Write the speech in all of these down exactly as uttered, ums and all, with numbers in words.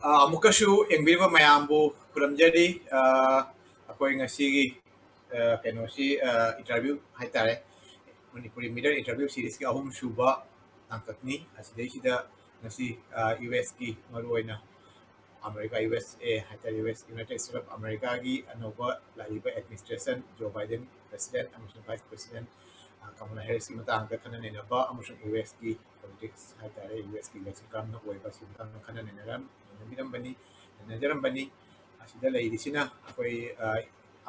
ꯑ, ꯑꯃꯨꯛꯀꯁꯨ ꯌꯦꯡꯕꯤꯔꯤꯕ ꯃꯌꯥꯝꯕꯨ ꯈꯨꯔꯨꯝꯖꯔꯤ꯫ ꯑ, ꯑꯩꯈꯣꯏ ꯉꯁꯤꯒꯤ, ꯑ, ꯀꯩꯅꯣꯁꯤ, ꯑ, interview ꯍꯥꯏꯇꯥꯔꯦ, ꯃꯅꯤꯄꯨꯔꯤ ꯃꯤꯔꯔ interview series ꯀꯤ ꯑꯍꯨꯝ ꯁꯨꯕ ꯇꯥꯡꯀꯛꯅꯤ꯫ ꯑꯁꯤꯗꯩꯁꯤꯗ ꯉꯁꯤ, ꯑ, ꯌꯨ ꯑꯦꯁ ꯀꯤ ꯃꯔꯨꯑꯣꯏꯅ ꯑꯃꯦꯔꯤꯀꯥ, ꯌꯨ ꯑꯦꯁ ꯑꯦ ꯍꯥꯏꯇꯥꯔꯦ, U S, United States of America ꯒꯤ ꯑꯅꯧꯕ ꯂꯥꯛꯂꯤꯕ administration, ꯖꯣ ꯕꯥꯏꯗꯦꯟ president ꯑꯃꯁꯨꯡ vice president, ꯑ, ꯀꯃꯂꯥ ꯍꯦꯔꯤꯁꯀꯤ ꯃꯇꯥꯡꯗ ꯈꯟꯅ ꯅꯩꯅꯕ ꯑꯃꯁꯨꯡ ꯌꯨ ꯑꯦꯁ ꯀꯤ politics ꯍꯥꯏꯇꯥꯔꯦ, ꯌꯨ ꯑꯦꯁ ꯀꯤ election ꯀꯔꯝꯅ ꯑꯣꯏꯕ, ꯁꯤꯒꯤ ꯃꯇꯥꯡꯗ ꯈꯟꯅ ꯅꯩꯅꯔꯝ-, ꯅꯩꯅꯕꯤꯔꯝꯕꯅꯤ, ꯅꯩꯅꯖꯔꯝꯕꯅꯤ꯫ ꯑꯁꯤꯗ ꯂꯩꯔꯤꯁꯤꯅ ꯑꯩꯈꯣꯏ, ꯑ,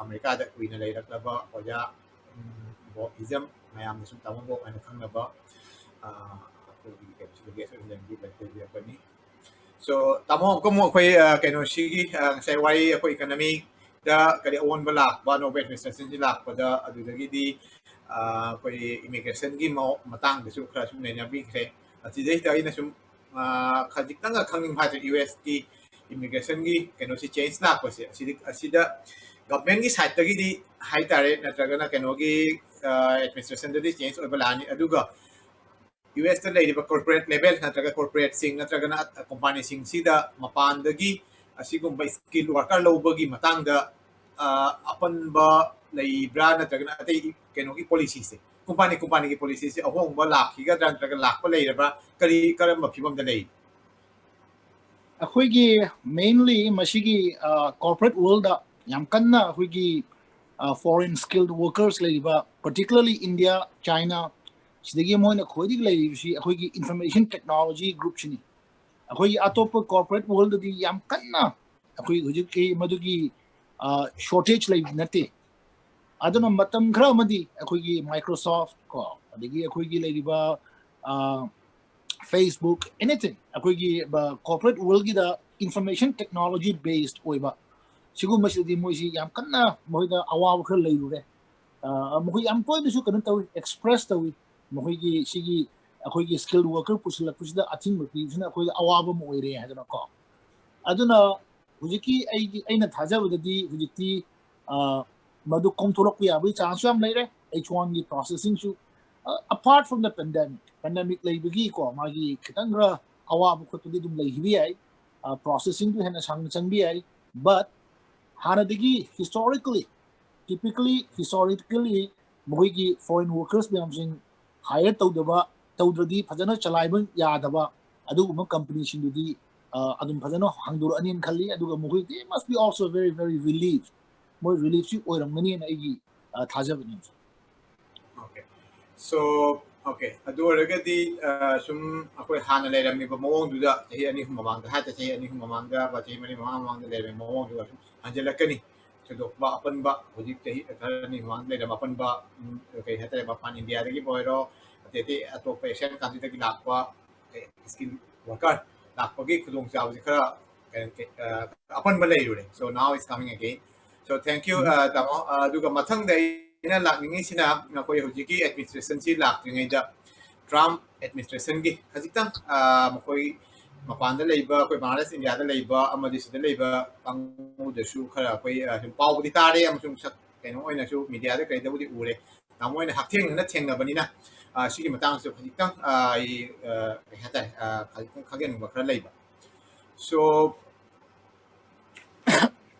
ꯑꯃꯦꯔꯤꯀꯥꯗ ꯀꯨꯏꯅ ꯂꯩꯔꯛꯂꯕ ꯑꯣꯖꯥ, ꯎꯝ, ꯕꯣꯕ ꯏꯖꯝ, ꯃꯌꯥꯝꯅ ꯁꯨꯝ ꯇꯥꯃꯣ ꯕꯣꯕ ꯍꯥꯏꯅ ꯈꯪꯅꯕ, ꯑ, ꯑꯩꯈꯣꯏꯒꯤ ꯀꯩꯅꯣꯁꯤꯗ guest ꯑꯣꯏꯅ ꯂꯩꯕꯤꯔꯛꯄꯅꯤ꯫ So, ꯇꯥꯃꯣ, ꯑꯃꯨꯛꯀ ꯑꯃꯨꯛ ꯑꯩꯈꯣꯏ, ꯑ, ꯀꯩꯅꯣꯁꯤꯒꯤ, ꯑ, ꯉꯁꯥꯏ ꯋꯥꯔꯤ ꯑꯩꯈꯣꯏ economy ꯗ ꯀꯔꯤ ꯑꯑꯣꯟꯕ ꯂꯥꯛꯄ, ꯑꯅꯧꯕ administration ꯁꯤ ꯂꯥꯛꯄꯗ, ꯑꯗꯨꯗꯒꯤꯗꯤ, ꯑ, ꯑꯩꯈꯣꯏ immigration ꯒꯤ ꯃꯑꯣ-, ꯃꯇꯥꯡꯗꯁꯨ ꯈꯔ ꯁꯨꯝ ꯅꯩꯅꯕꯤꯈ꯭ꯔꯦ꯫ ꯑꯁꯤꯗꯩꯁꯤꯗ ꯑꯩꯅ ꯁꯨꯝ, ꯑ, ꯈꯖꯤꯛꯇꯪꯒ ꯈꯪꯅꯤꯡꯕ ꯍꯥꯏꯇꯥꯔꯦ, ꯌꯨ ꯑꯦꯁ ꯀꯤ immigration ꯒꯤ ꯀꯩꯅꯣꯁꯤ change ꯂꯥꯛꯄꯁꯦ, ꯑꯁꯤꯗꯤ, ꯑꯁꯤꯗ government ꯀꯤ side ꯇꯒꯤꯗꯤ ꯍꯥꯏꯇꯥꯔꯦ, ꯅꯠꯇ꯭ꯔꯒꯅ ꯀꯩꯅꯣꯒꯤ, ꯑ, administration ꯗꯗꯤ change ꯑꯣꯏꯕ ꯂꯥꯛꯑꯅꯤ, ꯑꯗꯨꯒ ꯌꯨ ꯑꯦꯁ ꯇ ꯂꯩꯔꯤꯕ corporate level ꯅꯠꯇ꯭ꯔꯒ corporate ꯁꯤꯡ ꯅꯠꯇ꯭ꯔꯒꯅ company ꯁꯤꯡꯁꯤꯗ ꯃꯄꯥꯟꯗꯒꯤ ꯑꯁꯤꯒꯨꯝꯕ skilled worker ꯂꯧꯕꯒꯤ ꯃꯇꯥꯡꯗ, ꯑ, ꯑꯄꯟꯕ ꯂꯩꯕ꯭ꯔꯥ, ꯅꯠꯇ꯭ꯔꯒꯅ ꯑꯇꯩ ꯀꯩꯅꯣꯒꯤ policy ꯁꯦ, company, company ꯒꯤ policy ꯁꯦ ꯑꯍꯣꯡꯕ ꯂꯥꯛꯈꯤꯒꯗ꯭ꯔꯥ ꯅꯠꯇ꯭ꯔꯒ ꯂꯥꯛꯄ ꯂꯩꯔꯕ꯭ꯔꯥ, ꯀꯔꯤ, ꯀꯔꯝꯕ ꯐꯤꯕꯝꯗ ꯂꯩ? ꯑꯩꯈꯣꯏꯒꯤ mainly ꯃꯁꯤꯒꯤ, ꯑ, corporate world ꯗ ꯌꯥꯝ ꯀꯟꯅ ꯑꯩꯈꯣꯏꯒꯤ, ꯑ, foreign skilled workers ꯂꯩꯔꯤꯕ, particularly India, China, ꯁꯤꯗꯒꯤ ꯃꯣꯏꯅ ꯈ꯭ꯋꯥꯏꯗꯒꯤ ꯂꯩꯔꯤꯕꯁꯤ ꯑꯩꯈꯣꯏꯒꯤ information technology group ꯁꯤꯅꯤ꯫ ꯑꯩꯈꯣꯏꯒꯤ ꯑꯇꯣꯞꯄ corporate world ꯗꯗꯤ ꯌꯥꯝ ꯀꯟꯅ ꯑꯩꯈꯣꯏ ꯍꯧꯖꯤꯛꯀꯤ ꯃꯗꯨꯒꯤ, ꯑ, shortage ꯂꯩꯕ ꯅꯠꯇꯦ꯫ ꯑꯗꯨꯅ ꯃꯇꯝ ꯈꯔ ꯑꯃꯗꯤ ꯑꯩꯈꯣꯏꯒꯤ Microsoft ꯀꯣ, ꯑꯗꯒꯤ ꯑꯩꯈꯣꯏꯒꯤ ꯂꯩꯔꯤꯕ, ꯑ, Facebook, anything, ꯑꯩꯈꯣꯏꯒꯤ, ꯑ, corporate world ꯀꯤꯗ information technology based ꯑꯣꯏꯕ ꯁꯤꯒꯨꯝꯕꯁꯤꯗꯗꯤ ꯃꯣꯏꯁꯤ ꯌꯥꯝ ꯀꯟꯅ ꯃꯈꯣꯏꯗ ꯑꯋꯥꯕ ꯈꯔ ꯂꯩꯔꯨꯔꯦ꯫ ꯑ, ꯃꯈꯣꯏ ꯌꯥꯝ ꯇꯣꯏꯅꯁꯨ ꯀꯩꯅꯣ ꯇꯧꯏ, express ꯇꯧꯏ꯫ ꯃꯈꯣꯏꯒꯤ ꯁꯤꯒꯤ ꯑꯩꯈꯣꯏꯒꯤ skilled worker ꯄꯨꯁꯤꯜꯂꯛꯄꯁꯤꯗ ꯑꯊꯤꯡꯕ ꯄꯤꯕꯁꯤꯅ ꯑꯩꯈꯣꯏꯗ ꯑꯋꯥꯕ ꯑꯃ ꯑꯣꯏꯔꯦ ꯍꯥꯏꯗꯅꯀꯣ꯫ ꯑꯗꯨꯅ ꯍꯧꯖꯤꯛꯀꯤ ꯑꯩꯒꯤ, ꯑꯩꯅ ꯊꯥꯖꯕꯗꯗꯤ ꯍꯧꯖꯤꯛꯇꯤ, ꯑ, ꯃꯗꯨ ꯀꯣꯝꯊꯣꯔꯛꯄ ꯌꯥꯕꯒꯤ chance ꯁꯨ ꯌꯥꯝ ꯂꯩꯔꯦ꯫ H one ꯒꯤ processing ꯁꯨ, ꯑ, apart from the pandemic, pandemic ꯂꯩꯕꯒꯤꯀꯣ, ꯃꯥꯒꯤ ꯈꯤꯇꯪ ꯈꯔ ꯑꯋꯥꯕ ꯈꯣꯠꯄꯗꯤ ꯑꯗꯨꯝ ꯂꯩꯈꯤꯕ ꯌꯥꯏ꯫ ꯄ꯭ꯔꯣꯁꯦꯁꯤꯡꯗꯨ ꯍꯦꯟꯅ ꯁꯥꯡꯅ ꯆꯪꯕ ꯌꯥꯏ꯫ But ꯍꯥꯟꯅꯗꯒꯤ historically, typically, historically ꯃꯈꯣꯏꯒꯤ foreign workers ꯃꯌꯥꯝꯁꯤꯡ hire ꯇꯧꯗꯕ, ꯇꯧꯗ꯭ꯔꯗꯤ ꯐꯖꯅ ꯆꯂꯥꯏꯕ ꯌꯥꯗꯕ ꯑꯗꯨꯒꯨꯝꯕ ꯀꯝꯄꯅꯤꯁꯤꯡꯗꯨꯗꯤ ꯑꯗꯨꯝ ꯐꯖꯅ ꯍꯥꯡꯗꯣꯔꯛꯑꯅꯤꯅ ꯈꯜꯂꯤ꯫ ꯑꯗꯨꯒ ꯃꯈꯣꯏ, they must be also very, very relieved. ꯃꯣꯏ relief ꯁꯤ ꯑꯣꯏꯔꯝꯒꯅꯤꯅ ꯑꯩꯒꯤ ꯊꯥꯖꯕꯅꯤ꯫ Okay, so okay, ꯑꯗꯨ ꯑꯣꯏꯔꯒꯗꯤ ꯁꯨꯝ ꯑꯩꯈꯣꯏ ꯍꯥꯟꯅ ꯂꯩꯔꯝꯃꯤꯕ ꯃꯑꯣꯡꯗꯨꯗ, ꯆꯍꯤ ꯑꯅꯤ ꯑꯍꯨꯝ ꯃꯃꯥꯡꯗ ꯍꯥꯏꯇꯥꯔꯦ, ꯆꯍꯤ ꯑꯅꯤ ꯑꯍꯨꯝ ꯃꯃꯥꯡꯗ, ꯆꯍꯤ ꯃꯔꯤ ꯃꯉꯥ ꯃꯃꯥꯡꯗ ꯂꯩꯔꯝꯃꯤꯕ ꯃꯑꯣꯡꯗꯨꯗ ꯁꯨꯝ ꯍꯟꯖꯤꯜꯂꯛꯀꯅꯤ꯫ ꯊꯣꯏꯗꯣꯛꯄ ꯑꯄꯟꯕ, ꯍꯧꯖꯤꯛ ꯆꯍꯤ ꯈꯔ ꯑꯅꯤ ꯃꯃꯥꯡꯗ ꯂꯩꯔꯝꯕ ꯑꯄꯟꯕ, ꯀꯩ ꯍꯥꯏꯇꯥꯔꯦ, ꯃꯄꯥꯟ ꯏꯟꯗꯤꯌꯥꯗꯒꯤꯕꯨ ꯑꯣꯏꯔꯣ, ꯑꯇꯩ ꯑꯇꯩ ꯑꯇꯣꯞꯄ Asian countryꯗꯒꯤ ꯂꯥꯛꯄ skilled worker ꯂꯥꯛꯄꯒꯤ ꯈꯨꯗꯣꯡꯆꯥꯕꯁꯦ ꯈꯔ ꯑꯄꯟꯕ ꯂꯩꯔꯨꯔꯦ꯫ So now it's coming again. So thank you, ꯇꯥꯃꯣ꯫ ꯑꯗꯨꯒ ꯃꯊꯪꯗ ꯑꯩꯅ ꯂꯥꯛꯅꯤꯡꯉꯤꯁꯤꯅ, ꯑꯩꯈꯣꯏ ꯍꯧꯖꯤꯛꯀꯤ administrationꯁꯤ ꯂꯥꯛꯇ꯭ꯔꯤꯉꯩꯗ Trump administrationꯒꯤ ꯈꯖꯤꯛꯇꯪ, ꯃꯈꯣꯏ ꯃꯄꯥꯟꯗ ꯂꯩꯕ, ꯑꯩꯈꯣꯏ ꯕꯪꯒ꯭ꯂꯥꯗꯦꯁ, ꯏꯟꯗꯤꯌꯥꯗ ꯂꯩꯕ ꯑꯃꯗꯤ ꯁꯤꯗ ꯂꯩꯕ ꯀꯥꯡꯕꯨꯗꯁꯨ ꯈꯔ ꯑꯩꯈꯣꯏ ꯁꯨꯝ ꯄꯥꯎꯕꯨꯗꯤ ꯇꯥꯔꯦ ꯑꯃꯁꯨꯡ ꯁꯛ ꯀꯩꯅꯣ ꯑꯣꯏꯅꯁꯨ mediaꯗ ꯀꯩꯗꯕꯨꯗꯤ ꯎꯔꯦ꯫ ꯇꯥꯃꯣ ꯍꯣꯏꯅ ꯍꯛꯊꯦꯡꯅꯅ ꯊꯦꯡꯅꯕꯅꯤꯅ, ꯁꯤꯒꯤ ꯃꯇꯥꯡꯁꯨ ꯈꯖꯤꯛꯇꯪ ꯑꯩ ꯀꯩ ꯍꯥꯏꯇꯥꯔꯦ, ꯈꯖꯤꯛꯇꯪ ꯈꯪꯖꯅꯤꯡꯕ ꯈꯔ ꯂꯩꯕ꯫ So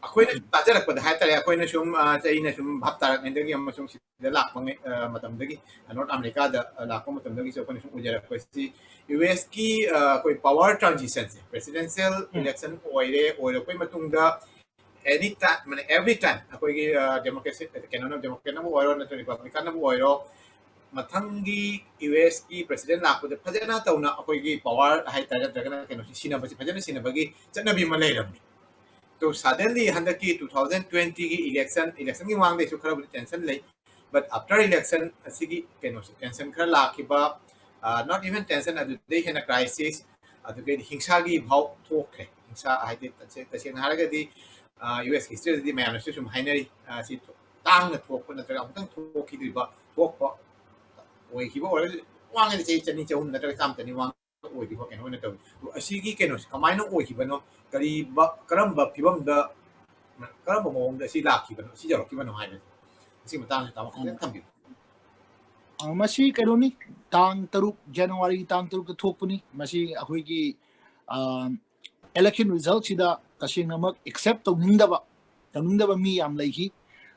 ꯑꯩꯈꯣꯏꯅ ꯁꯨꯝ ꯇꯥꯖꯔꯛꯄꯗ ꯍꯥꯏꯇꯥꯔꯦ, ꯑꯩꯈꯣꯏꯅ ꯁꯨꯝ ꯑꯩꯅ ꯁꯨꯝ ꯚꯥꯞ ꯇꯥꯔꯛꯉꯩꯗꯒꯤ ꯑꯃꯁꯨꯡ ꯁꯤꯗ ꯂꯥꯛꯄ ꯃꯇꯝꯗꯒꯤ, North Americaꯗ ꯂꯥꯛꯄ ꯃꯇꯝꯗꯒꯤꯁꯨ ꯑꯩꯈꯣꯏꯅ ꯁꯨꯝ ꯎꯖꯔꯛꯄꯁꯤ, USꯀꯤ ꯑꯩꯈꯣꯏ power transitionꯁꯦ, presidential election ꯑꯣꯏꯔꯦ, ꯑꯣꯏꯔꯛꯄꯩ ꯃꯇꯨꯡꯗ any time, ꯃꯥꯅꯦ, every time ꯑꯩꯈꯣꯏꯒꯤ democracy, ꯀꯩꯅꯣꯅ, Democratꯅꯕꯨ ꯑꯣꯏꯔꯣ ꯅꯠꯇ꯭ꯔꯒ Republicanꯅꯕꯨ ꯑꯣꯏꯔꯣ, ꯃꯊꯪꯒꯤ USꯀꯤ president ꯂꯥꯛꯄꯗ ꯐꯖꯅ ꯇꯧꯅ ꯑꯩꯈꯣꯏꯒꯤ power ꯍꯥꯏꯇꯥꯔꯦ, ꯅꯠꯇ꯭ꯔꯒꯅ ꯀꯩꯅꯣꯁꯤ ꯁꯤꯟꯅꯕꯁꯤ ꯐꯖꯅ ꯁꯤꯟꯅꯕꯒꯤ ꯆꯠꯅꯕꯤ ꯑꯃ ꯂꯩꯔꯝꯃꯤ꯫ ꯑꯗꯣ suddenly ꯍꯟꯗꯛꯀꯤ two thousand twentyꯒꯤ election, electionꯒꯤ ꯃꯃꯥꯡꯗꯩꯁꯨ ꯈꯔꯕꯨꯗꯤ tension ꯂꯩ, but after election ꯑꯁꯤꯒꯤ ꯀꯩꯅꯣꯁꯦ, tension ꯈꯔ ꯂꯥꯛꯈꯤꯕ, not even tension, ꯑꯗꯨꯗꯩ ꯍꯦꯟꯅ crisis, ꯑꯗꯨꯗꯩꯗꯤ ꯍꯤꯡꯁꯥꯒꯤ ꯐꯥꯎ ꯊꯣꯛꯈ꯭ꯔꯦ꯫ ꯍꯤꯡꯁꯥ ꯍꯥꯏꯗꯤ ꯇꯁꯦꯡꯅ ꯍꯥꯏꯔꯒꯗꯤ USꯀꯤ historyꯗꯗꯤ ꯃꯌꯥꯝꯅꯁꯨ ꯁꯨꯝ ꯍꯥꯏꯅꯔꯤ, ꯁꯤ ꯇꯥꯡꯅ ꯊꯣꯛꯄ ꯅꯠꯇ꯭ꯔꯒ ꯑꯃꯨꯛꯇꯪ ꯊꯣꯛꯈꯤꯗ꯭ꯔꯤꯕ ꯊꯣꯛꯄ ꯑꯣꯏꯈꯤꯕ ꯑꯣꯏꯔꯒꯁꯨ ꯋꯥꯡꯉꯗꯤ ꯆꯍꯤ ꯆꯅꯤ ꯆꯍꯨꯝ ꯅꯠꯇ꯭ꯔꯒ ꯆꯥꯝꯃ ꯆꯅꯤ ꯋꯥꯡ ꯑꯣꯏꯈꯤꯕ ꯀꯩꯅꯣ ꯑꯣꯏꯅ ꯇꯧꯏ꯫ ꯑꯗꯣ ꯑꯁꯤꯒꯤ ꯀꯩꯅꯣꯁꯦ ꯀꯃꯥꯏꯅ ꯑꯣꯏꯈꯤꯕꯅꯣ, ꯀꯔꯤ, ꯀꯔꯝꯕ ꯐꯤꯕꯝꯗ, ꯀꯔꯝꯕ ꯃꯑꯣꯡꯗ ꯁꯤ ꯂꯥꯛꯈꯤꯕꯅꯣ, ꯁꯤ ꯌꯧꯔꯛꯈꯤꯕꯅꯣ ꯍꯥꯏꯕꯁꯦ, ꯃꯁꯤ ꯃꯇꯥꯡꯁꯦ ꯇꯥꯃꯣ ꯈꯤꯇꯪ ꯊꯝꯕꯤꯌꯨ꯫ ꯃꯁꯤ ꯀꯩꯅꯣꯅꯤ, ꯇꯥꯡ ꯇꯔꯨꯛ, Januaryꯒꯤ ꯇꯥꯡ ꯇꯔꯨꯛꯇ ꯊꯣꯛꯄꯅꯤ꯫ ꯃꯁꯤ ꯑꯩꯈꯣꯏꯒꯤ election result ꯁꯤꯗ ꯇꯁꯦꯡꯅꯃꯛ accept ꯇꯧꯅꯤꯡꯗꯕ, ꯇꯧꯅꯤꯡꯗꯕ ꯃꯤ ꯌꯥꯝ ꯂꯩꯈꯤ꯫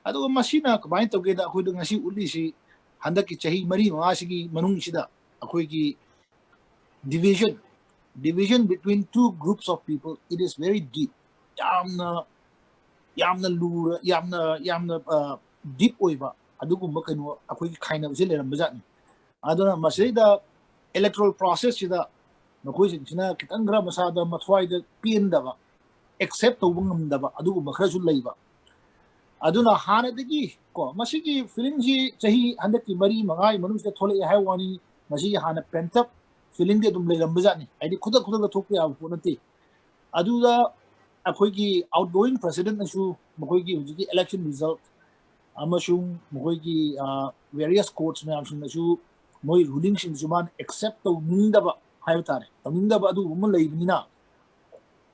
ꯑꯗꯨꯒ ꯃꯁꯤꯅ ꯀꯃꯥꯏꯅ ꯇꯧꯒꯦꯗ, ꯑꯩꯈꯣꯏꯗ ꯉꯁꯤ ꯎꯠꯂꯤꯁꯤ, ꯍꯟꯗꯛꯀꯤ ꯆꯍꯤ ꯃꯔꯤ ꯃꯉꯥꯁꯤꯒꯤ ꯃꯅꯨꯡꯁꯤꯗ ꯑꯩꯈꯣꯏꯒꯤ division, division between two groups of people, it is very deep. ꯌꯥꯝꯅ, ꯌꯥꯝꯅ ꯂꯨꯔ, ꯌꯥꯝꯅ, ꯌꯥꯝꯅ, ꯑ, deep ꯑꯣꯏꯕ ꯑꯗꯨꯒꯨꯝꯕ ꯀꯩꯅꯣ ꯑꯩꯈꯣꯏꯒꯤ ꯈꯥꯏꯅꯕꯁꯦ ꯂꯩꯔꯝꯕꯖꯥꯠꯅꯤ꯫ ꯑꯗꯨꯅ ꯃꯁꯤꯗꯩꯗ electoral process ꯁꯤꯗ ꯃꯈꯣꯏꯁꯤꯡꯁꯤꯅ ꯈꯤꯇꯪ ꯈꯔ ꯃꯁꯥꯗ ꯃꯊ꯭ꯋꯥꯏꯗ ꯄꯦꯟꯗꯕ, accept ꯇꯧꯕ ꯉꯝꯗꯕ ꯑꯗꯨꯒꯨꯝꯕ ꯈꯔꯁꯨ ꯂꯩꯕ꯫ ꯑꯗꯨꯅ ꯍꯥꯟꯅꯗꯒꯤ ꯀꯣ, ꯃꯁꯤꯒꯤ feeling ꯁꯤ ꯆꯍꯤ ꯍꯟꯗꯛꯀꯤ ꯃꯔꯤ ꯃꯉꯥꯒꯤ ꯃꯅꯨꯡꯁꯤꯗ ꯊꯣꯛꯂꯛꯑꯦ ꯍꯥꯏꯕ ꯋꯥꯅꯤ, ꯃꯁꯤꯒꯤ ꯍꯥꯟꯅ pent up feeling ꯗꯤ ꯑꯗꯨꯝ ꯂꯩꯔꯝꯕꯖꯥꯠꯅꯤ꯫ ꯍꯥꯏꯗꯤ ꯈꯨꯗꯛ ꯈꯨꯗꯛꯇ ꯊꯣꯛꯄ ꯌꯥꯕ ꯄꯣꯠ ꯅꯠꯇꯦ꯫ ꯑꯗꯨꯗ ꯑꯩꯈꯣꯏꯒꯤ outgoing president ꯅꯁꯨ ꯃꯈꯣꯏꯒꯤ ꯍꯧꯖꯤꯛꯀꯤ election result ꯑꯃꯁꯨꯡ ꯃꯈꯣꯏꯒꯤ, ꯑ, various courts ꯃꯌꯥꯝꯁꯤꯡꯅꯁꯨ ꯃꯣꯏ ruling ꯁꯤꯡꯁꯨ ꯃꯥꯅ accept ꯇꯧꯅꯤꯡꯗꯕ ꯍꯥꯏꯕ ꯇꯥꯔꯦ, ꯇꯧꯅꯤꯡꯗꯕ ꯑꯗꯨꯒꯨꯝꯕ ꯑꯃ ꯂꯩꯕꯅꯤꯅ,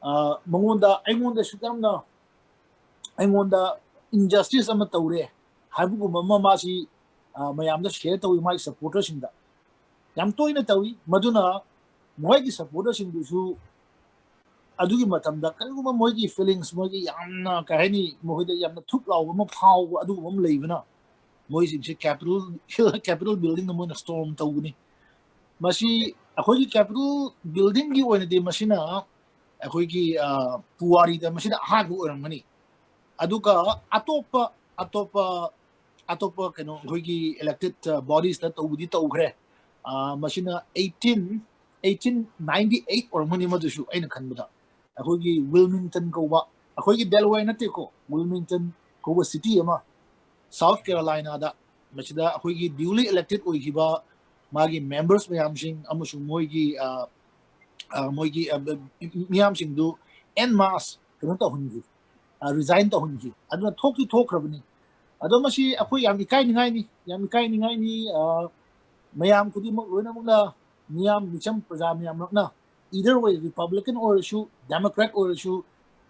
ꯑ, ꯃꯉꯣꯟꯗ, ꯑꯩꯉꯣꯟꯗꯁꯨ ꯌꯥꯝꯅ, ꯑꯩꯉꯣꯟꯗ injustice ꯑꯃ ꯇꯧꯔꯦ ꯍꯥꯏꯕꯒꯨꯝꯕ ꯑꯃ ꯃꯥꯁꯤ, ꯑ, ꯃꯌꯥꯝꯗ share ꯇꯧꯏ ꯃꯥꯒꯤ supporter ꯁꯤꯡꯗ꯫ ꯌꯥꯝ ꯇꯣꯏꯅ ꯇꯧꯏ꯫ ꯃꯗꯨꯅ ꯃꯣꯏꯒꯤ supporter ꯁꯤꯡꯗꯨꯁꯨ ꯑꯗꯨꯒꯤ ꯃꯇꯝꯗ ꯀꯔꯤꯒꯨꯝꯕ ꯃꯣꯏꯒꯤ feelings, ꯃꯣꯏꯒꯤ ꯌꯥꯝꯅ, ꯀꯩ ꯍꯥꯏꯅꯤ, ꯃꯈꯣꯏꯗ ꯌꯥꯝꯅ ꯊꯨꯛ ꯂꯥꯎꯕ ꯑꯃ ꯐꯥꯎꯕ ꯑꯗꯨꯒꯨꯝꯕ ꯑꯃ ꯂꯩꯕꯅ ꯃꯣꯏꯁꯤꯡꯁꯦ Capitol, Capitol building ꯗ ꯃꯣꯏꯅ storm ꯇꯧꯒꯅꯤ꯫ ꯃꯁꯤ ꯑꯩꯈꯣꯏꯒꯤ Capitol building ꯒꯤ ꯑꯣꯏꯅꯗꯤ ꯃꯁꯤꯅ ꯑꯩꯈꯣꯏꯒꯤ, ꯑ, ꯄꯨꯋꯥꯔꯤꯗ ꯃꯁꯤꯅ ꯑꯍꯥꯟꯕ ꯑꯣꯏꯔꯝꯒꯅꯤ꯫ ꯑꯗꯨꯒ ꯑꯇꯣꯞꯄ, ꯑꯇꯣꯞꯄ, ꯑꯇꯣꯞꯄ ꯀꯩꯅꯣ ꯑꯩꯈꯣꯏꯒꯤ elected, ꯑ, bodies ꯇ ꯇꯧꯕꯗꯤ ꯇꯧꯈ꯭ꯔꯦ꯫ ꯑ, ꯃꯁꯤꯅ eighteen, eighteen ninety eight ꯑꯣꯏꯔꯝꯒꯅꯤ ꯃꯗꯨꯁꯨ, ꯑꯩꯅ ꯈꯟꯕꯗ꯫ ꯑꯩꯈꯣꯏꯒꯤ Wilmington ꯀꯧꯕ, ꯑꯩꯈꯣꯏꯒꯤ Delaware ꯅꯠꯇꯦꯀꯣ, Wilmington ꯀꯧꯕ city ꯑꯃ South Carolina ꯗ, ꯃꯁꯤꯗ ꯑꯩꯈꯣꯏꯒꯤ duly elected ꯑꯣꯏꯈꯤꯕ ꯃꯥꯒꯤ members ꯃꯌꯥꯝꯁꯤꯡ ꯑꯃꯁꯨꯡ ꯃꯣꯏꯒꯤ, ꯑ, ꯑ, ꯃꯣꯏꯒꯤ, ꯑ, ꯃꯤꯌꯥꯝꯁꯤꯡꯗꯨ en masse ꯀꯩꯅꯣ ꯇꯧꯍꯟꯈꯤ, ꯑ, resign ꯇꯧꯍꯟꯈꯤ꯫ ꯑꯗꯨꯅ ꯊꯣꯛꯇꯤ ꯊꯣꯛꯈ꯭ꯔꯕꯅꯤ꯫ ꯑꯗꯣ ꯃꯁꯤ ꯑꯩꯈꯣꯏ ꯌꯥꯝ ꯏꯀꯥꯏꯅꯤꯡꯉꯥꯏꯅꯤ, ꯌꯥꯝ ꯏꯀꯥꯏꯅꯤꯡꯉꯥꯏꯅꯤ꯫ ꯑ, ꯃꯌꯥꯝ ꯈꯨꯗꯤꯡꯃꯛ ꯂꯣꯏꯅꯃꯛꯅ, ꯃꯤꯌꯥꯝ, ꯃꯤꯆꯝ ꯄ꯭ꯔꯖꯥ ꯃꯌꯥꯝꯂꯛꯅ, either way, Republican ꯑꯣꯏꯔꯁꯨ, Democrat ꯑꯣꯏꯔꯁꯨ,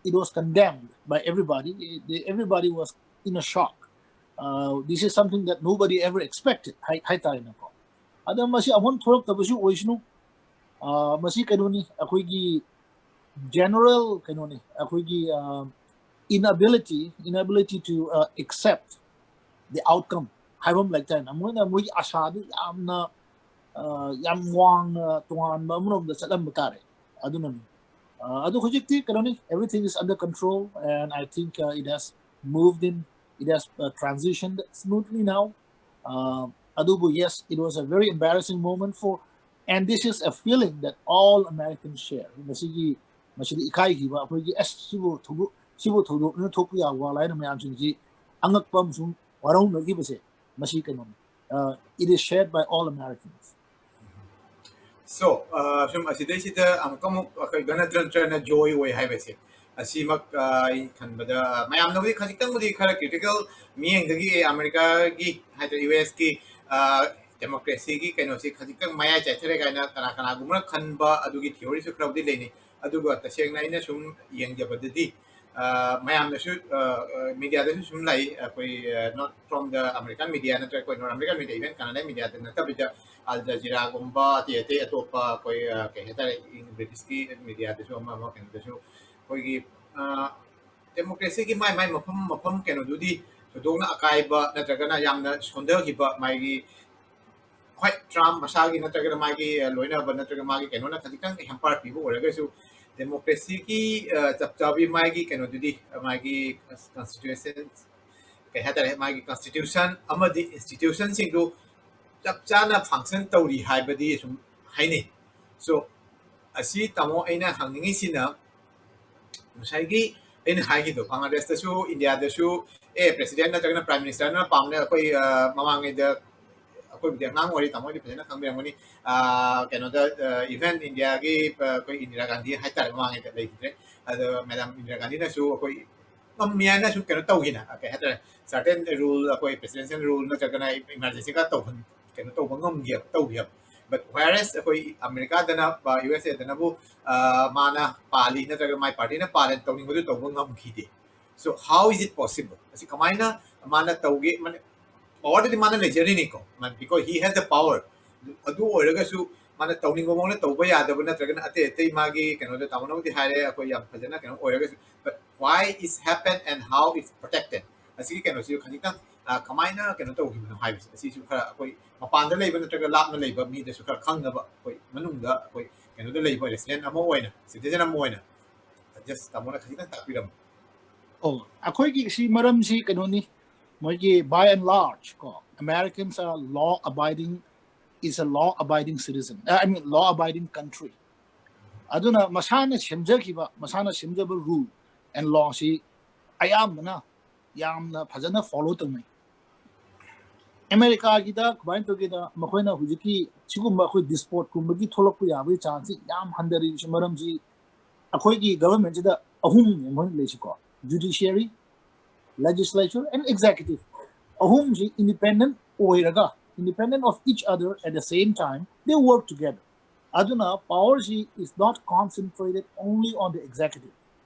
it was condemned by everybody. They, everybody was in a shock. Uh, this is something that nobody ever expected, ꯍꯥꯏ, ꯍꯥꯏꯇꯥꯔꯦꯅꯦꯀꯣ꯫ ꯑꯗꯣ ꯃꯁꯤ ꯑꯃꯨꯛ ꯊꯣꯛꯂꯛꯇꯕꯁꯨ ꯑꯣꯏꯁꯅꯨ꯫ ꯑ, ꯃꯁꯤ ꯀꯩꯅꯣꯅꯤ, ꯑꯩꯈꯣꯏꯒꯤ general ꯀꯩꯅꯣꯅꯤ, ꯑꯩꯈꯣꯏꯒꯤ inability inability to accept the outcome ꯍꯥꯏꯕ ꯑꯃ ꯂꯩꯇꯥꯔꯦꯅꯦ꯫ ꯃꯣꯏꯅ ꯃꯣꯏꯒꯤ ꯑꯁꯥꯗꯨ ꯌꯥꯝꯅ ꯌꯥꯝ ꯋꯥꯡꯅ ꯇꯣꯉꯥꯟꯕ ꯑꯃꯔꯣꯝꯗ ꯆꯠꯂꯝꯕ ꯇꯥꯔꯦ꯫ ꯑꯗꯨꯅꯅꯤ꯫ ꯑꯗꯨ ꯍꯧꯖꯤꯛꯇꯤ ꯀꯩꯅꯣꯅꯤ, everything is under control and I think it has moved in, it has transitioned smoothly now. ꯑꯗꯨꯕꯨ yes, it was a very embarrassing moment for, and this is a feeling that all Americans share. ꯃꯁꯤꯒꯤ ꯃꯁꯤꯗ ꯏꯀꯥꯏꯈꯤꯕ ꯑꯩꯈꯣꯏꯒꯤ ꯑꯁ ꯁꯤꯕꯨ ꯊꯧꯗꯣꯛ ꯁꯤꯕꯨ ꯊꯧꯗꯣꯛꯅ ꯊꯣꯛꯄ ꯌꯥꯕ ꯋꯥ ꯂꯥꯏꯅ ꯃꯌꯥꯝꯁꯤꯡꯁꯤ ꯑꯉꯛꯄ ꯑꯃꯁꯨꯡ ꯋꯥꯔꯧꯅꯈꯤꯕꯁꯦ ꯃꯁꯤ ꯀꯩꯅꯣꯅꯤ꯫ It is shared by all Americans. So ꯁꯨꯝ ꯑꯁꯤꯗꯩꯁꯤꯗ ꯑꯃꯨꯛꯀ ꯑꯃꯨꯛ ꯑꯩꯈꯣꯏ ꯒꯅꯇꯟꯇ꯭ꯔꯅ joy ꯑꯣꯏ ꯍꯥꯏꯕꯁꯦ ꯑꯁꯤꯃꯛ ꯑꯩ ꯈꯟꯕꯗ ꯃꯌꯥꯝꯅꯕꯨꯗꯤ ꯈꯖꯤꯛꯇꯪꯕꯨꯗꯤ ꯈꯔ critical ꯃꯤꯠꯌꯦꯡꯗꯒꯤ ꯑꯃꯦꯔꯤꯀꯥꯒꯤ ꯍꯥꯏꯗꯤ ꯌꯨ ꯑꯦꯁꯀꯤ democracyꯒꯤ ꯀꯩꯅꯣꯁꯤ ꯈꯖꯤꯛꯇꯪ ꯃꯌꯥꯏ ꯆꯥꯏꯊꯔꯦ ꯀꯥꯏꯅ ꯀꯅꯥ ꯀꯅꯥꯒꯨꯝꯕꯅ ꯈꯟꯕ ꯑꯗꯨꯒꯤ theoryꯁꯨ ꯈꯔꯕꯨꯗꯤ ꯂꯩꯅꯩ꯫ ꯑꯗꯨꯒ ꯇꯁꯦꯡꯅ ꯑꯩꯅ ꯁꯨꯝ ꯌꯦꯡꯖꯕꯗꯗꯤ ꯃꯌꯥꯝꯅꯁꯨ mediaꯗꯁꯨ ꯁꯨꯝ ꯂꯥꯛꯏ, ꯑꯩꯈꯣꯏ not from the American media ꯅꯠꯇ꯭ꯔꯒ ꯑꯩꯈꯣꯏ North American media, even Canada mediaꯗ ꯅꯠꯇꯕꯤꯗ Al Jazeeraꯒꯨꯝꯕ ꯑꯇꯩ ꯑꯇꯩ ꯑꯇꯣꯞꯄ ꯑꯩꯈꯣꯏ ꯀꯩ ꯍꯥꯏꯇꯥꯔꯦ Britishꯀꯤ mediaꯗꯁꯨ ꯑꯃ ꯑꯃ ꯀꯩꯅꯣꯗꯁꯨ ꯑꯩꯈꯣꯏꯒꯤ democracyꯒꯤ ꯃꯥꯏ ꯃꯥꯏ ꯃꯐꯝ ꯃꯐꯝ ꯀꯩꯅꯣꯗꯨꯗꯤ ꯊꯣꯏꯗꯣꯛꯅ ꯑꯀꯥꯏꯕ ꯅꯠꯇ꯭ꯔꯒꯅ ꯌꯥꯝꯅ ꯁꯣꯟꯊꯈꯤꯕ ꯃꯥꯒꯤ ꯍꯣꯏ Trump ꯃꯁꯥꯒꯤ ꯅꯠꯇ꯭ꯔꯒꯅ ꯃꯥꯒꯤ ꯂꯣꯏꯅꯕ ꯅꯠꯇ꯭ꯔꯒ ꯃꯥꯒꯤ ꯀꯩꯅꯣꯅ ꯈꯖꯤꯛꯇꯪ hamper ꯄꯤꯕ ꯑꯣꯏꯔꯒꯁꯨ democracyꯒꯤ ꯆꯞ ꯆꯥꯕꯤ ꯃꯥꯒꯤ ꯀꯩꯅꯣꯗꯨꯗꯤ ꯃꯥꯒꯤ constitution ꯀꯩ ꯍꯥꯏꯇꯥꯔꯦ ꯃꯥꯒꯤ constitution ꯑꯃꯗꯤ institutionꯁꯤꯡꯗꯨ ꯆꯞ ꯆꯥꯅ function ꯇꯧꯔꯤ ꯍꯥꯏꯕꯗꯤ ꯁꯨꯝ ꯍꯥꯏꯅꯩ꯫ So ꯑꯁꯤ ꯇꯥꯃꯣ ꯑꯩꯅ ꯍꯪꯅꯤꯡꯉꯤꯁꯤꯅ ꯉꯁꯥꯏꯒꯤ ꯑꯩꯅ ꯍꯥꯏꯈꯤꯗꯣ ꯕꯪꯒ꯭ꯂꯥꯗꯦꯁꯇꯁꯨ ꯏꯟꯗꯤꯌꯥꯗꯁꯨ ꯑꯦ president ꯅꯠꯇ꯭ꯔꯒꯅ prime ministerꯅ ꯄꯥꯝꯅ ꯑꯩꯈꯣꯏ ꯃꯃꯥꯡꯉꯩꯗ ꯑꯩꯈꯣꯏꯕꯨꯗꯤ ꯑꯉꯥꯡ ꯑꯣꯏꯔꯤ ꯇꯥꯃꯣꯗꯤ ꯐꯖꯅ ꯈꯪꯕꯤꯔꯝꯒꯅꯤ꯫ ꯀꯩꯅꯣꯗ even ꯏꯟꯗꯤꯌꯥꯒꯤ ꯑꯩꯈꯣꯏ ꯏꯟꯗꯤꯔꯥ ꯒꯥꯟꯙꯤ ꯍꯥꯏꯇꯥꯔꯦ ꯃꯃꯥꯡꯉꯩꯗ ꯂꯩꯈꯤꯗ꯭ꯔꯦ꯫ ꯑꯗꯣ ꯃꯦꯗꯥꯝ ꯏꯟꯗꯤꯔꯥ ꯒꯥꯟꯙꯤꯅꯁꯨ ꯑꯩꯈꯣꯏ ꯉꯝꯃꯤ ꯍꯥꯏꯅ ꯁꯨꯝ ꯀꯩꯅꯣ ꯇꯧꯈꯤꯅ ꯀꯩ ꯍꯥꯏꯇꯥꯔꯦ certain rule ꯑꯩꯈꯣꯏ presidential rule ꯅꯠꯇ꯭ꯔꯒꯅ emergencyꯒ ꯇꯧꯍꯟ ꯀꯩꯅꯣ ꯇꯧꯕ ꯉꯝꯒꯦ ꯇꯧꯈꯤꯕ꯫ But whereas ꯑꯩꯈꯣꯏ ꯑꯃꯦꯔꯤꯀꯥꯗꯅ ꯌꯨ ꯑꯦꯁ ꯑꯦꯗꯅꯕꯨ ꯃꯥꯅ ꯄꯥꯜꯂꯤ ꯅꯠꯇ꯭ꯔꯒ ꯃꯥꯏ partyꯅ ꯄꯥꯜꯂꯦ ꯇꯧꯅꯤꯡꯕꯗꯨ ꯇꯧꯕ ꯉꯝꯈꯤꯗꯦ꯫ So how is it possible? ꯑꯁꯤ ꯀꯃꯥꯏꯅ ꯃꯥꯅ ꯇꯧꯒꯦ? Powerꯗꯨꯗꯤ ꯃꯥꯅ ꯂꯩꯖꯔꯤꯅꯤꯀꯣ, because he has the power꯫ ꯑꯗꯨ ꯑꯣꯏꯔꯒꯁꯨ ꯃꯥꯅ ꯇꯧꯅꯤꯡꯕ ꯃꯑꯣꯡꯗ ꯇꯧꯕ ꯌꯥꯗꯕ ꯅꯠꯇ꯭ꯔꯒꯅ ꯑꯇꯩ ꯑꯇꯩ ꯃꯥꯒꯤ ꯀꯩꯅꯣꯗ ꯇꯥꯃꯣꯅꯕꯨꯗꯤ ꯍꯥꯏꯔꯦ, ꯑꯩꯈꯣꯏ ꯌꯥꯝ ꯐꯖꯅ ꯀꯩꯅꯣ ꯑꯣꯏꯔꯒꯁꯨ, but why is happen and how it's protected? ꯑꯁꯤꯒꯤ ꯀꯩꯅꯣꯁꯤ ꯈꯖꯤꯛꯇꯪ ꯀꯃꯥꯏꯅ ꯀꯩꯅꯣ ꯇꯧꯈꯤꯕꯅꯣ ꯍꯥꯏꯕꯁꯦ, ꯑꯁꯤꯁꯨ ꯈꯔ ꯑꯩꯈꯣꯏ ꯃꯄꯥꯟꯗ ꯂꯩꯕ ꯅꯠꯇ꯭ꯔꯒ ꯂꯥꯞꯅ ꯂꯩꯕ ꯃꯤꯗꯁꯨ ꯈꯔ ꯈꯪꯅꯕ, ꯑꯩꯈꯣꯏ ꯃꯅꯨꯡꯗ ꯑꯩꯈꯣꯏ ꯀꯩꯅꯣꯗ ꯂꯩꯕ resident ꯑꯃ ꯑꯣꯏꯅ, citizen ꯑꯃ ꯑꯣꯏꯅ, just ꯇꯥꯃꯣꯅ ꯈꯖꯤꯛꯇꯪ ꯇꯥꯛꯄꯤꯔꯝꯃꯣ꯫ ꯑꯣ, ꯑꯩꯈꯣꯏꯒꯤ ꯁꯤ ꯃꯔꯝꯁꯤ ꯀꯩꯅꯣꯅꯤ, ꯃꯣꯏꯒꯤ by and large ꯀꯣ, Americans are law abiding, is a law abiding citizen, I mean law abiding country. ꯑꯗꯨꯅ ꯃꯁꯥꯅ ꯁꯦꯝꯖꯈꯤꯕ, ꯃꯁꯥꯅ ꯁꯦꯝꯖꯕ rule and law ꯁꯤ ꯑꯌꯥꯝꯕꯅ ꯌꯥꯝꯅ ꯐꯖꯅ follow ꯇꯧꯅꯩ꯫ ꯑꯃꯦꯔꯤꯀꯥꯒꯤꯗ ꯀꯃꯥꯏꯅ ꯇꯧꯒꯦꯗ, ꯃꯈꯣꯏꯅ ꯍꯧꯖꯤꯛꯀꯤ ꯁꯤꯒꯨꯝꯕ ꯑꯩꯈꯣꯏ despot ꯀꯨꯝꯕꯒꯤ ꯊꯣꯛꯂꯛꯄ ꯌꯥꯕꯒꯤ chance ꯁꯤ ꯌꯥꯝ ꯍꯟꯊꯔꯤꯕꯁꯤ ꯃꯔꯝꯁꯤ ꯑꯩꯈꯣꯏꯒꯤ government ꯁꯤꯗ ꯑꯍꯨꯝꯅꯦ ꯃꯣꯏꯅ ꯂꯩꯁꯤꯀꯣ, judiciary, legislature and executive꯫ ꯑꯍꯨꯝꯁꯤ independent ꯑꯣꯏꯔꯒ, independent of each other, at the same time they work together. ꯑꯗꯨꯅ power ꯁꯤ is not concentrated only on the executive,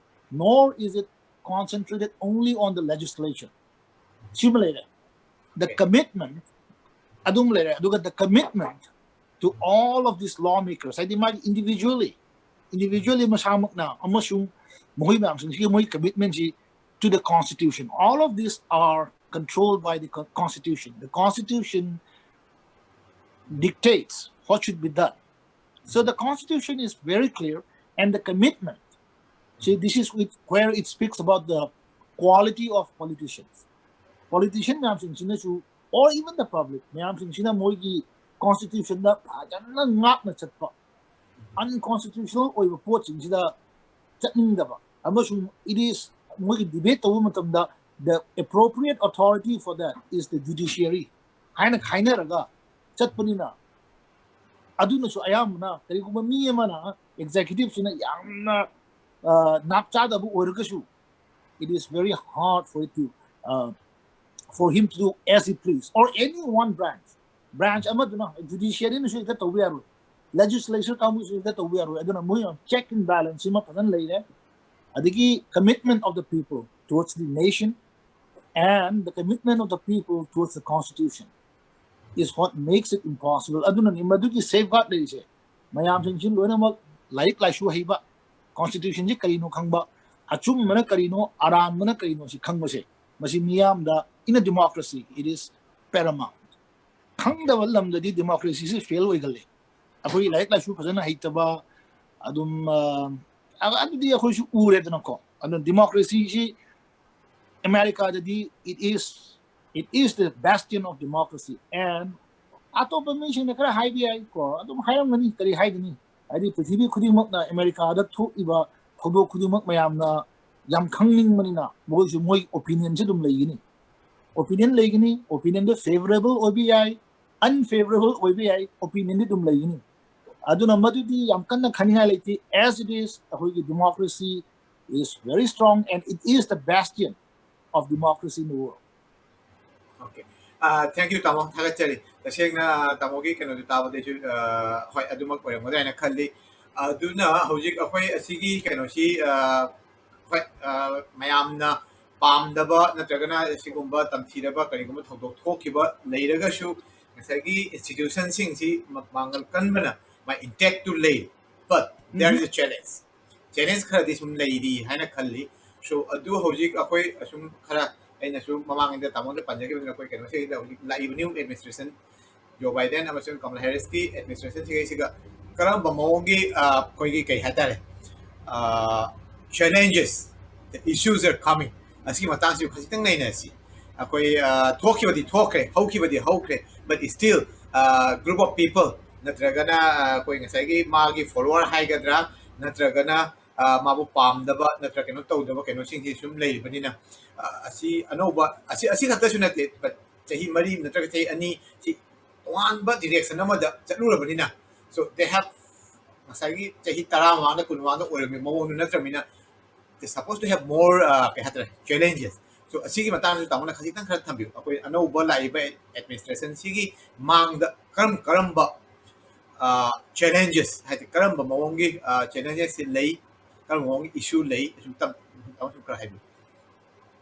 nor is it concentrated only on the legislature. ꯁꯤꯃ ꯂꯩꯔꯦ꯫ The commitment ꯑꯗꯨꯝ ꯂꯩꯔꯦ꯫ ꯑꯗꯨꯒ the commitment to all of these lawmakers, ꯍꯥꯏꯗꯤ ꯃꯥꯒꯤ individually, individually ꯃꯁꯥꯃꯛꯅ ꯑꯃꯁꯨꯡ ꯃꯈꯣꯏ ꯃꯌꯥꯝꯁꯤꯡꯁꯤꯒꯤ ꯃꯣꯏ commitment ꯁꯤ to the constitution. All of these are controlled by the co- constitution. The constitution dictates what should be done. So the constitution is very clear, and the commitment. See, this is with, where it speaks about the quality of politicians. Politician ꯃꯌꯥꯝꯁꯤꯡꯁꯤꯅꯁꯨ, or even the public ꯃꯌꯥꯝꯁꯤꯡꯁꯤꯅ ꯃꯣꯏꯒꯤ constitution ꯗ ꯐꯖꯅ ꯉꯥꯛꯅ ꯆꯠꯄ, unconstitutional ꯑꯣꯏꯕ ꯄꯣꯠꯁꯤꯡꯁꯤꯗ ꯆꯠꯅꯤꯡꯗꯕ, ꯑꯃꯁꯨꯡ it is, ꯃꯣꯏꯒꯤ debate ꯇꯧꯕ ꯃꯇꯝꯗ the appropriate authority for that is the judiciary ꯍꯥꯏꯅ ꯈꯥꯏꯅꯔꯒ ꯆꯠꯄꯅꯤꯅ, ꯑꯗꯨꯅꯁꯨ ꯑꯌꯥꯝꯕꯅ ꯀꯔꯤꯒꯨꯝꯕ ꯃꯤ ꯑꯃꯅ executive ꯁꯤꯅ ꯌꯥꯝꯅ ꯅꯥꯞ ꯆꯥꯗꯕ ꯑꯣꯏꯔꯒꯁꯨ, it is very hard for it to, uh, for him to do as he please, or any one branch. Branch ꯑꯃꯗꯨꯅ, judiciary ꯅꯁꯨ ꯍꯦꯛꯇ ꯇꯧꯕ ꯌꯥꯔꯣꯏ, legislature ꯀꯥꯡꯕꯨꯁꯨ ꯍꯦꯛꯇ ꯇꯧꯕ ꯌꯥꯔꯣꯏ꯫ ꯑꯗꯨꯅ ꯃꯣꯏ check and balance ꯁꯤꯃ ꯐꯖꯅ ꯂꯩꯔꯦ꯫ ꯑꯗꯒꯤ commitment of the people towards the nation and the commitment of the people towards the constitution. is what makes it impossible. ꯑꯗꯨꯅꯅꯤ ꯃꯗꯨꯒꯤ safeguard ꯂꯩꯔꯤꯁꯦ꯫ ꯃꯌꯥꯝꯁꯤꯡꯁꯤ ꯂꯣꯏꯅꯃꯛ ꯂꯥꯏꯔꯤꯛ ꯂꯥꯏꯁꯨ ꯍꯩꯕ, constitution ꯁꯤ ꯀꯔꯤꯅꯣ ꯈꯪꯕ, ꯑꯆꯨꯝꯕꯅ ꯀꯔꯤꯅꯣ, ꯑꯔꯥꯟꯕꯅ ꯀꯔꯤꯅꯣ ꯁꯤ ꯈꯪꯕꯁꯦ, ꯃꯁꯤ ꯃꯤꯌꯥꯝꯗ, in a democracy, it is paramount. ꯈꯪꯗꯕ ꯂꯝꯗꯗꯤ democracy ꯁꯤ fail ꯑꯣꯏꯒꯜꯂꯤ꯫ ꯑꯩꯈꯣꯏ ꯂꯥꯏꯔꯤꯛ ꯂꯥꯏꯁꯨ ꯐꯖꯅ ꯍꯩꯇꯕ, ꯑꯗꯨꯝ, ꯑ, ꯑꯗꯨꯗꯤ ꯑꯩꯈꯣꯏꯁꯨ ꯎꯔꯦꯗꯅꯀꯣ꯫ ꯑꯗꯨꯅ democracy ꯁꯤ ꯑꯃꯦꯔꯤꯀꯥꯗꯗꯤ it is, it is the bastion of democracy. And ꯑꯇꯣꯞꯄ ꯃꯤꯁꯤꯡꯅ ꯈꯔ ꯍꯥꯏꯕ ꯌꯥꯏ ꯀꯣ, ꯑꯗꯨꯝ ꯍꯥꯏꯔꯝꯒꯅꯤ, ꯀꯔꯤ ꯍꯥꯏꯒꯅꯤ? ꯍꯥꯏꯗꯤ ꯄ꯭ꯔꯤꯊꯤꯕꯤ ꯈꯨꯗꯤꯡꯃꯛꯅ ꯑꯃꯦꯔꯤꯀꯥꯗ ꯊꯣꯛꯏꯕ ꯊꯧꯗꯣꯛ ꯈꯨꯗꯤꯡꯃꯛ ꯃꯌꯥꯝꯅ ꯌꯥꯝ ꯈꯪꯅꯤꯡꯕꯅꯤꯅ ꯃꯣꯏꯁꯨ ꯃꯣꯏ opinion ꯁꯦ ꯑꯗꯨꯝ ꯂꯩꯒꯅꯤ꯫ Opinion ꯂꯩꯒꯅꯤ, opinion ꯗꯣ favorable ꯑꯣꯏꯕ ꯌꯥꯏ, unfavorable ꯑꯣꯏꯕ ꯌꯥꯏ, opinion ꯗꯤ ꯑꯗꯨꯝ ꯂꯩꯒꯅꯤ꯫ ꯑꯗꯨꯅ ꯃꯗꯨꯗꯤ ꯌꯥꯝ ꯀꯟꯅ ꯈꯟꯅꯤꯡꯉꯥꯏ ꯂꯩꯇꯦ꯫ As it is, ꯑꯩꯈꯣꯏꯒꯤ democracy is very strong and it is the bastion of democracy in the world. Okay. Uh, thank you, ꯇꯥꯃꯣ, ꯊꯥꯒꯠꯆꯔꯤ꯫ ꯇꯁꯦꯡꯅ ꯇꯥꯃꯣꯒꯤ ꯀꯩꯅꯣꯗꯨ ꯇꯥꯕꯗꯩꯁꯨ, ꯑ, ꯍꯣꯏ, ꯑꯗꯨꯃꯛ ꯑꯣꯏꯔꯝꯒꯗ꯭ꯔꯥ ꯍꯥꯏꯅ ꯈꯜꯂꯤ꯫ ꯑꯗꯨꯅ ꯍꯧꯖꯤꯛ ꯑꯩꯈꯣꯏ ꯑꯁꯤꯒꯤ ꯀꯩꯅꯣꯁꯤ, ꯑ, ꯍꯣꯏ, ꯑ, ꯃꯌꯥꯝꯅ ꯄꯥꯝꯗꯕ ꯅꯠꯇ꯭ꯔꯒꯅ ꯁꯤꯒꯨꯝꯕ ꯇꯝꯊꯤꯔꯕ ꯀꯔꯤꯒꯨꯝꯕ ꯊꯧꯗꯣꯛ ꯊꯣꯛꯈꯤꯕ ꯂꯩꯔꯒꯁꯨ ꯉꯁꯥꯏꯒꯤ institution ꯁꯤꯡꯁꯤ ꯃ-, ꯃꯥꯡꯒꯜ ꯀꯟꯕꯅ ꯃꯥ intact ꯇꯨ ꯂꯩ, but there is a challenge. Challenge ꯈꯔꯗꯤ ꯁꯨꯝ ꯂꯩꯔꯤ ꯍꯥꯏꯅ ꯈꯜꯂꯤ꯫ So ꯑꯗꯨ ꯍꯧꯖꯤꯛ ꯑꯩꯈꯣꯏ ꯑꯁꯨꯝ ꯈꯔ ꯑꯩꯅꯁꯨ ꯃꯃꯥꯡꯗ ꯇꯥꯃꯣꯗ ꯄꯟꯖꯈꯤꯕꯗꯨꯅ ꯑꯩꯈꯣꯏ ꯀꯩꯅꯣꯁꯤꯗ ꯍꯧꯖꯤꯛ ꯂꯥꯛꯏꯕ new administration, Joe Biden ꯑꯃꯁꯨꯡ Kamala Harris ꯀꯤ administration ꯁꯤꯒꯩꯁꯤꯒ ꯀꯔꯝꯕ ꯃꯑꯣꯡꯒꯤ, ꯑ, ꯑꯩꯈꯣꯏꯒꯤ ꯀꯩ ꯍꯥꯏꯇꯥꯔꯦ, ꯑ, challenges, the issues are coming, ꯑꯁꯤꯒꯤ ꯃꯇꯥꯡꯁꯤ ꯈꯖꯤꯛꯇꯪ ꯅꯩꯅꯁꯤ꯫ ꯑꯩꯈꯣꯏ, ꯑ, ꯊꯣꯛꯈꯤꯕꯗꯤ ꯊꯣꯛꯈ꯭ꯔꯦ, ꯍꯧꯈꯤꯕꯗꯤ ꯍꯧꯈ꯭ꯔꯦ, but still, ꯑ, group of people ꯅꯠꯇ꯭ꯔꯒꯅ, ꯑ, ꯑꯩꯈꯣꯏ ꯉꯁꯥꯏꯒꯤ ꯃꯥꯒꯤ follower ꯍꯥꯏꯒꯗ꯭ꯔꯥ, ꯅꯠꯇ꯭ꯔꯒꯅ, ꯑ, ꯃꯥꯕꯨ ꯄꯥꯝꯗꯕ ꯅꯠꯇ꯭ꯔꯒ ꯀꯩꯅꯣ ꯇꯧꯗꯕ ꯀꯩꯅꯣꯁꯤꯡꯁꯤ ꯁꯨꯝ ꯂꯩꯔꯤꯕꯅꯤꯅ, ꯑ, ꯑꯁꯤ ꯑꯅꯧꯕ, ꯑꯁꯤ, ꯑꯁꯤ ꯈꯛꯇꯁꯨ ꯅꯠꯇꯦ, but ꯆꯍꯤ ꯃꯔꯤ ꯅꯠꯇ꯭ꯔꯒ ꯆꯍꯤ ꯑꯅꯤ ꯁꯤ ꯇꯣꯉꯥꯟꯕ direction ꯑꯃꯗ ꯆꯠꯂꯨꯔꯕꯅꯤꯅ, so they have, ꯉꯁꯥꯏꯒꯤ ꯆꯍꯤ ꯇꯔꯥ ꯃꯃꯥꯡꯗ, ꯀꯨꯟ ꯃꯃꯥꯡꯗ ꯑꯣꯏꯔꯝꯃꯤ ꯃꯑꯣꯡꯗꯨ ꯅꯠꯇ꯭ꯔꯕꯅꯤꯅ, they supposed to have more, ꯑ, ꯀꯩ ꯍꯥꯏꯇꯥꯔꯦ, challenges꯫ So ꯑꯁꯤꯒꯤ ꯃꯇꯥꯡꯗꯁꯨ ꯇꯥꯃꯣꯅ ꯈꯖꯤꯛꯇꯪ ꯈꯔ ꯊꯝꯕꯤꯌꯨ꯫ ꯑꯩꯈꯣꯏ ꯑꯅꯧꯕ ꯂꯥꯛꯏꯕ administration ꯁꯤꯒꯤ ꯃꯥꯡꯗ ꯀꯔꯝ ꯀꯔꯝꯕ, ꯑ, challenges, ꯍꯥꯏꯗꯤ ꯀꯔꯝꯕ ꯃꯑꯣꯡꯒꯤ, ꯑ, challenges ꯁꯤ ꯂꯩ, ꯀꯔꯝꯕ ꯃꯑꯣꯡꯒꯤ issue ꯂꯩ, ꯁꯨꯝ ꯇꯝ-, ꯇꯥꯃꯣ ꯁꯨꯝ ꯈꯔ ꯍꯥꯏꯕꯤꯌꯨ꯫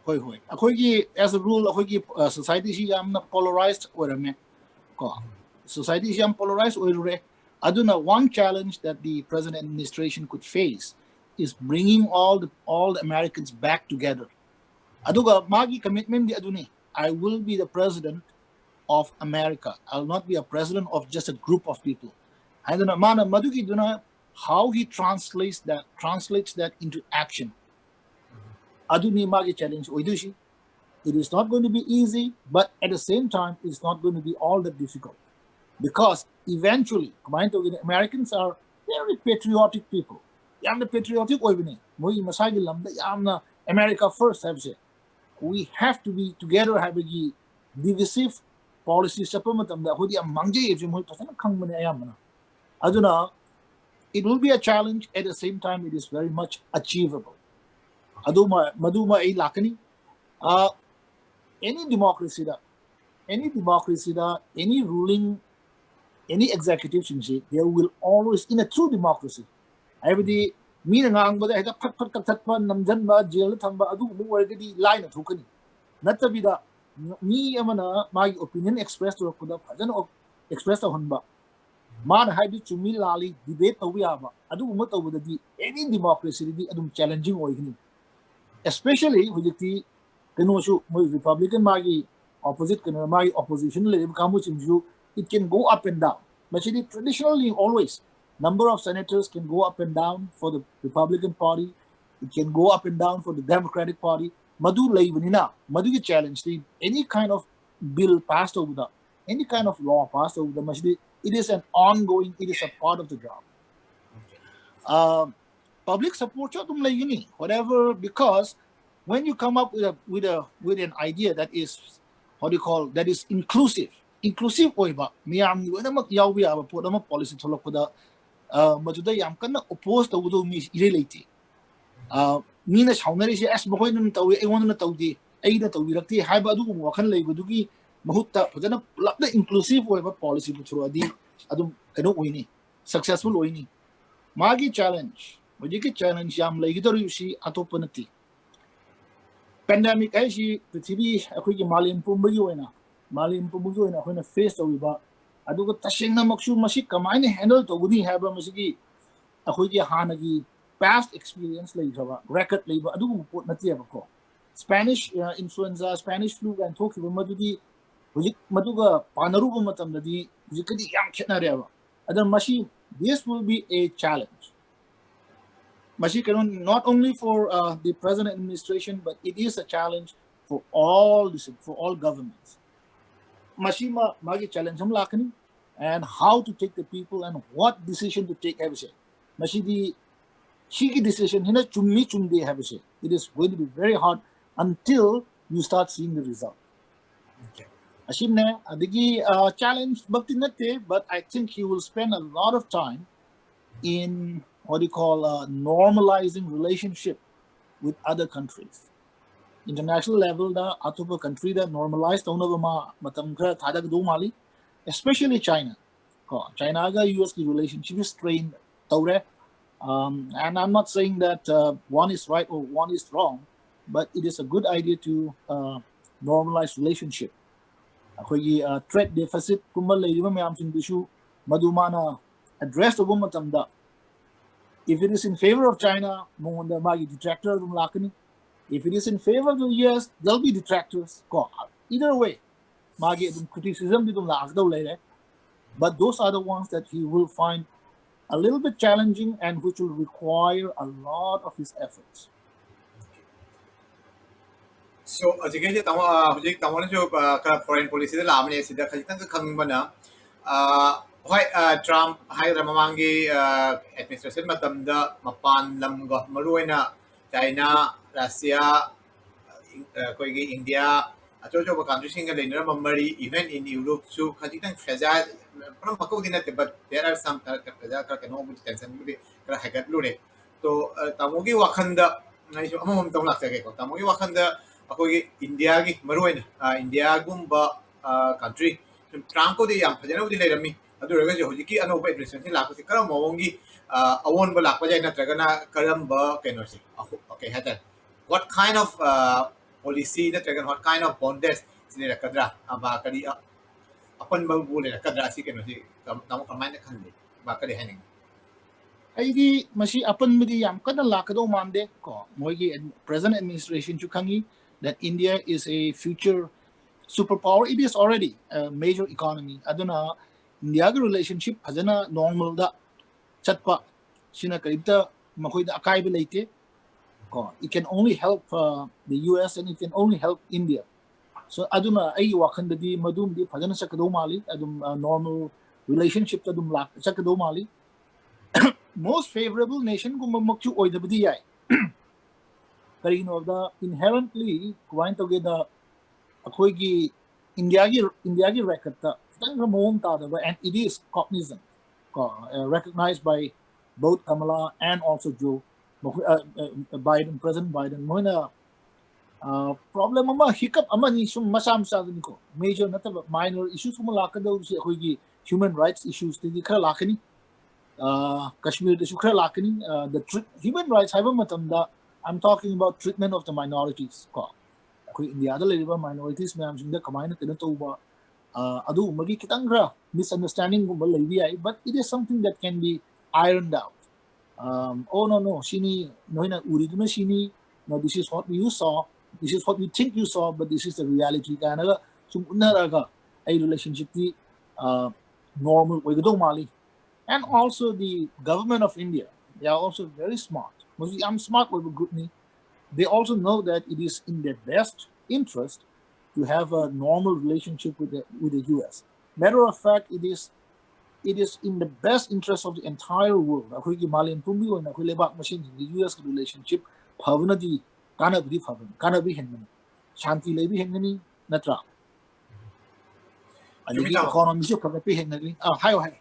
ꯍꯣꯏ, ꯍꯣꯏ꯫ ꯑꯩꯈꯣꯏꯒꯤ, as a rule, ꯑꯩꯈꯣꯏꯒꯤ, ꯑ, society ꯁꯤ ꯌꯥꯝꯅ polarized ꯑꯣꯏꯔꯝꯃꯦ꯫ ꯀꯣ, society ꯁꯤ ꯌꯥꯝ polarized ꯑꯣꯏꯔꯨꯔꯦ꯫ ꯑꯗꯨꯅ one challenge that the present administration could face is bringing all the all the Americans back together. ꯑꯗꯨꯒ ꯃꯥꯒꯤ commitment ꯗꯤ ꯑꯗꯨꯅꯤ, "I will be the president of America. I will not be a president of just a group of people." ꯍꯥꯏꯗꯅ ꯃꯥꯅ ꯃꯗꯨꯒꯤꯗꯨꯅ how he translates that translates that into action. ꯑꯗꯨꯅꯤ ꯃꯥꯒꯤ challenge ꯑꯣꯏꯗꯣꯏꯁꯤ. It is not going to be easy, but at the same time, it's not going to be all that difficult. Because eventually, ꯀꯃꯥꯏꯅ ꯇꯧꯒꯦꯅꯦ, Americans are very patriotic people. ꯌꯥꯝꯅ patriotic ꯑꯣꯏꯕꯅꯤ꯫ ꯃꯣꯏꯒꯤ ꯃꯁꯥꯒꯤ ꯂꯝꯗ ꯌꯥꯝꯅ America first ꯍꯥꯏꯕꯁꯦ, "We have to be together" ꯍꯥꯏꯕꯒꯤ divisive policy ꯆꯠꯄ ꯃꯇꯝꯗ ꯑꯩꯈꯣꯏꯗꯤ ꯌꯥꯝ ꯃꯥꯡꯖꯩ ꯍꯥꯏꯕꯁꯦ ꯃꯣꯏ ꯐꯖꯅ ꯈꯪꯕꯅꯦ ꯑꯌꯥꯝꯕꯅ꯫ ꯑꯗꯨꯅ it will be a challenge, at the same time it is very much achievable. ꯑꯗꯨꯃ ꯃꯗꯨꯃ ꯑꯩ ꯂꯥꯛꯀꯅꯤ꯫ ꯑ, any democracy ꯗ, any democracy ꯗ, any ruling, any executive ꯁꯤꯡꯁꯤ, there will always, in a true democracy, ꯍꯥꯏꯕꯗꯤ ꯃꯤꯅ ꯉꯥꯡꯕꯗ ꯍꯦꯛꯇ ꯐꯠ ꯐꯠ ꯀꯛꯊꯠꯄ, ꯅꯝꯁꯤꯟꯕ, ꯖꯦꯜꯗ ꯊꯝꯕ, ꯑꯗꯨꯒꯨꯝꯕ ꯑꯣꯏꯔꯒꯗꯤ ꯂꯥꯏꯅ ꯊꯣꯛꯀꯅꯤ꯫ ꯅꯠꯇꯕꯤꯗ ꯃꯤ ꯑꯃꯅ ꯃꯥꯒꯤ opinion express ꯇꯧꯔꯛꯄꯗ ꯐꯖꯅ express ꯇꯧꯍꯟꯕ, ꯃꯥꯅ ꯍꯥꯏꯕꯗꯨ ꯆꯨꯝꯃꯤ ꯂꯥꯜꯂꯤ debate ꯇꯧꯕ ꯌꯥꯕ, ꯑꯗꯨꯒꯨꯝꯕ ꯇꯧꯕꯗꯗꯤ any democracy ꯗꯗꯤ ꯑꯗꯨꯝ challenging ꯑꯣꯏꯒꯅꯤ꯫ Especially ꯍꯧꯖꯤꯛꯇꯤ ꯀꯩꯅꯣꯁꯨ, ꯃꯣꯏ Republican ꯃꯥꯒꯤ opposite, ꯀꯩꯅꯣ, ꯃꯥꯒꯤ opposition ꯂꯩꯔꯤꯕ ꯀꯥꯡꯕꯨꯁꯤꯡꯁꯨ, it can go up and down. ꯃꯁꯤꯗꯤ traditionally always number of senators can go up and down for the Republican Party, it can go up and down for the Democratic Party. ꯃꯗꯨ ꯂꯩꯕꯅꯤꯅ ꯃꯗꯨꯒꯤ challenge T any kind of bill pass ꯇꯧꯕꯗ, any kind of law pass ꯇꯧꯕꯗ, ꯃꯁꯤꯗꯤ it is an ongoing, it is a part of the job. Uh, public support ꯁꯨ ꯑꯗꯨꯝ ꯂꯩꯒꯅꯤ, whatever, because when you come up with a with a with an idea that is, what do you call, that is inclusive, inclusive ꯑꯣꯏꯕ, ꯃꯤꯌꯥꯝ ꯂꯣꯏꯅꯃꯛ ꯌꯥꯎꯕ ꯌꯥꯕ ꯄꯣꯠ ꯑꯃ, policy ꯊꯣꯛꯂꯛꯄꯗ, ꯑ, ꯃꯗꯨꯗ ꯌꯥꯝ ꯀꯟꯅ oppose ꯇꯧꯒꯗꯧꯕ ꯃꯤ ꯏꯔꯩ ꯂꯩꯇꯦ꯫ ꯑ, ꯃꯤꯅ ꯁꯥꯎꯅꯔꯤꯁꯦ, "ꯑꯁ, ꯃꯈꯣꯏꯗꯨꯅ ꯇꯧꯏ, ꯑꯩꯉꯣꯟꯗꯅ ꯇꯧꯗꯦ, ꯑꯩꯅ ꯇꯧꯕꯤꯔꯛꯇꯦ" ꯍꯥꯏꯕ ꯑꯗꯨꯒꯨꯝꯕ ꯋꯥꯈꯜ ꯂꯩꯕꯗꯨꯒꯤ ꯃꯍꯨꯠꯇ ꯐꯖꯅ ꯄꯨꯂꯞꯅ inclusive ꯑꯣꯏꯕ policy ꯄꯨꯊꯣꯔꯛꯑꯗꯤ ꯑꯗꯨꯝ ꯀꯩꯅꯣ ꯑꯣꯏꯅꯤ, successful ꯑꯣꯏꯅꯤ꯫ ꯃꯥꯒꯤ challenge, ꯍꯧꯖꯤꯛꯀꯤ challenge ꯌꯥꯝ ꯂꯩꯒꯗꯧꯔꯤꯕꯁꯤ ꯑꯇꯣꯞꯄ ꯅꯠꯇꯦ꯫ Pandemic ꯍꯥꯏꯁꯤ ꯄ꯭ꯔꯤꯊꯤꯕꯤ, ꯑꯩꯈꯣꯏꯒꯤ ꯃꯥꯂꯦꯝ ꯄꯨꯝꯕꯒꯤ ꯑꯣꯏꯅ ꯃꯥꯂꯦꯝ ꯄꯨꯝꯕꯒꯤ ꯑꯣꯏꯅ ꯑꯩꯈꯣꯏꯅ ꯐꯦꯁ ꯇꯧꯔꯤꯕ, ꯑꯗꯨꯒ ꯇꯁꯦꯡꯅꯃꯛꯁꯨ ꯃꯁꯤ ꯀꯃꯥꯏꯅ ꯍꯦꯟꯗꯜ ꯇꯧꯒꯅꯤ ꯍꯥꯏꯕ ꯃꯁꯤꯒꯤ ꯑꯩꯈꯣꯏꯒꯤ ꯍꯥꯟꯅꯒꯤ ꯄꯥꯁ ꯑꯦꯛꯁꯄꯤꯔꯤꯌꯦꯟꯁ ꯂꯩꯈ꯭ꯔꯕ, ꯔꯦꯀꯣꯔꯗ ꯂꯩꯕ ꯑꯗꯨꯒꯨꯝꯕ ꯄꯣꯠ ꯅꯠꯇꯦꯕꯀꯣ꯫ ꯁ꯭ꯄꯦꯅꯤꯁ ꯏꯟꯐ꯭ꯂꯨꯑꯦꯟꯖꯥ, ꯁ꯭ꯄꯦꯅꯤꯁ ꯐ꯭ꯂꯨ ꯀꯥꯏꯅ ꯊꯣꯛꯈꯤꯕ ꯃꯗꯨꯗꯤ ꯍꯧꯖꯤꯛ ꯃꯗꯨꯒ ꯄꯥꯟꯅꯔꯨꯕ ꯃꯇꯝꯗꯗꯤ ꯍꯧꯖꯤꯛꯀꯗꯤ ꯌꯥꯝ ꯈꯦꯠꯅꯔꯦꯕ꯫ ꯑꯗ ꯃꯁꯤ, this will be a challenge. ꯃꯁꯤ ꯀꯩꯅꯣ, not only for uh, the present administration, but it is a challenge for all the, for all governments. ꯃꯁꯤꯃ ꯃꯥꯒꯤ ꯆꯦꯂꯦꯟꯖ ꯑꯃ ꯂꯥꯛꯀꯅꯤ, and how to take the people and what decision to take ꯍꯥꯏꯕꯁꯦ, ꯃꯁꯤꯗꯤ ꯁꯤꯒꯤ ꯗꯤꯁꯤꯖꯟꯁꯤꯅ ꯆꯨꯝꯃꯤ ꯆꯨꯝꯗꯦ ꯍꯥꯏꯕꯁꯦ, it is going to be very hard until you start seeing the result. ꯑꯁꯤꯅꯦ꯫ ꯑꯗꯒꯤ ꯆꯦꯂꯦꯟꯖ ꯃꯛꯇꯤ ꯅꯠꯇꯦ, but I think he will spend a lot of time in what you call uh, normalizing relationship with other countries. International level ꯗ ꯑꯇꯣꯞꯄ ꯀꯟꯇ꯭ꯔꯤꯗ normalise ꯇꯧꯅꯕ ꯃꯥ ꯃꯇꯝ ꯈꯔ ꯊꯥꯗꯒꯗꯧ ꯃꯥꯜꯂꯤ, especially China. ꯀꯣ, ꯆꯥꯏꯅꯥꯒ ꯌꯨ ꯑꯦꯁꯀꯤ ꯔꯤꯂꯦꯁꯟꯁꯤꯞ ꯁ꯭ꯇ꯭ꯔꯦꯟ ꯇꯧꯔꯦ꯫ Um, and I'm not saying that uh, one is right or one is wrong, but it is a good idea to uh, normalize relationship. ꯑꯩꯈꯣꯏꯒꯤ ꯇ꯭ꯔꯦꯗ ꯗꯦꯐꯤꯁꯤꯠꯀꯨꯝꯕ ꯂꯩꯔꯤꯕ ꯃꯌꯥꯝꯁꯤꯡꯗꯨꯁꯨ ꯃꯗꯨ ꯃꯥꯅ ꯑꯦꯗ꯭ꯔꯦꯁ ꯇꯧꯕ ꯃꯇꯝꯗ, if it is in favor of China, ꯃꯉꯣꯟꯗ ꯃꯥꯒꯤ ꯗꯤꯇ꯭ꯔꯦꯛꯇꯔ ꯑꯗꯨꯝ ꯂꯥꯛꯀꯅꯤ. If it is in favor of the U S, there'll be detractors. ꯀꯣ, either way, ꯃꯥꯒꯤ ꯑꯗꯨꯝ ꯀ꯭ꯔꯤꯇꯤꯁꯤꯖꯝꯗꯤ ꯑꯗꯨꯝ ꯂꯥꯛꯀꯗꯧ ꯂꯩꯔꯦ. But those are the ones that he will find a little bit challenging and which will require a lot of his efforts. So ꯍꯧꯖꯤꯛꯀꯤꯁꯦ ꯇꯥꯃꯣ, ꯍꯧꯖꯤꯛ ꯇꯥꯃꯣꯅꯁꯨ ꯈꯔ foreign ꯄꯣꯂꯤꯁꯤꯗ ꯂꯥꯛꯑꯃꯅꯦ, ꯁꯤꯗ ꯈꯖꯤꯛꯇꯪ ꯈꯪꯅꯤꯡꯕꯅ, ꯍꯣꯏ, ꯇ꯭ꯔꯝꯞ ꯍꯥꯏꯒꯗ꯭ꯔꯥ, ꯃꯃꯥꯡꯒꯤ ꯑꯦꯗꯃꯤꯅꯤꯁꯇ꯭ꯔꯦꯁꯟ ꯃꯇꯝꯗ ꯃꯄꯥꯟ ꯂꯝꯒ, ꯃꯔꯨꯑꯣꯏꯅ ꯆꯥꯏꯅꯥ, ꯔꯁꯤꯌꯥ, ꯑꯩꯈꯣꯏꯒꯤ ꯏꯟꯗꯤꯌꯥ, ꯑꯆꯧ ꯑꯆꯧꯕ ꯀꯟꯇ꯭ꯔꯤꯁꯤꯡꯒ ꯂꯩꯅꯔꯝꯕ ꯃꯔꯤ, even in Europe ꯁꯨ ꯈꯖꯤꯛꯇꯪ ꯐ꯭ꯔꯦꯖꯥꯏꯜ, ꯄꯨꯝꯅꯃꯛ ꯃꯀꯧꯗꯤ ꯅꯠꯇꯦ, but there are some ꯈꯔ ꯐ꯭ꯔꯦꯖꯥꯏꯜ, ꯈꯔ ꯀꯩꯅꯣꯕꯨꯗꯤ, ꯇꯦꯟꯁꯟꯕꯨꯗꯤ ꯈꯔ ꯍꯥꯏꯒꯠꯂꯨꯔꯦ꯫ ꯇꯣ, ꯇꯥꯃꯣꯒꯤ ꯋꯥꯈꯜꯗ ꯑꯩꯁꯨ ꯑꯃꯃꯝꯇꯪ ꯂꯥꯛꯆꯒꯦꯀꯣ꯫ ꯇꯥꯃꯣꯒꯤ ꯋꯥꯈꯜꯗ ꯑꯩꯈꯣꯏꯒꯤ ꯏꯟꯗꯤꯌꯥꯒꯤ, ꯃꯔꯨꯑꯣꯏꯅ ꯏꯟꯗꯤꯌꯥꯒꯨꯝꯕ ꯀꯟꯇ꯭ꯔꯤ, ꯁꯨꯝ ꯇ꯭ꯔꯝꯞꯀꯗꯤ ꯌꯥꯝ ꯐꯖꯅꯕꯨꯗꯤ ꯂꯩꯔꯝꯃꯤ, ꯑꯗꯨ ꯑꯣꯏꯔꯒꯁꯨ ꯍꯧꯖꯤꯛꯀꯤ ꯑꯅꯧꯕ ꯑꯦꯗꯃꯤꯅꯤꯁꯇ꯭ꯔꯦꯁꯟꯁꯤ ꯂꯥꯛꯄꯁꯤ ꯀꯔꯝꯕ ꯃꯑꯣꯡꯒꯤ ꯑꯑꯣꯟꯕ ꯂꯥꯛꯄ ꯌꯥꯏ, ꯅꯠꯇ꯭ꯔꯒꯅ ꯀꯔꯝꯕ ꯀꯩꯅꯣꯁꯦ, ꯀꯩ ꯍꯥꯏꯇꯥꯔꯦ, what kind of policy ꯅꯠꯇ꯭ꯔꯒꯅ what kind of bondage ꯂꯩꯔꯛꯀꯗ꯭ꯔꯥ? ꯑ, ꯕꯥ, ꯀꯔꯤ, ꯑ, ꯑꯄꯟꯕꯕꯨ ꯂꯩꯔꯛꯀꯗ꯭ꯔꯥ? ꯑꯁꯤ ꯀꯩꯅꯣꯁꯤ ꯀꯝ-, ꯇꯥꯃꯣ ꯀꯃꯥꯏꯅ ꯈꯜꯂꯤ? ꯕꯥ, ꯀꯔꯤ ꯍꯥꯏꯅꯤꯡꯉꯤ? ꯑꯩꯗꯤ ꯃꯁꯤ ꯑꯄꯟꯕꯗꯤ ꯌꯥꯝ ꯀꯟꯅ ꯂꯥꯛꯀꯗꯧ ꯃꯥꯟꯗꯦ ꯀꯣ꯫ ꯃꯣꯏꯒꯤ present administrationꯁꯨ ꯈꯪꯉꯤ that India is a future superpower. It is already a major economy. ꯑꯗꯨꯅ ꯏꯟꯗꯤꯌꯥꯒꯤ relationship ꯐꯖꯅ normalꯗ ꯆꯠꯄ ꯁꯤꯅ ꯀꯔꯤꯝꯇ ꯃꯈꯣꯏꯗ ꯑꯀꯥꯏꯕ ꯂꯩꯇꯦ ꯀꯣ. It can only help, uh, the U S and it can only help India. So ꯑꯗꯨꯅ ꯑꯩꯒꯤ ꯋꯥꯈꯜꯗꯗꯤ ꯃꯗꯨꯝꯗꯤ ꯐꯖꯅ ꯆꯠꯀꯗꯧ ꯃꯥꯜꯂꯤ, ꯑꯗꯨꯝ, uh, normal relationshipꯇ ꯑꯗꯨꯝ ꯂꯥꯛ-, ꯆꯠꯀꯗꯧ ꯃꯥꯜꯂꯤ. Most favorable nationꯒꯨꯝꯕꯃꯛꯁꯨ ꯑꯣꯏꯗꯕꯗꯤ ꯌꯥꯏ. ꯀꯔꯤꯒꯤꯅꯣ ꯍꯥꯏꯕꯗ inherently ꯀꯃꯥꯏꯅ ꯇꯧꯒꯦꯗ, ꯑꯩꯈꯣꯏꯒꯤ ꯏꯟꯗꯤꯌꯥꯒꯤ, ꯏꯟꯗꯤꯌꯥꯒꯤ recordꯇ ꯈꯤꯇꯪ ꯈꯔ ꯃꯑꯣꯡ ꯇꯥꯗꯕ, and it is cognizant ꯀꯣ, uh, recognized by both Kamala and also Joe, ꯃꯈꯣꯏ, uh, uh, Biden, President Biden, ꯃꯣꯏꯅ, uh, problem ꯑꯃ, hiccup ꯑꯃꯅꯤ ꯁꯨꯝ ꯃꯆꯥ ꯃꯆꯥꯗꯨꯅꯤꯀꯣ, major ꯅꯠꯇꯕ minor issues ꯀꯨꯝꯕ ꯂꯥꯛꯀꯗꯧꯕꯁꯤ ꯑꯩꯈꯣꯏꯒꯤ human rights issuesꯇꯗꯤ ꯈꯔ ꯂꯥꯛꯀꯅꯤ, uh, ꯀꯥꯁꯃꯤꯔꯗꯁꯨ ꯈꯔ ꯂꯥꯛꯀꯅꯤ. Uh, the treat-, human rights ꯍꯥꯏꯕ ꯃꯇꯝꯗ I'm talking about treatment of the minorities ꯀꯣ, ꯑꯩꯈꯣꯏ ꯏꯟꯗꯤꯌꯥꯗ ꯂꯩꯔꯤꯕ minorities ꯃꯌꯥꯝꯁꯤꯡꯗ ꯀꯃꯥꯏꯅ ꯀꯩꯅꯣ ꯇꯧꯕ, uh, ꯑꯗꯨꯒꯨꯝꯕꯒꯤ ꯈꯤꯇꯪ ꯈꯔ misunderstandingꯒꯨꯝꯕ ꯂꯩꯕ ꯌꯥꯏ, but it is something that can be ironed out. Um, oh no, no, ꯁꯤꯅꯤ, ꯅꯣꯏꯅ ꯎꯔꯤꯗꯨꯅ ꯁꯤꯅꯤ, no, this is what you saw, this is what you think you saw, but this is the reality ꯀꯥꯏꯅꯒ ꯁꯨꯝ ꯎꯠꯅꯔꯒ ꯑꯩ relationshipꯇꯤ, uh, normal ꯑꯣꯏꯒꯗꯧ ꯃꯥꯜꯂꯤ. And also the government of India, they are also very smart. ꯃꯣꯏꯁꯨ ꯌꯥꯝ smart ꯑꯣꯏꯕ groupꯅꯤ. They also know that it is in their best interest to have a normal relationship with the, with the U S. Matter of fact, it is, it is in the best interest of the entire world. ꯑꯩꯈꯣꯏꯒꯤ ꯃꯥꯂꯦꯝ ꯄꯨꯝꯕꯒꯤ ꯑꯣꯏꯅ ꯑꯩꯈꯣꯏ ꯂꯩꯕꯥꯛ ꯃꯁꯦꯜꯁꯤꯡꯒꯤ U Sꯀꯤ relationship ꯐꯕꯅꯗꯤ ꯀꯥꯟꯅꯕꯗꯤ ꯐꯕꯅꯤ, ꯀꯥꯟꯅꯕ ꯍꯦꯟꯒꯅꯤ, ꯁꯥꯟꯇꯤ ꯂꯩꯕ ꯍꯦꯟꯒꯅꯤ, ꯅꯠꯇ꯭ꯔꯥ? ꯑꯗꯒꯤ ꯇꯥꯃꯣ꯫ Economyꯁꯨ ꯐꯒꯠꯄ ꯍꯦꯟꯒꯅꯤ꯫ ꯑꯥ, ꯍꯥꯏꯌꯣ, ꯍꯥꯏꯌꯣ꯫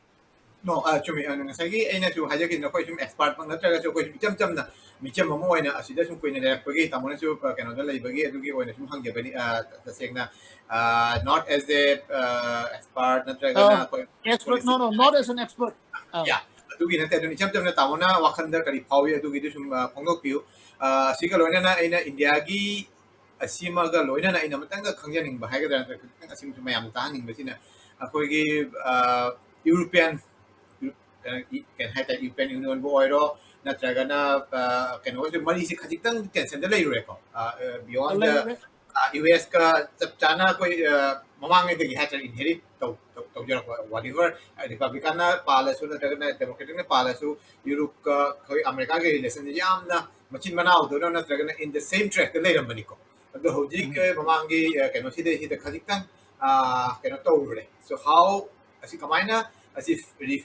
No, ꯑ, ꯆꯨꯝꯃꯤ꯫ ꯑ, ꯉꯁꯥꯏꯒꯤ ꯑꯩꯅꯁꯨ ꯍꯥꯏꯖꯈꯤꯕꯗ ꯑꯩꯈꯣꯏ ꯁꯨꯝ expertꯃꯛ ꯅꯠꯇ꯭ꯔꯒꯁꯨ ꯑꯩꯈꯣꯏ ꯁꯨꯝ ꯏꯆꯝ ꯆꯝꯅ ꯃꯤꯆꯝ ꯑꯃ ꯑꯣꯏꯅ ꯑꯁꯤꯗ ꯁꯨꯝ ꯀꯨꯏꯅ ꯂꯩꯔꯛꯄꯒꯤ ꯇꯥꯃꯣꯅꯁꯨ, ꯑ, ꯀꯩꯅꯣꯗ ꯂꯩꯕꯒꯤ ꯑꯗꯨꯒꯤ ꯑꯣꯏꯅ ꯁꯨꯝ ꯍꯪꯖꯕꯅꯤ, ꯑ, ꯇꯁꯦꯡꯅ, ꯑ, not as a, ꯑ, expert ꯅꯠꯇ꯭ꯔꯒꯅ ꯑ, ꯑꯩꯈꯣꯏ Expert, no, policy no, not as an expert. ꯑ, Yeah, ꯑꯗꯨꯒꯤ ꯅꯠꯇꯦ, ꯑꯗꯨꯝ ꯏꯆꯝ ꯆꯝꯅ ꯇꯥꯃꯣꯅ ꯋꯥꯈꯜꯗ ꯀꯔꯤ ꯐꯥꯎꯏ ꯑꯗꯨꯒꯤꯗꯨ ꯁꯨꯝ, ꯑ, ꯐꯣꯡꯗꯣꯛꯄꯤꯌꯨ꯫ ꯑ, ꯁꯤꯒ ꯂꯣꯏꯅꯅ ꯑꯩꯅ ꯏꯟꯗꯤꯌꯥꯒꯤ ꯑꯁꯤꯃꯒ ꯂꯣꯏꯅꯅ ꯑꯩꯅ ꯑꯃꯇꯪꯒ ꯈꯪꯖꯅꯤꯡꯕ ꯍꯥꯏꯒꯗ꯭ꯔꯥ, ꯅꯠꯇ꯭ꯔꯒ ꯈꯤꯇꯪ ꯑꯁꯤꯃꯁꯨ ꯃꯌꯥꯝꯅ ꯇꯥꯍꯟꯅꯤꯡꯕꯁꯤꯅ, ꯑꯩꯈꯣꯏꯒꯤ ꯌꯨꯔꯣꯄꯤꯌꯟ, ꯀꯩꯅꯣ ꯍꯥꯏꯇꯥꯔꯦ, ꯌꯨꯔꯣꯄꯤꯌꯟ ꯌꯨꯅꯤꯌꯟꯕꯨ ꯑꯣꯏꯔꯣ, ꯅꯠꯇ꯭ꯔꯒꯅ ꯀꯩꯅꯣꯒꯁꯨ ꯃꯔꯤꯁꯦ ꯈꯖꯤꯛꯇꯪ ꯇꯦꯟꯁꯟꯗ ꯂꯩꯔꯨꯔꯦꯀꯣ, ꯕꯤꯌꯣꯟ ꯗ ꯌꯨ ꯑꯦꯁꯀ ꯆꯞ ꯆꯥꯅ ꯑꯩꯈꯣꯏ ꯃꯃꯥꯡꯉꯩꯗꯒꯤ ꯍꯥꯏꯇꯥꯔꯦ, ꯏꯟꯍꯦꯔꯤꯠ ꯇꯧꯖꯔꯛꯄ, ꯋꯥꯠ ꯑꯦꯚꯔ ꯔꯤꯄꯕ꯭ꯂꯤꯀꯥꯟꯅ ꯄꯥꯜꯂꯁꯨ ꯅꯠꯇ꯭ꯔꯒꯅ ꯗꯦꯃꯣꯀ꯭ꯔꯦꯇꯤꯛꯅ ꯄꯥꯜꯂꯁꯨ, ꯌꯨꯔꯣꯞꯀ ꯑꯩꯈꯣꯏ ꯑꯃꯦꯔꯤꯀꯥꯒꯤ ꯔꯤꯂꯦꯁꯟꯁꯦ ꯌꯥꯝꯅ ꯃꯆꯤꯟ ꯃꯅꯥꯎꯗꯧꯅ ꯅꯠꯇ꯭ꯔꯒꯅ in the same trackꯇ ꯂꯩꯔꯝꯕꯅꯤꯀꯣ꯫ ꯑꯗꯣ ꯍꯧꯖꯤꯛ ꯃꯃꯥꯡꯒꯤ ꯀꯩꯅꯣꯁꯤꯗꯩꯁꯤꯗ ꯈꯖꯤꯛꯇꯪ ꯀꯩꯅꯣ ꯇꯧꯔꯨꯔꯦ꯫ So how, ꯑꯁꯤ ꯀꯃꯥꯏꯅ, ꯑꯁꯤ ꯔꯤ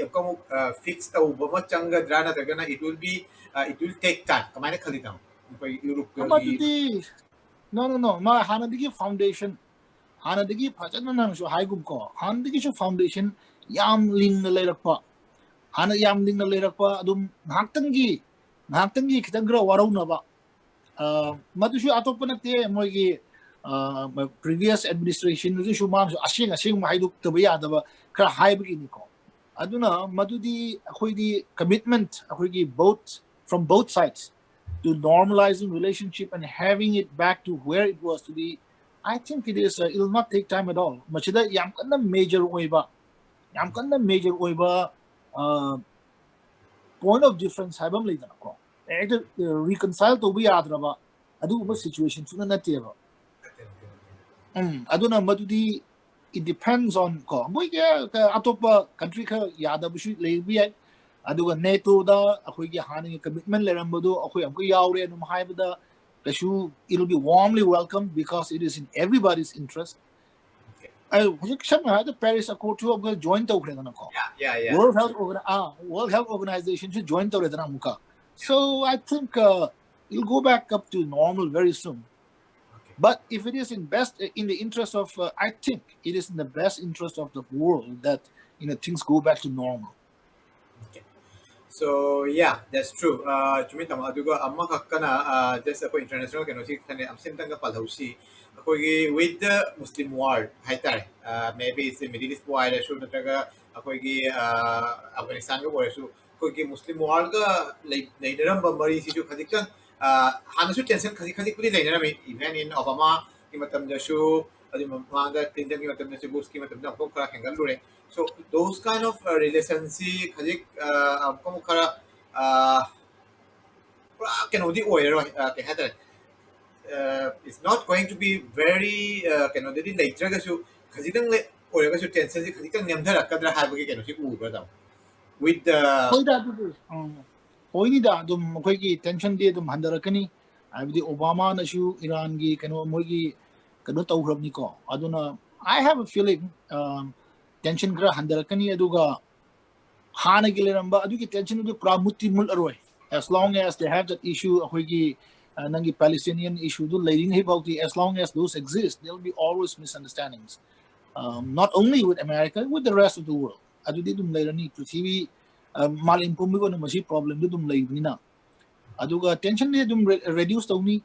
ꯑꯃꯨꯛꯀ ꯑꯃꯨꯛ ꯐꯤꯛꯁ ꯇꯧꯕ ꯑꯃ ꯆꯪꯒꯗ꯭ꯔꯥ, ꯅꯠꯇ꯭ꯔꯒꯅ it will be, it will take time, ꯀꯃꯥꯏꯅ ꯈꯜꯂꯤ ꯇꯥꯃꯣ? ꯑꯩꯈꯣꯏ ꯌꯨꯔꯣꯞꯀꯤ ꯃꯗꯨꯗꯤ, no, no, no, ꯃꯥ ꯍꯥꯟꯅꯗꯒꯤ ꯐꯥꯎꯟꯗꯦꯁꯟ, ꯍꯥꯟꯅꯗꯒꯤ ꯐꯖꯅ ꯅꯪꯁꯨ ꯍꯥꯏꯒꯨꯝꯀꯣ, ꯍꯥꯟꯅꯗꯒꯤꯁꯨ ꯐꯥꯎꯟꯗꯦꯁꯟ ꯌꯥꯝ ꯂꯤꯡꯅ ꯂꯩꯔꯛꯄ, ꯍꯥꯟꯅ ꯌꯥꯝ ꯂꯤꯡꯅ ꯂꯩꯔꯛꯄ, ꯑꯗꯨꯝ ꯉꯥꯏꯍꯥꯛꯇꯪꯒꯤ, ꯉꯥꯏꯍꯥꯛꯇꯪꯒꯤ ꯈꯤꯇꯪ ꯈꯔ ꯋꯥꯔꯧꯅꯕ, ꯃꯗꯨꯁꯨ ꯑꯇꯣꯞꯄ ꯅꯠꯇꯦ, ꯃꯣꯏꯒꯤ previous administrationꯗꯨꯁꯨ ꯃꯥꯅꯁꯨ ꯑꯁꯦꯡ ꯑꯁꯦꯡꯕ ꯍꯥꯏꯗꯣꯛꯇꯕ ꯌꯥꯗꯕ ꯈꯔ ꯍꯥꯏꯕꯒꯤꯅꯤꯀꯣ꯫ ꯑꯗꯨꯅ ꯃꯗꯨꯗꯤ ꯑꯩꯈꯣꯏꯗꯤ commitment, ꯑꯩꯈꯣꯏꯒꯤ both, from both sides, to normalizing relationship and having it back to where it was to be, I think it is, uh, it will not take time at all. ꯃꯁꯤꯗ ꯌꯥꯝ ꯀꯟꯅ ꯃꯦꯖꯔ ꯑꯣꯏꯕ, ꯌꯥꯝ ꯀꯟꯅ major ꯑꯣꯏꯕ point of difference ꯍꯥꯏꯕ ꯑꯃ ꯂꯩꯗꯅꯀꯣ, ꯍꯦꯛꯇ ꯔꯤꯀꯟꯁꯥꯏꯜ ꯇꯧꯕ ꯌꯥꯗ꯭ꯔꯕ ꯑꯗꯨꯒꯨꯝꯕ ꯁꯤꯆꯨꯋꯦꯁꯟ ꯁꯨꯅ ꯅꯠꯇꯦꯕ꯫ ꯎꯝ, ꯑꯗꯨꯅ ꯃꯗꯨꯗꯤ it depends on ꯀꯣ, ꯃꯣꯏꯒꯤ ꯑꯇꯣꯞꯄ ꯀꯟꯇ꯭ꯔꯤ ꯈꯔ ꯌꯥꯗꯕꯁꯨ ꯂꯩꯕ ꯌꯥꯏ꯫ ꯑꯗꯨꯒ ꯅꯦꯇꯣꯗ ꯑꯩꯈꯣꯏꯒꯤ ꯍꯥꯟꯅꯒꯤ ꯀꯃꯤꯠꯃꯦꯟ ꯂꯩꯔꯝꯕꯗꯣ ꯑꯩꯈꯣꯏ ꯑꯃꯨꯛꯀ ꯌꯥꯎꯔꯦ ꯑꯗꯨꯝ ꯍꯥꯏꯕꯗ ꯀꯩꯁꯨ, it will be warmly welcome because it is in everybody's interest. ꯑꯩ ꯍꯧꯖꯤꯛ ꯁꯝꯅ ꯍꯥꯏꯔꯕꯗ ꯄꯦꯔꯤꯁ ꯑꯦꯀꯣꯔꯗꯁꯨ ꯑꯃꯨꯛꯀ ꯖꯣꯏꯟ ꯇꯧꯈ꯭ꯔꯦꯗꯅꯀꯣ꯫ Yeah, yeah, yeah. World Health Organ-, ah, World Health Organizationꯁꯨ ꯖꯣꯏꯟ ꯇꯧꯔꯦꯗꯅ ꯑꯃꯨꯛꯀ꯫ So I think, uh, it'll go back up to normal very soon. Okay. But if it is in best, in the interest of, uh, I think it is in the best interest of the world that, you know, things go back to normal. Okay. So yeah, that's true. Uh, ꯆꯨꯝꯃꯤ ꯇꯥꯃꯣ꯫ ꯑꯗꯨꯒ ꯑꯃꯈꯛꯀꯅ, uh, just ꯑꯩꯈꯣꯏ international ꯀꯩꯅꯣꯁꯤ ꯈꯟꯅꯦ, ꯑꯃꯁꯤꯝꯇꯪꯒ ꯄꯜꯍꯧꯁꯤ꯫ ꯑꯩꯈꯣꯏꯒꯤ with the Muslim world ꯍꯥꯏꯇꯥꯔꯦ, uh, maybe it's the Middle Eastꯄꯨ ꯍꯥꯏꯔꯁꯨ ꯅꯠꯇ꯭ꯔꯒ ꯑꯩꯈꯣꯏꯒꯤ, uh, ꯑꯐꯒꯥꯅꯤꯁꯇꯥꯟꯒ ꯑꯣꯏꯔꯁꯨ, ꯑꯩꯈꯣꯏꯒꯤ ꯃꯨꯁꯂꯤꯝ ꯋꯥꯔꯜꯒ ꯂꯩ-, ꯂꯩꯅꯔꯝꯕ ꯃꯔꯤꯁꯤꯁꯨ ꯈꯖꯤꯛꯇꯪ, ꯍꯥꯟꯅꯁꯨ ꯇꯦꯟꯁꯟ ꯈꯖꯤꯛ ꯈꯖꯤꯛꯄꯨꯗꯤ ꯂꯩꯅꯔꯝꯃꯤ, even in Obama ꯒꯤ ꯃꯇꯝꯗꯁꯨ, ꯑꯗꯨꯒꯤ ꯃꯃꯥꯡꯗ ꯀ꯭ꯂꯤꯟꯇꯟꯒꯤ ꯃꯇꯝꯗꯁꯨ, ꯕꯨꯁꯀꯤ ꯃꯇꯝꯗ ꯑꯃꯨꯛ ꯈꯔ ꯍꯦꯟꯒꯠꯂꯨꯔꯦ꯫ So those kind of ꯔꯤꯂꯦꯁꯟꯁꯤ ꯈꯖꯤꯛ ꯑꯃꯨꯛ ꯑꯃꯨꯛ ꯈꯔ ꯄꯨꯔꯥ ꯀꯩꯅꯣꯗꯤ ꯑꯣꯏꯔꯔꯣꯏ, ꯀꯩ ꯍꯥꯏꯇꯥꯔꯦ, it's not going to be very ꯀꯩꯅꯣꯗꯗꯤ ꯂꯩꯇ꯭ꯔꯒꯁꯨ, ꯈꯖꯤꯛꯇꯪ ꯑꯣꯏꯔꯒꯁꯨ ꯇꯦꯟꯁꯟꯁꯤ ꯈꯖꯤꯛꯇꯪ ꯅꯦꯝꯊꯔꯛꯀꯗ꯭ꯔꯥ ꯍꯥꯏꯕꯒꯤ ꯀꯩꯅꯣꯁꯤ ꯎꯕ꯭ꯔꯥ, ꯇꯥꯃꯣ? With the ꯍꯣꯏꯗ ꯑꯗꯨꯗꯤ ꯎꯝ, ꯑꯣꯏꯅꯤꯗ꯫ ꯑꯗꯨꯝ ꯑꯩꯈꯣꯏꯒꯤ ꯇꯦꯟꯁꯟꯗꯤ ꯑꯗꯨꯝ ꯍꯟꯊꯔꯛꯀꯅꯤ꯫ ꯍꯥꯏꯕꯗꯤ ꯑꯣꯕꯥꯃꯥꯅꯁꯨ ꯏꯔꯥꯟꯒꯤ ꯀꯩꯅꯣ, ꯃꯣꯏꯒꯤ ꯀꯩꯅꯣ ꯇꯧꯈ꯭ꯔꯕꯅꯤꯀꯣ꯫ ꯑꯗꯨꯅ I have a feeling tension ꯈꯔ ꯍꯟꯊꯔꯛꯀꯅꯤ꯫ ꯑꯗꯨꯒ ꯍꯥꯟꯅꯒꯤ ꯂꯩꯔꯝꯕ ꯑꯗꯨꯒꯤ ꯇꯦꯟꯁꯟ ꯑꯗꯨ ꯄꯨꯔꯥ ꯃꯨꯠꯇꯤ ꯃꯨꯠꯂꯔꯣꯏ꯫ As long as they have that issue, ꯑꯩꯈꯣꯏꯒꯤ ꯅꯪꯒꯤ Palestinian issue ꯗꯨ ꯂꯩꯔꯤꯉꯩ ꯐꯥꯎꯗꯤ, as long as those exist, there will be always misunderstandings, not only with America, with the rest of the world. ꯑꯗꯨꯗꯤ ꯑꯗꯨꯝ ꯂꯩꯔꯅꯤ꯫ ꯄ꯭ꯔꯤꯊꯤꯕꯤ, ꯃꯥꯂꯦꯝ ꯄꯨꯝꯕꯒꯤ ꯑꯣꯏꯅ ꯃꯁꯤ ꯄ꯭ꯔꯣꯕ꯭ꯂꯦꯝꯗꯤ ꯑꯗꯨꯝ ꯂꯩꯕꯅꯤꯅ꯫ ꯑꯗꯨꯒ ꯇꯦꯟꯁꯟꯗꯤ ꯑꯗꯨꯝ ꯔꯤꯗ꯭ꯌꯨꯁ ꯇꯧꯅꯤ꯫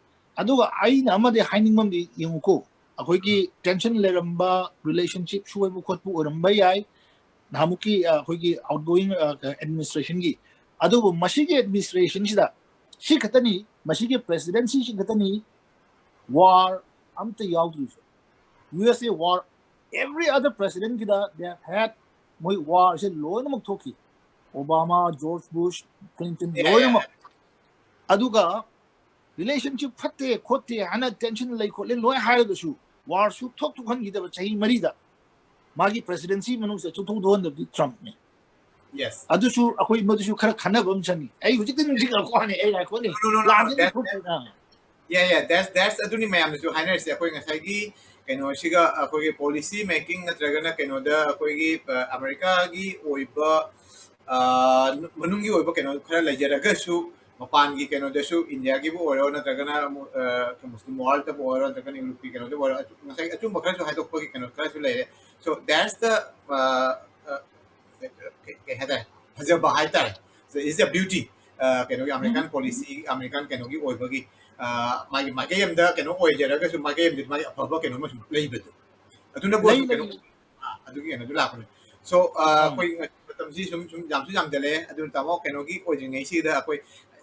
ꯑꯗꯨꯒ ꯑꯩꯅ ꯑꯃꯗꯤ ꯍꯥꯏꯅꯤꯡꯕ ꯑꯃꯗꯤ, ꯌꯦꯡꯉꯨꯀꯣ, ꯑꯩꯈꯣꯏꯒꯤ ꯇꯦꯟꯁꯟ ꯂꯩꯔꯝꯕ, ꯔꯤꯂꯦꯁꯟꯁꯤꯞ ꯁꯣꯏꯕ ꯈꯣꯠꯄ ꯑꯣꯏꯔꯝꯕ ꯌꯥꯏ꯫ ꯅꯍꯥꯟꯃꯨꯛꯀꯤ ꯑꯩꯈꯣꯏꯒꯤ outgoing administration ꯒꯤ, ꯑꯗꯨꯕꯨ ꯃꯁꯤꯒꯤ ꯑꯦꯗꯃꯤꯅꯤꯁꯇ꯭ꯔꯦꯁꯟꯁꯤꯗ ꯁꯤ ꯈꯛꯇꯅꯤ, ꯃꯁꯤꯒꯤ ꯄ꯭ꯔꯦꯁꯤꯗꯦꯟꯁꯤꯁꯤ ꯈꯛꯇꯅꯤ ꯋꯥꯔ ꯑꯝꯇ ꯌꯥꯎꯗ꯭ꯔꯤꯁꯦ꯫ U S A war, every other president ꯀꯤꯗ they have had, ꯃꯣꯏ ꯋꯥꯔꯁꯦ ꯂꯣꯏꯅꯃꯛ ꯊꯣꯛꯈꯤ꯫ ꯑꯣꯕꯥꯃꯥ, ꯖꯣꯔꯖ ꯕꯨꯁ, ꯀ꯭ꯂꯤꯟꯇꯟ, ꯂꯣꯏꯅꯃꯛ꯫ ꯑꯗꯨꯒ ꯔꯤꯂꯦꯁꯟꯁꯤꯞ ꯐꯠꯇꯦ ꯈꯣꯠꯇꯦ ꯍꯥꯏꯅ ꯇꯦꯟꯁꯟ ꯂꯩ ꯈꯣꯠꯂꯦ ꯂꯣꯏ ꯍꯥꯏꯔꯒꯁꯨ, ꯋꯥꯔ ꯁꯨꯛꯊꯣꯛ ꯊꯣꯛꯍꯟꯈꯤꯗꯕ ꯆꯍꯤ ꯃꯔꯤꯗ ꯃꯥꯒꯤ ꯄ꯭ꯔꯦꯁꯤꯗꯦꯟꯁꯤ ꯃꯅꯨꯡꯁꯤꯗ ꯁꯨꯛꯊꯣꯛ ꯊꯣꯛꯍꯟꯗꯕꯗꯤ ꯇ꯭ꯔꯝꯞꯅꯤ꯫ Yes. ꯑꯗꯨꯁꯨ ꯑꯩꯈꯣꯏ ꯃꯗꯨꯁꯨ ꯈꯔ ꯈꯟꯅꯕ ꯑꯃ ꯆꯪꯉꯤ꯫ ꯑꯩ ꯍꯧꯖꯤꯛꯇ ꯅꯤꯡꯁꯤꯡꯉꯛꯄ ꯋꯥꯅꯤ, ꯑꯩ ꯉꯥꯏꯈꯣꯅꯤ꯫ No, no, no, no, ꯂꯥꯟꯁꯦ that- ꯊꯣꯛꯇꯦ꯫ ꯑꯥ꯫ Yeah, yeah, that's, that's ꯑꯗꯨꯅꯤ ꯃꯌꯥꯝꯅꯁꯨ ꯍꯥꯏꯅꯔꯤꯁꯦ꯫ ꯑꯩꯈꯣꯏ ꯉꯁꯥꯏꯒꯤ ꯀꯩꯅꯣꯁꯤꯒ, ꯑꯩꯈꯣꯏꯒꯤ ꯄꯣꯂꯤꯁꯤ ꯃꯦꯀꯤꯡ ꯅꯠꯇ꯭ꯔꯒꯅ ꯀꯩꯅꯣꯗ ꯑꯩꯈꯣꯏꯒꯤ ꯑ, ꯑꯃꯦꯔꯤꯀꯥꯒꯤ ꯑꯣꯏꯕ ꯑ, ꯃꯅꯨꯡꯒꯤ ꯑꯣꯏꯕ ꯀꯩꯅꯣ ꯈꯔ ꯂꯩꯖꯔꯒꯁꯨ, ꯃꯄꯥꯟꯒꯤ ꯀꯩꯅꯣꯗꯁꯨ, ꯏꯟꯗꯤꯌꯥꯒꯤꯕꯨ ꯑꯣꯏꯔꯣ ꯅꯠꯇ꯭ꯔꯒꯅ ꯑꯃꯨꯛ, ꯑ, ꯃꯨꯁꯂꯤꯝ ꯋꯥꯔꯜꯗꯕꯨ ꯑꯣꯏꯔꯣ ꯅꯠꯇ꯭ꯔꯒꯅ ꯌꯨꯔꯣꯞꯀꯤ ꯀꯩꯅꯣꯗꯕꯨ ꯑꯣꯏꯔꯣ, ꯉꯁꯥꯏ ꯑꯆꯨꯝꯕ ꯈꯔꯁꯨ ꯍꯥꯏꯗꯣꯛꯄꯒꯤ ꯀꯩꯅꯣ ꯈꯔꯁꯨ ꯂꯩꯔꯦ꯫ So that's the, ꯑ, ꯑ, ꯀꯩ ꯀꯩ ꯍꯥꯏꯇꯥꯔꯦ, ꯐꯖꯕ ꯍꯥꯏꯇꯥꯔꯦ, it's a beauty꯫ ꯑ, ꯀꯩꯅꯣꯒꯤ ꯑꯃꯦꯔꯤꯀꯥꯟ ꯄꯣꯂꯤꯁꯤ, ꯑꯃꯦꯔꯤꯀꯥꯟ ꯀꯩꯅꯣꯒꯤ ꯑꯣꯏꯕꯒꯤ, ꯑ, ꯃꯥꯒꯤ ꯃꯥꯏꯀꯩ ꯑꯃꯗ ꯀꯩꯅꯣ ꯑꯣꯏꯖꯔꯒꯁꯨ, ꯃꯥꯏꯀꯩ ꯑꯃꯗ ꯃꯥꯒꯤ ꯑꯐꯕ ꯀꯩꯅꯣ ꯑꯃꯁꯨ ꯂꯩꯕꯗꯣ, ꯑꯗꯨꯅꯕꯨ ꯂꯩ, ꯀꯩꯅꯣ, ꯂꯩ꯫ ꯑ, ꯑꯗꯨꯒꯤ ꯀꯩꯅꯣꯗꯨ ꯂꯥꯛꯄꯅꯦ꯫ So, ꯑ, ꯑꯥ꯫ ꯑꯩꯈꯣꯏ ꯃꯇꯝꯁꯤ ꯁꯨꯝ ꯁꯨꯝ ꯌꯥꯝꯁꯨ ꯌꯥꯝꯁꯤꯜꯂꯛꯑꯦ꯫ ꯑꯗꯨꯅ ꯇꯥꯃꯣ, ꯀꯩꯅꯣꯒꯤ ꯑꯣꯏꯗ꯭ꯔꯤꯉꯩꯁꯤꯗ ꯑꯩꯈꯣꯏ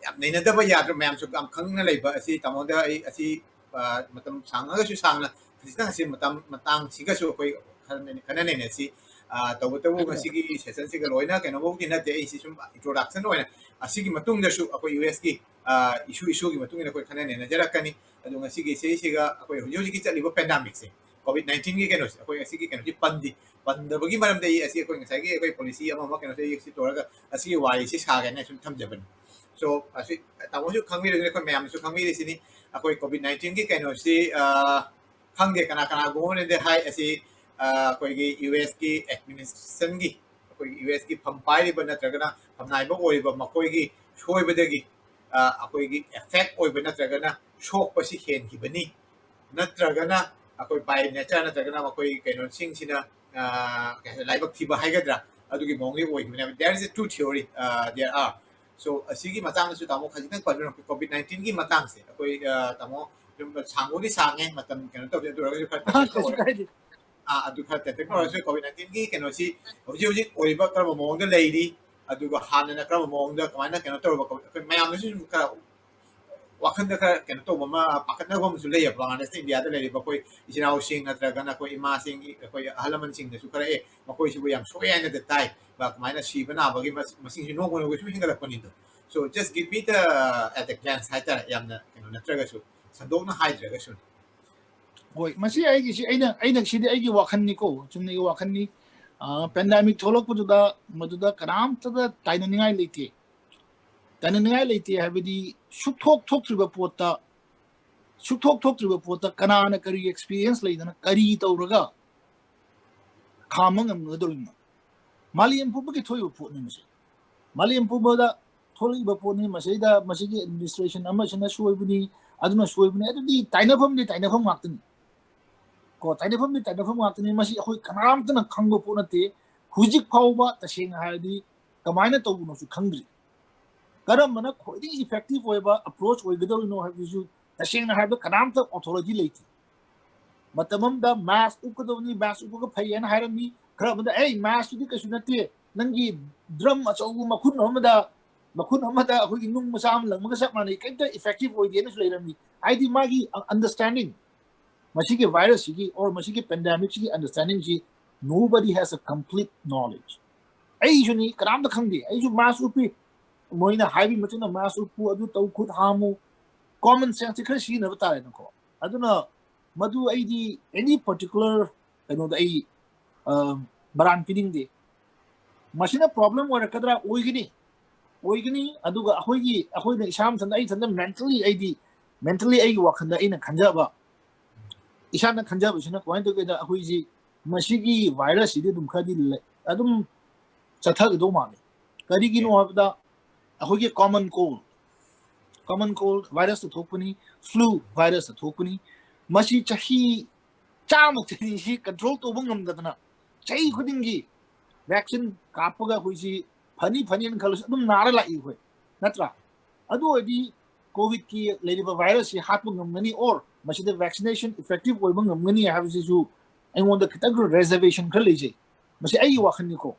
ꯌꯥꯝ ꯅꯩꯅꯗꯕ ꯌꯥꯗ꯭ꯔꯕ ꯃꯌꯥꯝꯁꯨ ꯌꯥꯝ ꯈꯪꯅ ꯂꯩꯕ ꯑꯁꯤ ꯇꯥꯃꯣꯗ ꯑꯩ ꯑꯁꯤ, ꯑ, ꯃꯇꯝ ꯁꯥꯡꯉꯒꯁꯨ ꯁꯥꯡꯅ ꯈꯖꯤꯛꯇꯪ ꯑꯁꯤ ꯃꯇꯝ ꯃꯇꯥꯡꯁꯤꯒꯁꯨ ꯑꯩꯈꯣꯏ ꯈꯟꯅ ꯈꯟꯅ ꯅꯩꯅꯁꯤ꯫ ꯑ, ꯇꯧꯕꯇꯕꯨ ꯉꯁꯤꯒꯤ session ꯁꯤꯒ ꯂꯣꯏꯅ ꯀꯩꯅꯣꯐꯧꯗꯤ ꯅꯠꯇꯦ, ꯑꯩꯁꯤ ꯁꯨꯝ introduction ꯑꯣꯏꯅ ꯑꯁꯤꯒꯤ ꯃꯇꯨꯡꯗꯁꯨ ꯑꯩꯈꯣꯏ U S ꯀꯤ, ꯑ, issue issue ꯒꯤ ꯃꯇꯨꯡ ꯏꯟꯅ ꯑꯩꯈꯣꯏ ꯈꯟꯅ ꯅꯩꯅꯖꯔꯛꯀꯅꯤ꯫ ꯑꯗꯨ ꯉꯁꯤꯒꯤ ꯁꯤꯁꯤꯒ ꯑꯩꯈꯣꯏ ꯍꯧꯖꯤꯛ ꯍꯧꯖꯤꯛꯀꯤ ꯆꯠꯂꯤꯕ pandemic ꯁꯦ, COVID nineteen ꯒꯤ ꯀꯩꯅꯣꯁꯦ, ꯑꯩꯈꯣꯏ ꯑꯁꯤꯒꯤ ꯀꯩꯅꯣꯁꯤ ꯄꯟꯗꯤ ꯄꯟꯗꯕꯒꯤ ꯃꯔꯝꯗꯤ ꯑꯩ ꯑꯁꯤ ꯑꯩꯈꯣꯏ ꯉꯁꯥꯏꯒꯤ ꯑꯩꯈꯣꯏ policy ꯑꯃ ꯑꯃ ꯀꯩꯅꯣꯁꯦ ꯑꯩ ꯁꯤ ꯇꯧꯔꯒ ꯑꯁꯤꯒꯤ ꯋꯥꯔꯤꯁꯤ ꯁꯥꯒꯦꯅ ꯁꯨꯝ ꯊꯝꯖꯕꯅꯤ꯫ So, ꯑꯁꯤ ꯇꯥꯃꯣꯁꯨ ꯈꯪꯕꯤꯔꯤꯗꯨꯅꯤ, ꯑꯩꯈꯣꯏ ꯃꯌꯥꯝꯅꯁꯨ ꯈꯪꯕꯤꯔꯤꯁꯤꯅꯤ, ꯑꯩꯈꯣꯏ COVID nineteen ꯒꯤ ꯀꯩꯅꯣꯁꯤ, ꯑ, ꯈꯪꯗꯦ ꯀꯅꯥ ꯀꯅꯥꯒꯨꯝꯕꯅꯗꯤ ꯍꯥꯏ ꯑꯁꯤ, ꯑ, ꯑꯩꯈꯣꯏꯒꯤ U S ꯀꯤ administration ꯒꯤ, ꯑꯩꯈꯣꯏꯒꯤ U S ꯀꯤ ꯐꯝ ꯄꯥꯏꯔꯤꯕ ꯅꯠꯇ꯭ꯔꯒꯅ ꯐꯝꯅꯥꯏꯕ ꯑꯣꯏꯔꯤꯕ ꯃꯈꯣꯏꯒꯤ ꯁꯣꯏꯕꯗꯒꯤ, ꯑ, ꯑꯩꯈꯣꯏꯒꯤ effect ꯑꯣꯏꯕ ꯅꯠꯇ꯭ꯔꯒꯅ ꯁꯣꯛꯄꯁꯤ ꯍꯦꯟꯈꯤꯕꯅꯤ, ꯅꯠꯇ꯭ꯔꯒꯅ ꯑꯩꯈꯣꯏ by nature ꯅꯠꯇ꯭ꯔꯒꯅ ꯃꯈꯣꯏ ꯀꯩꯅꯣꯁꯤꯡꯁꯤꯅ, ꯑ, ꯀꯩ ꯍꯥꯏ, ꯂꯥꯏꯕꯛ ꯊꯤꯕ ꯍꯥꯏꯒꯗ꯭ꯔꯥ, ꯑꯗꯨꯒꯤ ꯃꯑꯣꯡꯗ ꯑꯣꯏꯈꯤꯕꯅꯦꯕ꯫ There is a two theory, uh, there are. So, ꯑꯁꯤꯒꯤ ꯃꯇꯥꯡꯗꯁꯨ ꯇꯥꯃꯣ ꯈꯖꯤꯛꯇꯪ ꯄꯟꯕꯤꯔꯝꯃꯨ꯫ COVID nineteen ꯒꯤ ꯃꯇꯥꯡꯁꯦ ꯑꯩꯈꯣꯏ, ꯑ, ꯇꯥꯃꯣ ꯁꯨꯝ ꯁꯥꯡꯕꯨꯗꯤ ꯁꯥꯡꯉꯦ, ꯃꯇꯝ ꯀꯩꯅꯣ ꯇꯧꯗꯦ, ꯑꯗꯨ ꯑꯣꯏꯔꯒꯁꯨ ꯈꯔ ꯇꯦꯟꯇꯛꯅ ꯀꯩꯁꯨ ꯑꯣꯏ-, ꯀꯥꯏꯗꯦ꯫ ꯑ, ꯑꯗꯨ ꯈꯔ ꯇꯦꯟꯇꯛꯅ ꯑꯣꯏꯔꯒꯁꯨ COVID nineteen ꯒꯤ ꯀꯩꯅꯣꯁꯤ ꯍꯧꯖꯤꯛ ꯍꯧꯖꯤꯛ ꯑꯣꯏꯔꯤꯕ ꯀꯔꯝꯕ ꯃꯑꯣꯡꯗ ꯂꯩꯔꯤ, ꯑꯗꯨꯒ ꯍꯥꯟꯅꯅ ꯀꯔꯝꯕ ꯃꯑꯣꯡꯗ ꯀꯃꯥꯏꯅ ꯀꯩꯅꯣ ꯇꯧꯔꯕ, ꯑꯩꯈꯣꯏ ꯃꯌꯥꯝꯅꯁꯨ ꯁꯨꯝ ꯈꯔ ꯋꯥꯈꯜꯗ ꯈꯔ ꯀꯩꯅꯣ ꯇꯧꯕ ꯑꯃ, ꯄꯥꯈꯠꯅꯕ ꯑꯃꯁꯨ ꯂꯩꯌꯦꯕ꯫ ꯕꯪꯒ꯭ꯂꯥꯗꯦꯁꯇ ꯏꯟꯗꯤꯌꯥꯗ ꯂꯩꯔꯤꯕ ꯑꯩꯈꯣꯏ ꯏꯆꯤꯟ ꯏꯅꯥꯎꯁꯤꯡ ꯅꯠꯇ꯭ꯔꯒꯅ ꯑꯩꯈꯣꯏ ꯏꯃꯥꯁꯤꯡ, ꯑꯩꯈꯣꯏ ꯑꯍꯜ ꯂꯃꯟꯁꯤꯡꯗꯁꯨ ꯈꯔ, "ꯑꯦ, ꯃꯈꯣꯏꯁꯤꯕꯨ ꯌꯥꯝ ꯁꯣꯛꯑꯦ ꯍꯥꯏꯅꯗ ꯇꯥꯏ, ꯕ, ꯀꯃꯥꯏꯅ ꯁꯤꯕ ꯅꯥꯕꯒꯤ ꯃꯁ-, ꯃꯁꯤꯡꯁꯤ ꯅꯣꯡꯃ ꯅꯣꯡꯃꯒꯤ ꯁꯨꯝ ꯍꯦꯟꯒꯠꯂꯛꯄꯅꯤꯗꯣ." So just give me the, uh, at a glance ꯍꯥꯏꯇꯥꯔꯦ, ꯌꯥꯝꯅ ꯀꯩꯅꯣ ꯅꯠꯇ꯭ꯔꯒꯁꯨ, ꯁꯟꯗꯣꯛꯅ ꯍꯥꯏꯗ꯭ꯔꯒꯁꯨ꯫ ꯍꯣꯏ, ꯃꯁꯤ ꯑꯩꯒꯤꯁꯤ, ꯑꯩꯅ, ꯑꯩꯅ ꯁꯤꯗꯤ ꯑꯩꯒꯤ ꯋꯥꯈꯜꯅꯤꯀꯣ, ꯆꯨꯝꯅꯒꯤ ꯋꯥꯈꯜꯅꯤ꯫ ꯑ, pandemic ꯊꯣꯛꯂꯛꯄꯗꯨꯗ ꯃꯗꯨꯗ ꯀꯅꯥꯝꯇꯗ ꯇꯥꯏꯅꯅꯤꯡꯉꯥꯏ ꯂꯩꯇꯦ꯫ ꯇꯥꯏꯅꯅꯤꯡꯉꯥꯏ ꯂꯩꯇꯦ ꯍꯥꯏꯕꯗꯤ ꯁꯨꯛꯊꯣꯛ ꯊꯣꯛꯇ꯭ꯔꯤꯕ ꯄꯣꯠꯇ, ꯁꯨꯛꯊꯣꯛ ꯊꯣꯛꯇ꯭ꯔꯤꯕ ꯄꯣꯠꯇ ꯀꯅꯥꯅ ꯀꯔꯤ experience ꯂꯩꯗꯅ ꯀꯔꯤ ꯇꯧꯔꯒ ꯈꯥꯝꯕ ꯉꯝꯒꯗꯧꯔꯤꯕꯅꯣ? ꯃꯥꯂꯦꯝ ꯄꯨꯝꯕꯒꯤ ꯊꯣꯛꯏꯕ ꯄꯣꯠꯅꯤ ꯃꯁꯤ꯫ ꯃꯥꯂꯦꯝ ꯄꯨꯝꯕꯗ ꯊꯣꯛꯂꯛꯏꯕ ꯄꯣꯠꯅꯤ꯫ ꯃꯁꯤꯗ, ꯃꯁꯤꯒꯤ administration ꯑꯃꯁꯤꯅ ꯁꯣꯏꯕꯅꯤ, ꯑꯗꯨꯅ ꯁꯣꯏꯕꯅꯤ, ꯑꯗꯨꯗꯤ ꯇꯥꯏꯅꯐꯝꯗꯤ ꯇꯥꯏꯅꯐꯝ ꯉꯥꯛꯇꯅꯤ꯫ ꯀꯣ, ꯇꯥꯏꯅꯐꯝꯗꯤ ꯇꯥꯏꯅꯐꯝ ꯉꯥꯛꯇꯅꯤ꯫ ꯃꯁꯤ ꯑꯩꯈꯣꯏ ꯀꯅꯥꯝꯇꯅ ꯈꯪꯕ ꯄꯣꯠ ꯅꯠꯇꯦ꯫ ꯍꯧꯖꯤꯛ ꯐꯥꯎꯕ ꯇꯁꯦꯡꯅ ꯍꯥꯏꯔꯗꯤ ꯀꯃꯥꯏꯅ ꯇꯧꯕꯅꯣꯁꯨ ꯈꯪꯗ꯭ꯔꯤ꯫ ꯀꯔꯝꯕꯅ ꯈ꯭ꯋꯥꯏꯗꯒꯤ effective ꯑꯣꯏꯕ approach ꯑꯣꯏꯒꯗꯧꯔꯤꯅꯣ ꯍꯥꯏꯕꯗꯨꯁꯨ ꯇꯁꯦꯡꯅ ꯍꯥꯏꯕꯗ ꯀꯅꯥꯝꯇ authority ꯂꯩꯇꯦ꯫ ꯃꯇꯝ ꯑꯃꯗ mask ꯎꯞꯀꯗꯧꯕꯅꯤ, mask ꯎꯞꯄꯒ ꯐꯩ ꯍꯥꯏꯅ ꯍꯥꯏꯔꯝꯃꯤ꯫ ꯈꯔ ꯑꯃꯗ, "ꯑꯩ, mask ꯇꯨꯗꯤ ꯀꯩꯁꯨ ꯅꯠꯇꯦ, ꯅꯪꯒꯤ drum ꯑꯆꯧꯕ ꯃꯈꯨꯟ ꯑꯃꯗ ꯃꯈꯨꯟ ꯑꯃꯗ ꯑꯩꯈꯣꯏꯒꯤ ꯅꯨꯡ ꯃꯆꯥ ꯑꯃ ꯂꯪꯕꯒ ꯆꯞ ꯃꯥꯟꯅꯩ, ꯀꯩꯝꯇ effective ꯑꯣꯏꯗꯦꯅꯁꯨ ꯂꯩꯔꯝꯃꯤ꯫ ꯍꯥꯏꯗꯤ ꯃꯥꯒꯤ understanding, ꯃꯁꯤꯒꯤ virus ꯁꯤꯒꯤ or ꯃꯁꯤꯒꯤ pandemic ꯁꯤꯒꯤ understanding ꯁꯤ nobody has a complete knowledge꯫ ꯑꯩꯁꯨꯅꯤ, ꯀꯅꯥꯝꯇ ꯈꯪꯗꯦ꯫ ꯑꯩꯁꯨ mask ꯎꯞꯄꯤ, ꯃꯣꯏꯅ ꯍꯥꯏꯕꯒꯤ ꯃꯇꯨꯡ ꯏꯟꯅ mask ꯎꯞꯄꯨ, ꯑꯗꯨ ꯇꯧ, ꯈꯨꯠ ꯍꯥꯝꯃꯨ, common sense ꯁꯤ ꯈꯔ ꯁꯤꯖꯤꯟꯅꯕ ꯇꯥꯔꯦꯅꯀꯣ꯫ ꯑꯗꯨꯅ ꯃꯗꯨ ꯑꯩꯗꯤ any particular ꯀꯩꯅꯣꯗ ꯑꯩ ꯃꯔꯥꯟ ꯄꯤꯅꯤꯡꯗꯦ꯫ ꯃꯁꯤꯅ problem ꯑꯣꯏꯔꯛꯀꯗ꯭ꯔꯥ? ꯑꯣꯏꯒꯅꯤ, ꯑꯣꯏꯒꯅꯤ꯫ ꯑꯗꯨꯒ ꯑꯩꯈꯣꯏꯒꯤ, ꯑꯩꯈꯣꯏꯅ ꯏꯁꯥ ꯃꯊꯟꯇ, ꯑꯩ ꯏꯊꯟꯇ mentally, ꯑꯩꯗꯤ mentally ꯑꯩꯒꯤ ꯋꯥꯈꯜꯗ ꯑꯩꯅ ꯈꯟꯖꯕ, ꯏꯁꯥꯅ ꯈꯟꯖꯕꯁꯤꯅ ꯀꯃꯥꯏꯅ ꯇꯧꯒꯦꯗ, ꯑꯩꯈꯣꯏꯁꯤ ꯃꯁꯤꯒꯤ virus ꯁꯤꯗꯤ ꯑꯗꯨꯝ ꯈꯔꯗꯤ ꯂꯩ, ꯑꯗꯨꯝ ꯆꯠꯊꯒꯗꯧ ꯃꯥꯜꯂꯤ꯫ ꯀꯔꯤꯒꯤꯅꯣ ꯍꯥꯏꯕꯗ ꯑꯩꯈꯣꯏꯒꯤ common cold, common cold virus ꯇ ꯊꯣꯛꯄꯅꯤ, flu virus ꯇ ꯊꯣꯛꯄꯅꯤ꯫ ꯃꯁꯤ ꯆꯍꯤ ꯆꯥꯝꯃ ꯆꯅꯤꯁꯤ control ꯇꯧꯕ ꯉꯝꯗꯗꯅ ꯆꯍꯤ ꯈꯨꯗꯤꯡꯒꯤ vaccine ꯀꯥꯞꯄꯒ ꯑꯩꯈꯣꯏꯁꯤ ꯐꯅꯤ ꯐꯅꯤꯅ ꯈꯜꯂꯁꯨ ꯑꯗꯨꯝ ꯅꯥꯔ ꯂꯥꯛꯏ ꯑꯩꯈꯣꯏ, ꯅꯠꯇ꯭ꯔꯥ? ꯑꯗꯨ ꯑꯣꯏꯔꯗꯤ COVID ꯀꯤ ꯂꯩꯔꯤꯕ virus ꯁꯤ ꯍꯥꯠꯄ ꯉꯝꯒꯅꯤ or ꯃꯁꯤꯗ vaccination effective ꯑꯣꯏꯕ ꯉꯝꯒꯅꯤ ꯍꯥꯏꯕꯁꯤꯁꯨ ꯑꯩꯉꯣꯟꯗ ꯈꯤꯇꯪ reservation ꯈꯔ ꯂꯩꯖꯩ꯫ ꯃꯁꯤ ꯑꯩꯒꯤ ꯋꯥꯈꯜꯅꯤꯀꯣ꯫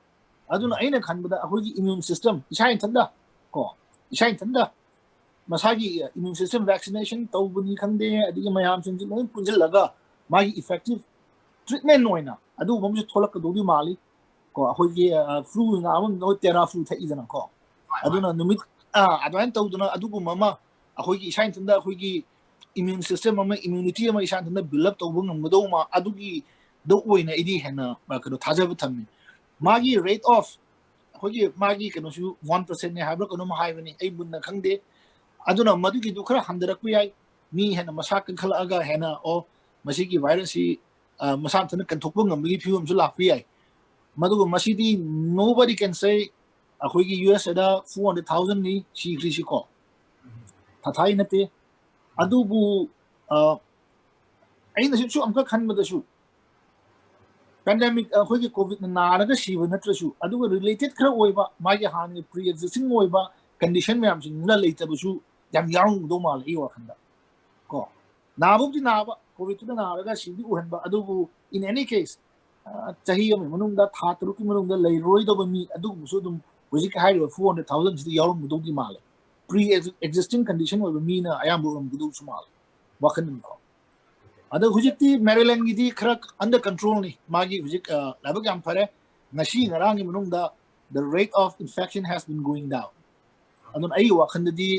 ꯑꯗꯨꯅ ꯑꯩꯅ ꯈꯟꯕꯗ ꯑꯩꯈꯣꯏꯒꯤ immune system, ꯏꯁꯥ ꯏꯊꯟꯗ ꯀꯣ, ꯏꯁꯥ ꯏꯊꯟꯗ ꯃꯁꯥꯒꯤ immune system vaccination ꯇꯧꯕꯅꯤ ꯈꯪꯗꯦ, ꯑꯗꯒꯤ ꯃꯌꯥꯝꯁꯤꯡꯁꯤ ꯂꯣꯏ ꯄꯨꯟꯁꯤꯜꯂꯒ ꯃꯥꯒꯤ effective treatment ꯑꯣꯏꯅ ꯑꯗꯨꯒꯨꯝꯕ ꯑꯃꯁꯨ ꯊꯣꯛꯂꯛꯀꯗꯧꯗꯤ ꯃꯥꯜꯂꯤ꯫ ꯀꯣ, ꯑꯩꯈꯣꯏꯒꯤ flu ꯅꯥꯕ ꯃꯇꯝꯗ ꯑꯩꯈꯣꯏ Teraflu ꯊꯛꯏꯗꯅꯀꯣ꯫ ꯑꯗꯨꯅ ꯅꯨꯃꯤꯠ ꯑꯗꯨꯃꯥꯏꯅ ꯇꯧꯗꯅ ꯑꯗꯨꯒꯨꯝꯕ ꯑꯃ ꯑꯩꯈꯣꯏꯒꯤ ꯏꯁꯥ ꯏꯊꯟꯇ ꯑꯩꯈꯣꯏꯒꯤ immune system ꯑꯃ, immunity ꯑꯃ ꯏꯁꯥ ꯏꯊꯟꯇ build up ꯇꯧꯕ ꯉꯝꯒꯗꯧꯕ ꯑꯃ, ꯑꯗꯨꯒꯤꯗ ꯑꯣꯏꯅ ꯑꯩꯗꯤ ꯍꯦꯟꯅ ꯀꯩꯅꯣ ꯊꯥꯖꯕ ꯊꯝꯃꯤ꯫ ꯃꯥꯒꯤ rate of, ꯑꯩꯈꯣꯏꯒꯤ ꯃꯥꯒꯤ ꯀꯩꯅꯣꯁꯨ one percent ꯅꯦ ꯍꯥꯏꯕ꯭ꯔꯥ ꯀꯩꯅꯣꯝ ꯍꯥꯏꯕꯅꯤ, ꯑꯩ ꯃꯨꯟꯅ ꯈꯪꯗꯦ꯫ ꯑꯗꯨꯅ ꯃꯗꯨꯒꯤꯗꯨ ꯈꯔ ꯍꯟꯊꯔꯛꯄ ꯌꯥꯏ, ꯃꯤ ꯍꯦꯟꯅ ꯃꯁꯥ ꯀꯟꯈꯠꯂꯛꯑꯒ ꯍꯦꯟꯅ, ꯑꯣ, ꯃꯁꯤꯒꯤ virus ꯁꯤ ꯃꯁꯥ ꯃꯊꯟꯇ ꯀꯟꯊꯣꯛꯄ ꯉꯝꯕꯒꯤ ꯐꯤꯕꯝꯁꯨ ꯂꯥꯛꯄ ꯌꯥꯏ꯫ ꯃꯗꯨꯒ ꯃꯁꯤꯗꯤ nobody can say ꯑꯩꯈꯣꯏꯒꯤ US ꯗ four hundred thousand ꯅꯤ ꯁꯤꯈ꯭ꯔꯤꯁꯤꯀꯣ, ꯊꯥꯊꯥꯏ ꯅꯠꯇꯦ꯫ ꯑꯗꯨꯕꯨ ꯑꯩꯅꯁꯨ ꯑꯃꯨꯛꯀ ꯈꯟꯕꯗꯁꯨ pandemic, ꯑꯩꯈꯣꯏꯒꯤ COVID ꯅ ꯅꯥꯔꯒ ꯁꯤꯕ ꯅꯠꯇ꯭ꯔꯁꯨ, ꯑꯗꯨꯒ related ꯈꯔ ꯑꯣꯏꯕ, ꯃꯥꯒꯤ ꯍꯥꯟꯅꯒꯤ pre existing ꯑꯣꯏꯕ condition ꯃꯌꯥꯝꯁꯤꯡꯗꯨꯅ ꯂꯩꯇꯕꯁꯨ ꯌꯥꯝ ꯌꯥꯎꯔꯝꯒꯗꯧ ꯃꯥꯜꯂꯦ ꯑꯩꯒꯤ ꯋꯥꯈꯜꯗ ꯀꯣ꯫ ꯅꯥꯕꯕꯨꯗꯤ ꯅꯥꯕ, COVID ꯇꯨꯅ ꯅꯥꯔꯒ ꯁꯤꯕꯗꯤ ꯑꯣꯏꯍꯟꯕ, ꯑꯗꯨꯕꯨ in any case ꯆꯍꯤ ꯑꯃꯒꯤ ꯃꯅꯨꯡꯗ, ꯊꯥ ꯇꯔꯨꯛꯀꯤ ꯃꯅꯨꯡꯗ ꯂꯩꯔꯣꯏꯗꯕ ꯃꯤ ꯑꯗꯨꯒꯨꯝꯕꯁꯨ ꯑꯗꯨꯝ ꯍꯧꯖꯤꯛꯀꯤ ꯍꯥꯏꯔꯤꯕ four hundred thousand ꯁꯤꯗ ꯌꯥꯎꯔꯝꯒꯗꯧꯗꯤ ꯃꯥꯜꯂꯦ꯫ Pre existing condition ꯑꯣꯏꯕ ꯃꯤꯅ ꯑꯌꯥꯝꯕ ꯑꯣꯏꯔꯝꯒꯗꯧꯁꯨ ꯃꯥꯜꯂꯦ, ꯋꯥꯈꯜꯅꯤꯀꯣ꯫ ꯑꯗꯣ ꯍꯧꯖꯤꯛꯇꯤ Maryland ꯒꯤꯗꯤ ꯈꯔ under control ꯅꯤ꯫ ꯃꯥꯒꯤ ꯍꯧꯖꯤꯛ, ꯑ, ꯂꯥꯏꯕꯛ ꯌꯥꯝ ꯐꯔꯦ, ꯉꯁꯤ ꯉꯔꯥꯡꯒꯤ ꯃꯅꯨꯡꯗ the rate of infection has been going down. ꯑꯗꯨꯅ ꯑꯩꯒꯤ ꯋꯥꯈꯜꯗꯗꯤ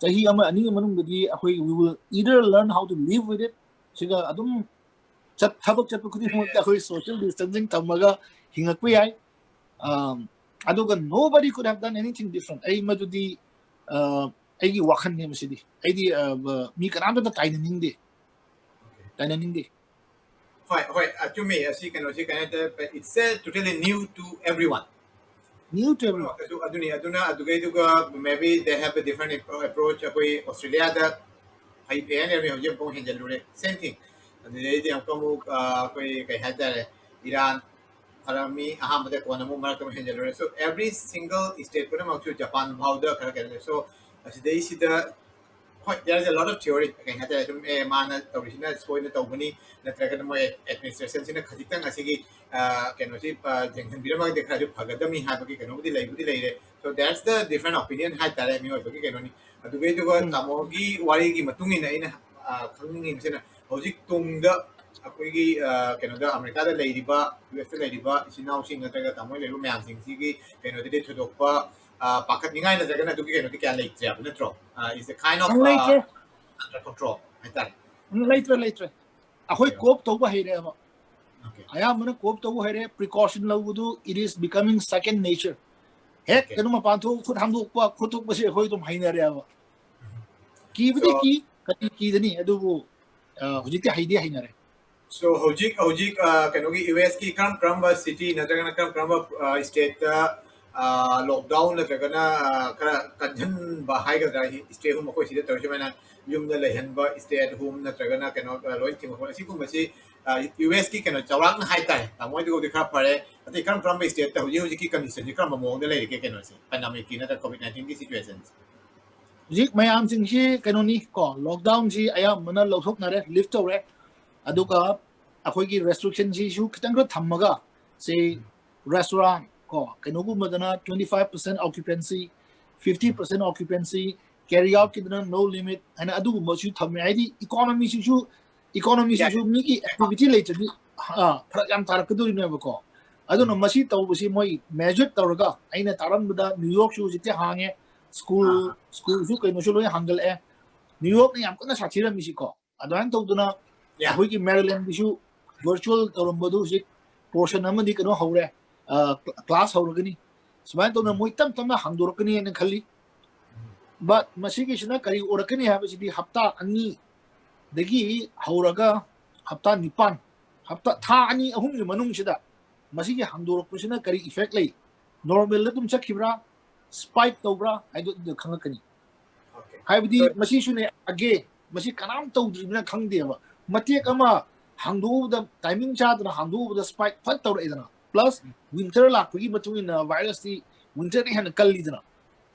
ꯆꯍꯤ ꯑꯃ ꯑꯅꯤꯒꯤ ꯃꯅꯨꯡꯗꯗꯤ ꯑꯩꯈꯣꯏ we will either learn how to live with it, ꯁꯤꯒ ꯑꯗꯨꯝ ꯆꯠ-, ꯊꯕꯛ ꯆꯠꯄ ꯈꯨꯗꯤꯡꯃꯛꯇ ꯑꯩꯈꯣꯏ social distancing ꯊꯝꯃꯒ ꯍꯤꯡꯉꯛꯄ ꯌꯥꯏ꯫ ꯑꯝ, ꯑꯗꯨꯒ nobody could have done anything different. ꯑꯩ ꯃꯗꯨꯗꯤ, ꯑ, ꯑꯩꯒꯤ ꯋꯥꯈꯜꯅꯦ ꯃꯁꯤꯗꯤ꯫ ꯑꯩꯗꯤ, ꯑ, ꯕ-, ꯃꯤ ꯀꯅꯥꯝꯇꯗ ꯇꯥꯏꯅꯅꯤꯡꯗꯦ, ꯇꯥꯏꯅꯅꯤꯡꯗꯦ꯫ ꯍꯣꯏ, ꯍꯣꯏ, ꯑ, ꯆꯨꯝꯃꯤ꯫ ꯑꯁꯤ ꯀꯩꯅꯣꯁꯤ ꯀꯩꯅꯣ ꯍꯥꯏꯇꯥꯔꯦ, it's a totally new to everyone. New to everyone. ꯑꯗꯨ, ꯑꯗꯨꯅꯤ, ꯑꯗꯨꯅ ꯑꯗꯨꯒꯩꯗꯨꯒ maybe they have a different appro-, approach꯫ ꯑꯩꯈꯣꯏ ꯑꯣꯁꯇ꯭ꯔꯦꯂꯤꯌꯥꯗ ꯍꯩ ꯐꯦ ꯑꯦꯟ ꯍꯧꯖꯤꯛ ꯑꯃꯨꯛ ꯍꯦꯟꯖꯜꯂꯨꯔꯦ, same thing꯫ ꯑꯗꯨꯗꯩꯗꯤ ꯑꯃꯨꯛꯀ ꯑꯃꯨꯛ, ꯑ, ꯑꯩꯈꯣꯏ ꯀꯩ ꯍꯥꯏꯇꯥꯔꯦ, ꯏꯔꯥꯟ ꯐꯔꯝꯃꯤ, ꯑꯍꯥꯟꯕꯗ, ꯀꯣꯟꯅ ꯑꯃꯨꯛ ꯃꯔꯛꯇ ꯑꯃꯨꯛ ꯍꯦꯟꯖꯜꯂꯨꯔꯦ꯫ So every single state ꯄꯨꯝꯅꯃꯛꯁꯨ, ꯖꯄꯥꯟ ꯐꯥꯎꯗ ꯈꯔ ꯀꯩꯅꯣ ꯇꯧꯋꯦ꯫ So ꯑꯁꯤꯗꯩꯁꯤꯗ, ꯍꯣꯏ, there is a lot of theory, ꯀꯩ ꯍꯥꯏꯇꯥꯔꯦ, ꯁꯨꯝ, ꯑꯦ, ꯃꯥꯅ ꯇꯧꯔꯤꯁꯤꯅ ꯁꯣꯏꯅ ꯇꯧꯕꯅꯤ, ꯅꯠꯇ꯭ꯔꯒꯅ ꯃꯣꯏ administration ꯁꯤꯅ ꯈꯖꯤꯛꯇꯪ ꯑꯁꯤꯒꯤ, ꯑ, ꯀꯩꯅꯣꯁꯤ, ꯑ, ꯌꯦꯡꯁꯤꯟꯕꯤꯔꯝꯃꯒꯗꯤ ꯈꯔꯁꯨ ꯐꯒꯗꯕꯅꯤ ꯍꯥꯏꯕꯒꯤ ꯀꯩꯅꯣꯕꯨꯗꯤ ꯂꯩꯕꯨꯗꯤ ꯂꯩꯔꯦ꯫ So that's the different opinion ꯍꯥꯏꯇꯥꯔꯦ, ꯃꯤꯑꯣꯏꯕꯒꯤ ꯀꯩꯅꯣꯅꯤ꯫ ꯑꯗꯨꯒꯩꯗꯨꯒ ꯎꯝ꯫ ꯇꯥꯃꯣꯒꯤ ꯋꯥꯔꯤꯒꯤ ꯃꯇꯨꯡ ꯏꯟꯅ ꯑꯩꯅ, ꯑ, ꯈꯪꯅꯤꯡꯉꯤꯕꯁꯤꯅ, ꯍꯧꯖꯤꯛ ꯇꯨꯡꯗ ꯑꯩꯈꯣꯏꯒꯤ, ꯑ, ꯀꯩꯅꯣꯗ, ꯑꯃꯦꯔꯤꯀꯥꯗ ꯂꯩꯔꯤꯕ, ꯌꯨ ꯑꯦꯁꯇ ꯂꯩꯔꯤꯕ ꯏꯆꯤꯟ ꯏꯅꯥꯎꯁꯤꯡ ꯅꯠꯇ꯭ꯔꯒ ꯇꯥꯃꯣ ꯂꯩꯔꯤꯕ ꯃꯌꯥꯝꯁꯤꯡꯁꯤꯒꯤ ꯀꯩꯅꯣꯗꯗꯤ ꯊꯣꯏꯗꯣꯛꯄ, ꯑ, ꯄꯥꯈꯠꯅꯤꯡꯉꯥꯏ ꯅꯠꯇ꯭ꯔꯒꯅ ꯑꯗꯨꯒꯤ ꯀꯩꯅꯣꯗꯤ ꯀꯌꯥ ꯂꯩꯇ꯭ꯔꯦꯕ, ꯅꯠꯇ꯭ꯔꯣ? ꯑ, it's a kind of, ꯎꯝ, ꯂꯩꯇ꯭ꯔꯦ꯫ under control ꯍꯥꯏꯇꯥꯔꯦ꯫ ꯎꯝ, ꯂꯩꯇ꯭ꯔꯦ, ꯂꯩꯇ꯭ꯔꯦ꯫ ꯑꯩꯈꯣꯏ Yeah. cope ꯇꯧꯕ ꯍꯩꯔꯦꯕ꯫ Okay. ꯑꯌꯥꯝꯕꯅ cope ꯇꯧꯕ ꯍꯩꯔꯦ꯫ Precaution ꯂꯧꯕꯗꯨ, it is becoming second nature. ꯍꯦꯛ Okay. ꯀꯩꯅꯣ ꯃꯄꯥꯟ ꯊꯣꯛ, ꯈꯨꯠ ꯍꯥꯝꯗꯣꯛꯄ, ꯈꯨꯠ ꯊꯣꯛꯄꯁꯦ ꯑꯩꯈꯣꯏ ꯑꯗꯨꯝ ꯍꯩꯅꯔꯦꯕ꯫ ꯀꯤꯕꯨꯗꯤ So, ꯀꯤ, ꯀꯔꯤ ꯀꯤꯗꯅꯤ, ꯑꯗꯨꯕꯨ, ꯑ, ꯍꯧꯖꯤꯛꯇꯤ ꯍꯩꯗꯤ ꯍꯩꯅꯔꯦ꯫ So ꯍꯧꯖꯤꯛ, ꯍꯧꯖꯤꯛ, ꯑ, ꯀꯩꯅꯣꯒꯤ, ꯌꯨ ꯑꯦꯁꯀꯤ ꯀꯔꯝ ꯀꯔꯝꯕ city ꯅꯠꯇ꯭ꯔꯒꯅ ꯀꯔꯝ ꯀꯔꯝꯕ, ꯑ, stateꯇ, ꯑ, lockdown ꯅꯠꯇ꯭ꯔꯒꯅ, ꯑ, ꯈꯔ ꯀꯟꯁꯤꯟꯕ ꯍꯥꯏꯒꯗ꯭ꯔꯥ, stay home, ꯑꯩꯈꯣꯏ ꯁꯤꯗ ꯇꯧꯔꯤ ꯁꯨꯃꯥꯏꯅ ꯌꯨꯝꯗ ꯂꯩꯍꯟꯕ, stay at home ꯅꯠꯇ꯭ꯔꯒꯅ ꯀꯩꯅꯣ, ꯑ, ꯂꯣꯏ ꯊꯤꯡꯕ ꯈꯣꯠꯄ, ꯑꯁꯤꯒꯨꯝꯕꯁꯤ, ꯑ, ꯌꯨ ꯑꯦꯁꯀꯤ ꯀꯩꯅꯣ ꯆꯥꯎꯔꯥꯛꯅ ꯍꯥꯏꯇꯥꯔꯦ, ꯇꯥꯃꯣ ꯍꯣꯏꯗꯨꯕꯨꯗꯤ ꯈꯔ ꯐꯔꯦ꯫ ꯑꯇꯩ ꯀꯔꯝ ꯀꯔꯝꯕ stateꯇ ꯍꯧꯖꯤꯛ ꯍꯧꯖꯤꯛꯀꯤ conditionꯁꯤ ꯀꯔꯝꯕ ꯃꯑꯣꯡꯗ ꯂꯩꯔꯤꯒꯦ, ꯀꯩꯅꯣꯁꯦ, pandemicꯀꯤ ꯅꯠꯇ꯭ꯔꯒ COVID nineteenꯒꯤ situationꯁꯦ? ꯍꯧꯖꯤꯛ ꯃꯌꯥꯝꯁꯤꯡꯁꯤ ꯀꯩꯅꯣꯅꯤ ꯀꯣ, lockdownꯁꯤ ꯑꯌꯥꯝꯕꯅ ꯂꯧꯊꯣꯛꯅꯔꯦ, lift ꯇꯧꯔꯦ꯫ ꯑꯗꯨꯒ ꯑꯩꯈꯣꯏꯒꯤ restrictionꯁꯤꯁꯨ ꯈꯤꯇꯪ ꯈꯔ ꯊꯝꯃꯒ, say, restaurant, ꯀꯣ, ꯀꯩꯅꯣꯒꯨꯝꯕꯗꯅ twenty five percent occupancy, fifty percent occupancy, carry outꯀꯤꯗꯅ no limit ꯍꯥꯏꯅ ꯑꯗꯨꯒꯨꯝꯕꯁꯨ ꯊꯝꯃꯦ꯫ ꯍꯥꯏꯗꯤ economyꯁꯤꯁꯨ economyꯁꯤꯁꯨ ꯃꯤꯒꯤ activity ꯂꯩꯇ꯭ꯔꯗꯤ ꯑꯥ, ꯐꯔꯛ ꯌꯥꯝ ꯇꯥꯔꯛꯀꯗꯣꯔꯤꯅꯦꯕꯀꯣ꯫ ꯑꯗꯨꯅ ꯃꯁꯤ ꯇꯧꯕꯁꯤ ꯃꯣꯏ measure ꯇꯧꯔꯒ, ꯑꯩꯅ ꯇꯥꯔꯝꯕꯗ New Yorkꯁꯨ ꯍꯧꯖꯤꯛꯇꯤ ꯍꯥꯡꯉꯦ, school, schoolꯁꯨ ꯀꯩꯅꯣꯁꯨ ꯂꯣꯏ ꯍꯥꯡꯒꯠꯂꯛꯑꯦ꯫ New Yorkꯅ ꯌꯥꯝ ꯀꯟꯅ ꯁꯥꯊꯤꯔꯝꯃꯤꯁꯤꯀꯣ꯫ ꯑꯗꯨꯃꯥꯏꯅ ꯇꯧꯗꯅ ꯑꯩꯈꯣꯏꯒꯤ Marylandꯒꯤꯁꯨ virtual ꯇꯧꯔꯝꯕꯗꯨ ꯍꯧꯖꯤꯛ portion ꯑꯃꯗꯤ ꯀꯩꯅꯣ ꯍꯧꯔꯦ, class ꯍꯧꯔꯒꯅꯤ꯫ ꯁꯨꯃꯥꯏꯅ ꯇꯧꯗꯅ ꯃꯣꯏ ꯇꯞ ꯇꯞꯅ ꯍꯥꯡꯗꯣꯔꯛꯀꯅꯤ ꯍꯥꯏꯅ ꯈꯜꯂꯤ꯫ But ꯃꯁꯤꯒꯤꯁꯤꯅ ꯀꯔꯤ ꯑꯣꯏꯔꯛꯀꯅꯤ ꯍꯥꯏꯕꯁꯤꯗꯤ ꯍꯞꯇꯥ ꯑꯅꯤꯗꯒꯤ ꯍꯧꯔꯒ ꯍꯞꯇꯥ ꯅꯤꯄꯥꯟ, ꯍꯞꯇꯥ, ꯊꯥ ꯑꯅꯤ ꯑꯍꯨꯝꯒꯤ ꯃꯅꯨꯡꯁꯤꯗ ꯃꯁꯤꯒꯤ ꯍꯥꯡꯗꯣꯔꯛꯄꯁꯤꯅ ꯀꯔꯤ effect ꯂꯩ, normalꯗ ꯑꯗꯨꯝ ꯆꯠꯈꯤꯕ꯭ꯔꯥ, spike ꯇꯧꯕ꯭ꯔꯥ ꯍꯥꯏꯗꯣ ꯑꯗꯨꯗ ꯈꯪꯉꯛꯀꯅꯤ꯫ ꯍꯥꯏꯕꯗꯤ ꯃꯁꯤꯁꯨꯅꯦ, again, ꯃꯁꯤ ꯀꯅꯥꯝ ꯇꯧꯗ꯭ꯔꯤꯕꯅ ꯈꯪꯗꯦꯕ꯫ ꯃꯇꯦꯛ ꯑꯃ ꯍꯥꯡꯗꯣꯛꯎꯕꯗ, timing ꯆꯥꯗꯅ ꯍꯥꯡꯗꯣꯛꯎꯕꯗ spike ꯐꯠ ꯇꯧꯔꯛꯑꯦꯗꯅ, plus winter ꯂꯥꯛꯄꯒꯤ ꯃꯇꯨꯡ ꯏꯟꯅ virusꯇꯤ winterꯗ ꯍꯦꯟꯅ ꯀꯜꯂꯤꯗꯅ꯫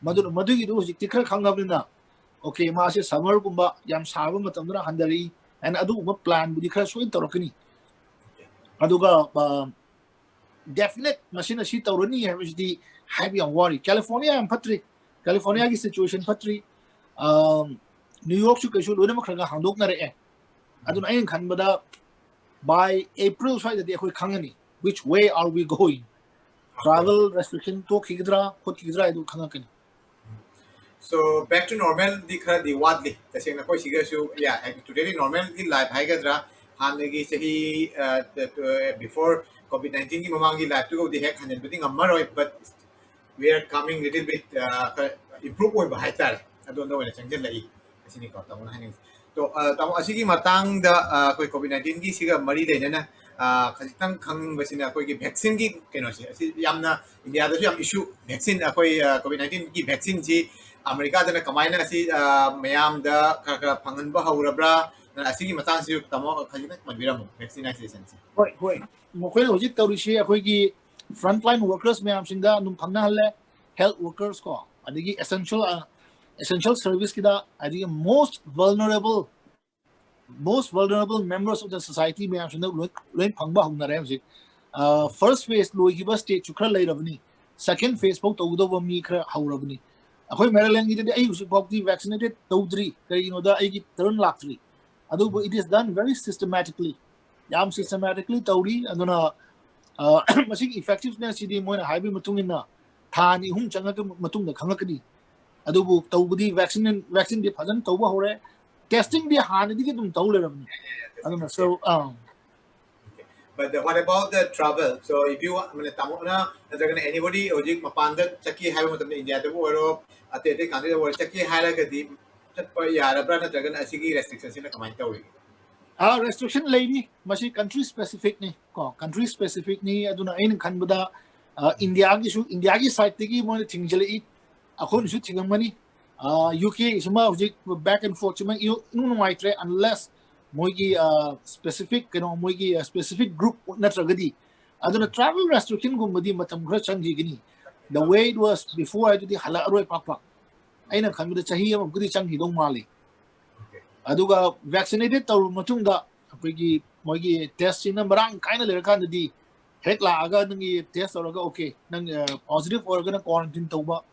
ꯃꯗꯨꯅ ꯃꯗꯨꯒꯤꯗꯨ ꯍꯧꯖꯤꯛꯇꯤ ꯈꯔ ꯈꯪꯉꯕꯅꯤꯅ, okay, ꯃꯥꯁꯦ summerꯒꯨꯝꯕ ꯌꯥꯝ ꯁꯥꯕ ꯃꯇꯝꯗꯅ ꯍꯟꯊꯔꯛꯏ ꯍꯥꯏꯅ ꯑꯗꯨꯒꯨꯝꯕ planꯕꯨꯗꯤ ꯈꯔ ꯁꯣꯏꯅ ꯇꯧꯔꯛꯀꯅꯤ꯫ ꯑꯗꯨꯒ definite ꯃꯁꯤꯅ ꯁꯤ ꯇꯧꯔꯅꯤ ꯍꯥꯏꯕꯁꯤꯗꯤ ꯍꯥꯏꯕ ꯌꯥꯝ ꯋꯥꯔꯤ꯫ California ꯌꯥꯝ ꯐꯠꯇ꯭ꯔꯤ, Californiaꯒꯤ situation ꯐꯠꯇ꯭ꯔꯤ꯫ New Yorkꯁꯨ ꯀꯩꯁꯨ ꯂꯣꯏꯅꯃꯛ ꯈꯔ ꯈꯔ ꯍꯥꯡꯗꯣꯛꯅꯔꯛꯑꯦ꯫ ꯑꯗꯨꯅ ꯑꯩꯅ ꯈꯟꯕꯗ by April ꯁ꯭ꯋꯥꯏꯗꯗꯤ ꯑꯩꯈꯣꯏ ꯈꯪꯉꯅꯤ, which way are we going, travel restriction ꯇꯣꯛꯈꯤꯒꯗ꯭ꯔꯥ ꯈꯣꯠꯈꯤꯒꯗ꯭ꯔꯥ ꯍꯥꯏꯗꯨ ꯈꯪꯉꯛꯀꯅꯤ꯫ So back to normalꯗꯤ ꯈꯔꯗꯤ ꯋꯥꯠꯂꯤ ꯇꯁꯦꯡꯅ꯫ ꯑꯩꯈꯣꯏ ꯁꯤꯒꯁꯨ, yeah, ꯍꯥꯏꯗꯤ totally normalꯒꯤ life ꯍꯥꯏꯒꯗ꯭ꯔꯥ, ꯍꯥꯟꯅꯒꯤ ꯆꯍꯤ before COVID nineteenꯒꯤ ꯃꯃꯥꯡꯒꯤ lifeꯇꯨꯒꯕꯨꯗꯤ ꯍꯦꯛ ꯍꯟꯖꯤꯟꯕꯗꯤ ꯉꯝꯃꯔꯣꯏ, but we are coming little bit improve ꯑꯣꯏꯕ ꯍꯥꯏꯇꯥꯔꯦ꯫ ꯑꯗꯣꯝꯗ ꯑꯣꯏꯅ ꯆꯪꯁꯤꯜꯂꯛꯏ ꯑꯁꯤꯅꯤꯀꯣ ꯇꯥꯃꯣꯅ ꯍꯥꯏꯅꯤꯡꯉꯤꯁꯦ꯫ ꯇꯣ ꯇꯥꯃꯣ, ꯑꯁꯤꯒꯤ ꯃꯇꯥꯡꯗ ꯑꯩꯈꯣꯏ COVID nineteenꯒꯤ ꯁꯤꯒ ꯃꯔꯤ ꯂꯩꯅꯅ ꯈꯖꯤꯛꯇꯪ ꯈꯪꯅꯤꯡꯕꯁꯤꯅ ꯑꯩꯈꯣꯏꯒꯤ vaccineꯒꯤ ꯀꯩꯅꯣꯁꯦ, ꯑꯁꯤ ꯌꯥꯝꯅ Indiaꯗꯁꯨ ꯌꯥꯝ issue, vaccine, ꯑꯩꯈꯣꯏ COVID nineteenꯒꯤ vaccineꯁꯤ Americaꯗꯅ ꯀꯃꯥꯏꯅ ꯑꯁꯤ ꯃꯌꯥꯝꯗ ꯈꯔ ꯈꯔ ꯐꯪꯍꯟꯕ ꯍꯧꯔꯕ꯭ꯔꯥ? ꯑꯁꯤꯒꯤ ꯃꯇꯥꯡꯁꯤꯁꯨ ꯇꯥꯃꯣ ꯈꯖꯤꯛꯇꯪ ꯄꯟꯕꯤꯔꯝꯃꯨ, vaccinalizationꯁꯦ꯫ ꯍꯣꯏ, ꯍꯣꯏ, ꯃꯈꯣꯏꯅ ꯍꯧꯖꯤꯛ ꯇꯧꯔꯤꯁꯤ ꯑꯩꯈꯣꯏꯒꯤ frontline workers ꯃꯌꯥꯝꯁꯤꯡꯗ ꯑꯗꯨꯝ ꯐꯪꯅꯍꯜꯂꯦ, health workers ꯀꯣ, ꯑꯗꯒꯤ essential essential serviceꯀꯤꯗ, ꯑꯗꯒꯤ most vulnerable most vulnerable members of the society ꯃꯌꯥꯝꯁꯤꯅ ꯂꯣꯏ ꯂꯣꯏ ꯐꯪꯕ ꯍꯧꯅꯔꯦ ꯍꯧꯖꯤꯛ꯫ first phase ꯂꯣꯏꯈꯤꯕ stateꯁꯨ ꯈꯔ ꯂꯩꯔꯕꯅꯤ, second phase ꯐꯥꯎ ꯇꯧꯒꯗꯧꯕ ꯃꯤ ꯈꯔ ꯍꯧꯔꯕꯅꯤ꯫ ꯑꯩꯈꯣꯏ ꯃꯦꯔꯤꯂꯦꯟꯒꯤꯗꯗꯤ ꯑꯩ ꯍꯧꯖꯤꯛ ꯐꯥꯎꯗꯤ vaccinated ꯇꯧꯗ꯭ꯔꯤ, ꯀꯔꯤꯒꯤꯅꯣꯗ ꯑꯩꯒꯤ turn ꯂꯥꯛꯇ꯭ꯔꯤ꯫ ꯑꯗꯨꯕꯨ it is done very systematically, ꯌꯥꯝ systematically ꯇꯧꯔꯤ꯫ ꯑꯗꯨꯅ ꯃꯁꯤꯒꯤ effectivenessꯁꯤꯗꯤ ꯃꯣꯏꯅ ꯍꯥꯏꯕꯒꯤ ꯃꯇꯨꯡ ꯏꯟꯅ ꯊꯥ ꯑꯅꯤ ꯑꯍꯨꯝ ꯆꯪꯉꯛꯄ ꯃꯇꯨꯡꯗ ꯈꯪꯉꯛꯀꯅꯤ꯫ ꯑꯗꯨꯕꯨ ꯇꯧꯕꯗꯤ vaccine vaccineꯗꯤ ꯐꯖꯅ ꯇꯧꯕ ꯍꯧꯔꯦ, testingꯗꯤ ꯍꯥꯟꯅꯗꯒꯤ ꯑꯗꯨꯝ ꯇꯧ ꯂꯩꯔꯕꯅꯤ꯫ ꯑꯗꯨꯅ so ah But what about the travel? So if you ꯇꯥꯃꯣꯅ ꯅꯠꯇ꯭ꯔꯒꯅ anybody ꯍꯧꯖꯤꯛ ꯃꯄꯥꯟꯗ ꯆꯠꯀꯦ ꯍꯥꯏꯕ ꯃꯇꯝꯗ ꯏꯟꯗꯤꯌꯥꯗꯕꯨ ꯑꯣꯏꯔꯣ, ꯑꯇꯩ ꯑꯇꯩ countryꯗꯕꯨ ꯑꯣꯏꯔꯣ, ꯆꯠꯀꯦ ꯍꯥꯏꯔꯒꯗꯤ ꯆꯠꯄ ꯌꯥꯔꯕ꯭ꯔꯥ, ꯅꯠꯇ꯭ꯔꯒꯅ ꯑꯁꯤꯒꯤ restrictionꯁꯤꯅ ꯀꯃꯥꯏꯅ ꯇꯧꯔꯤꯒꯦ? ꯑꯥ restriction ꯂꯩꯔꯤ꯫ ꯃꯁꯤ country specificꯅꯤ ꯀꯣ, country specificꯅꯤ꯫ ꯑꯗꯨꯅ ꯑꯩꯅ ꯈꯟꯕꯗ ꯏꯟꯗꯤꯌꯥꯒꯤꯁꯨ, ꯏꯟꯗꯤꯌꯥꯒꯤ sideꯇꯒꯤ ꯃꯣꯏꯅ ꯊꯤꯡꯖꯤꯜꯂꯛꯏ꯫ ꯑꯩꯈꯣꯏꯅꯁꯨ ꯊꯤꯡꯉꯝꯒꯅꯤ꯫ UKꯁꯤꯃ ꯍꯧꯖꯤꯛ back and forthꯁꯤꯃ ꯏꯅꯨꯡ ꯅꯨꯡꯉꯥꯏꯇ꯭ꯔꯦ unless ꯃꯣꯏꯒꯤ specific ꯀꯩꯅꯣ, ꯃꯣꯏꯒꯤ specific group ꯅꯠꯇ꯭ꯔꯒꯗꯤ꯫ ꯑꯗꯨꯅ travel restrictionꯒꯨꯝꯕꯗꯤ ꯃꯇꯝ ꯈꯔ ꯆꯪꯈꯤꯒꯅꯤ꯫ The way it was before ꯍꯥꯏꯗꯨꯗꯤ ꯍꯜꯂꯛꯑꯔꯣꯏ ꯄꯥꯛ ꯄꯥꯛ꯫ ꯑꯩꯅ ꯈꯟꯕꯗ ꯆꯍꯤ ꯑꯃꯃꯨꯛꯀꯗꯤ ꯆꯪꯈꯤꯗꯧ ꯃꯥꯜꯂꯤ꯫ ꯑꯗꯨꯒ vaccinated ꯇꯧꯔꯕ ꯃꯇꯨꯡꯗ ꯑꯩꯈꯣꯏꯒꯤ ꯃꯣꯏꯒꯤ testꯁꯤꯅ ꯃꯔꯥꯡ ꯀꯥꯏꯅ ꯂꯩꯔꯀꯥꯟꯗꯗꯤ ꯍꯦꯛ ꯂꯥꯛꯑꯒ ꯅꯪꯒꯤ test ꯇꯧꯔꯒ okay, ꯅꯪ positive ꯑꯣꯏꯔꯒꯅ quarantine ꯇꯧꯕ,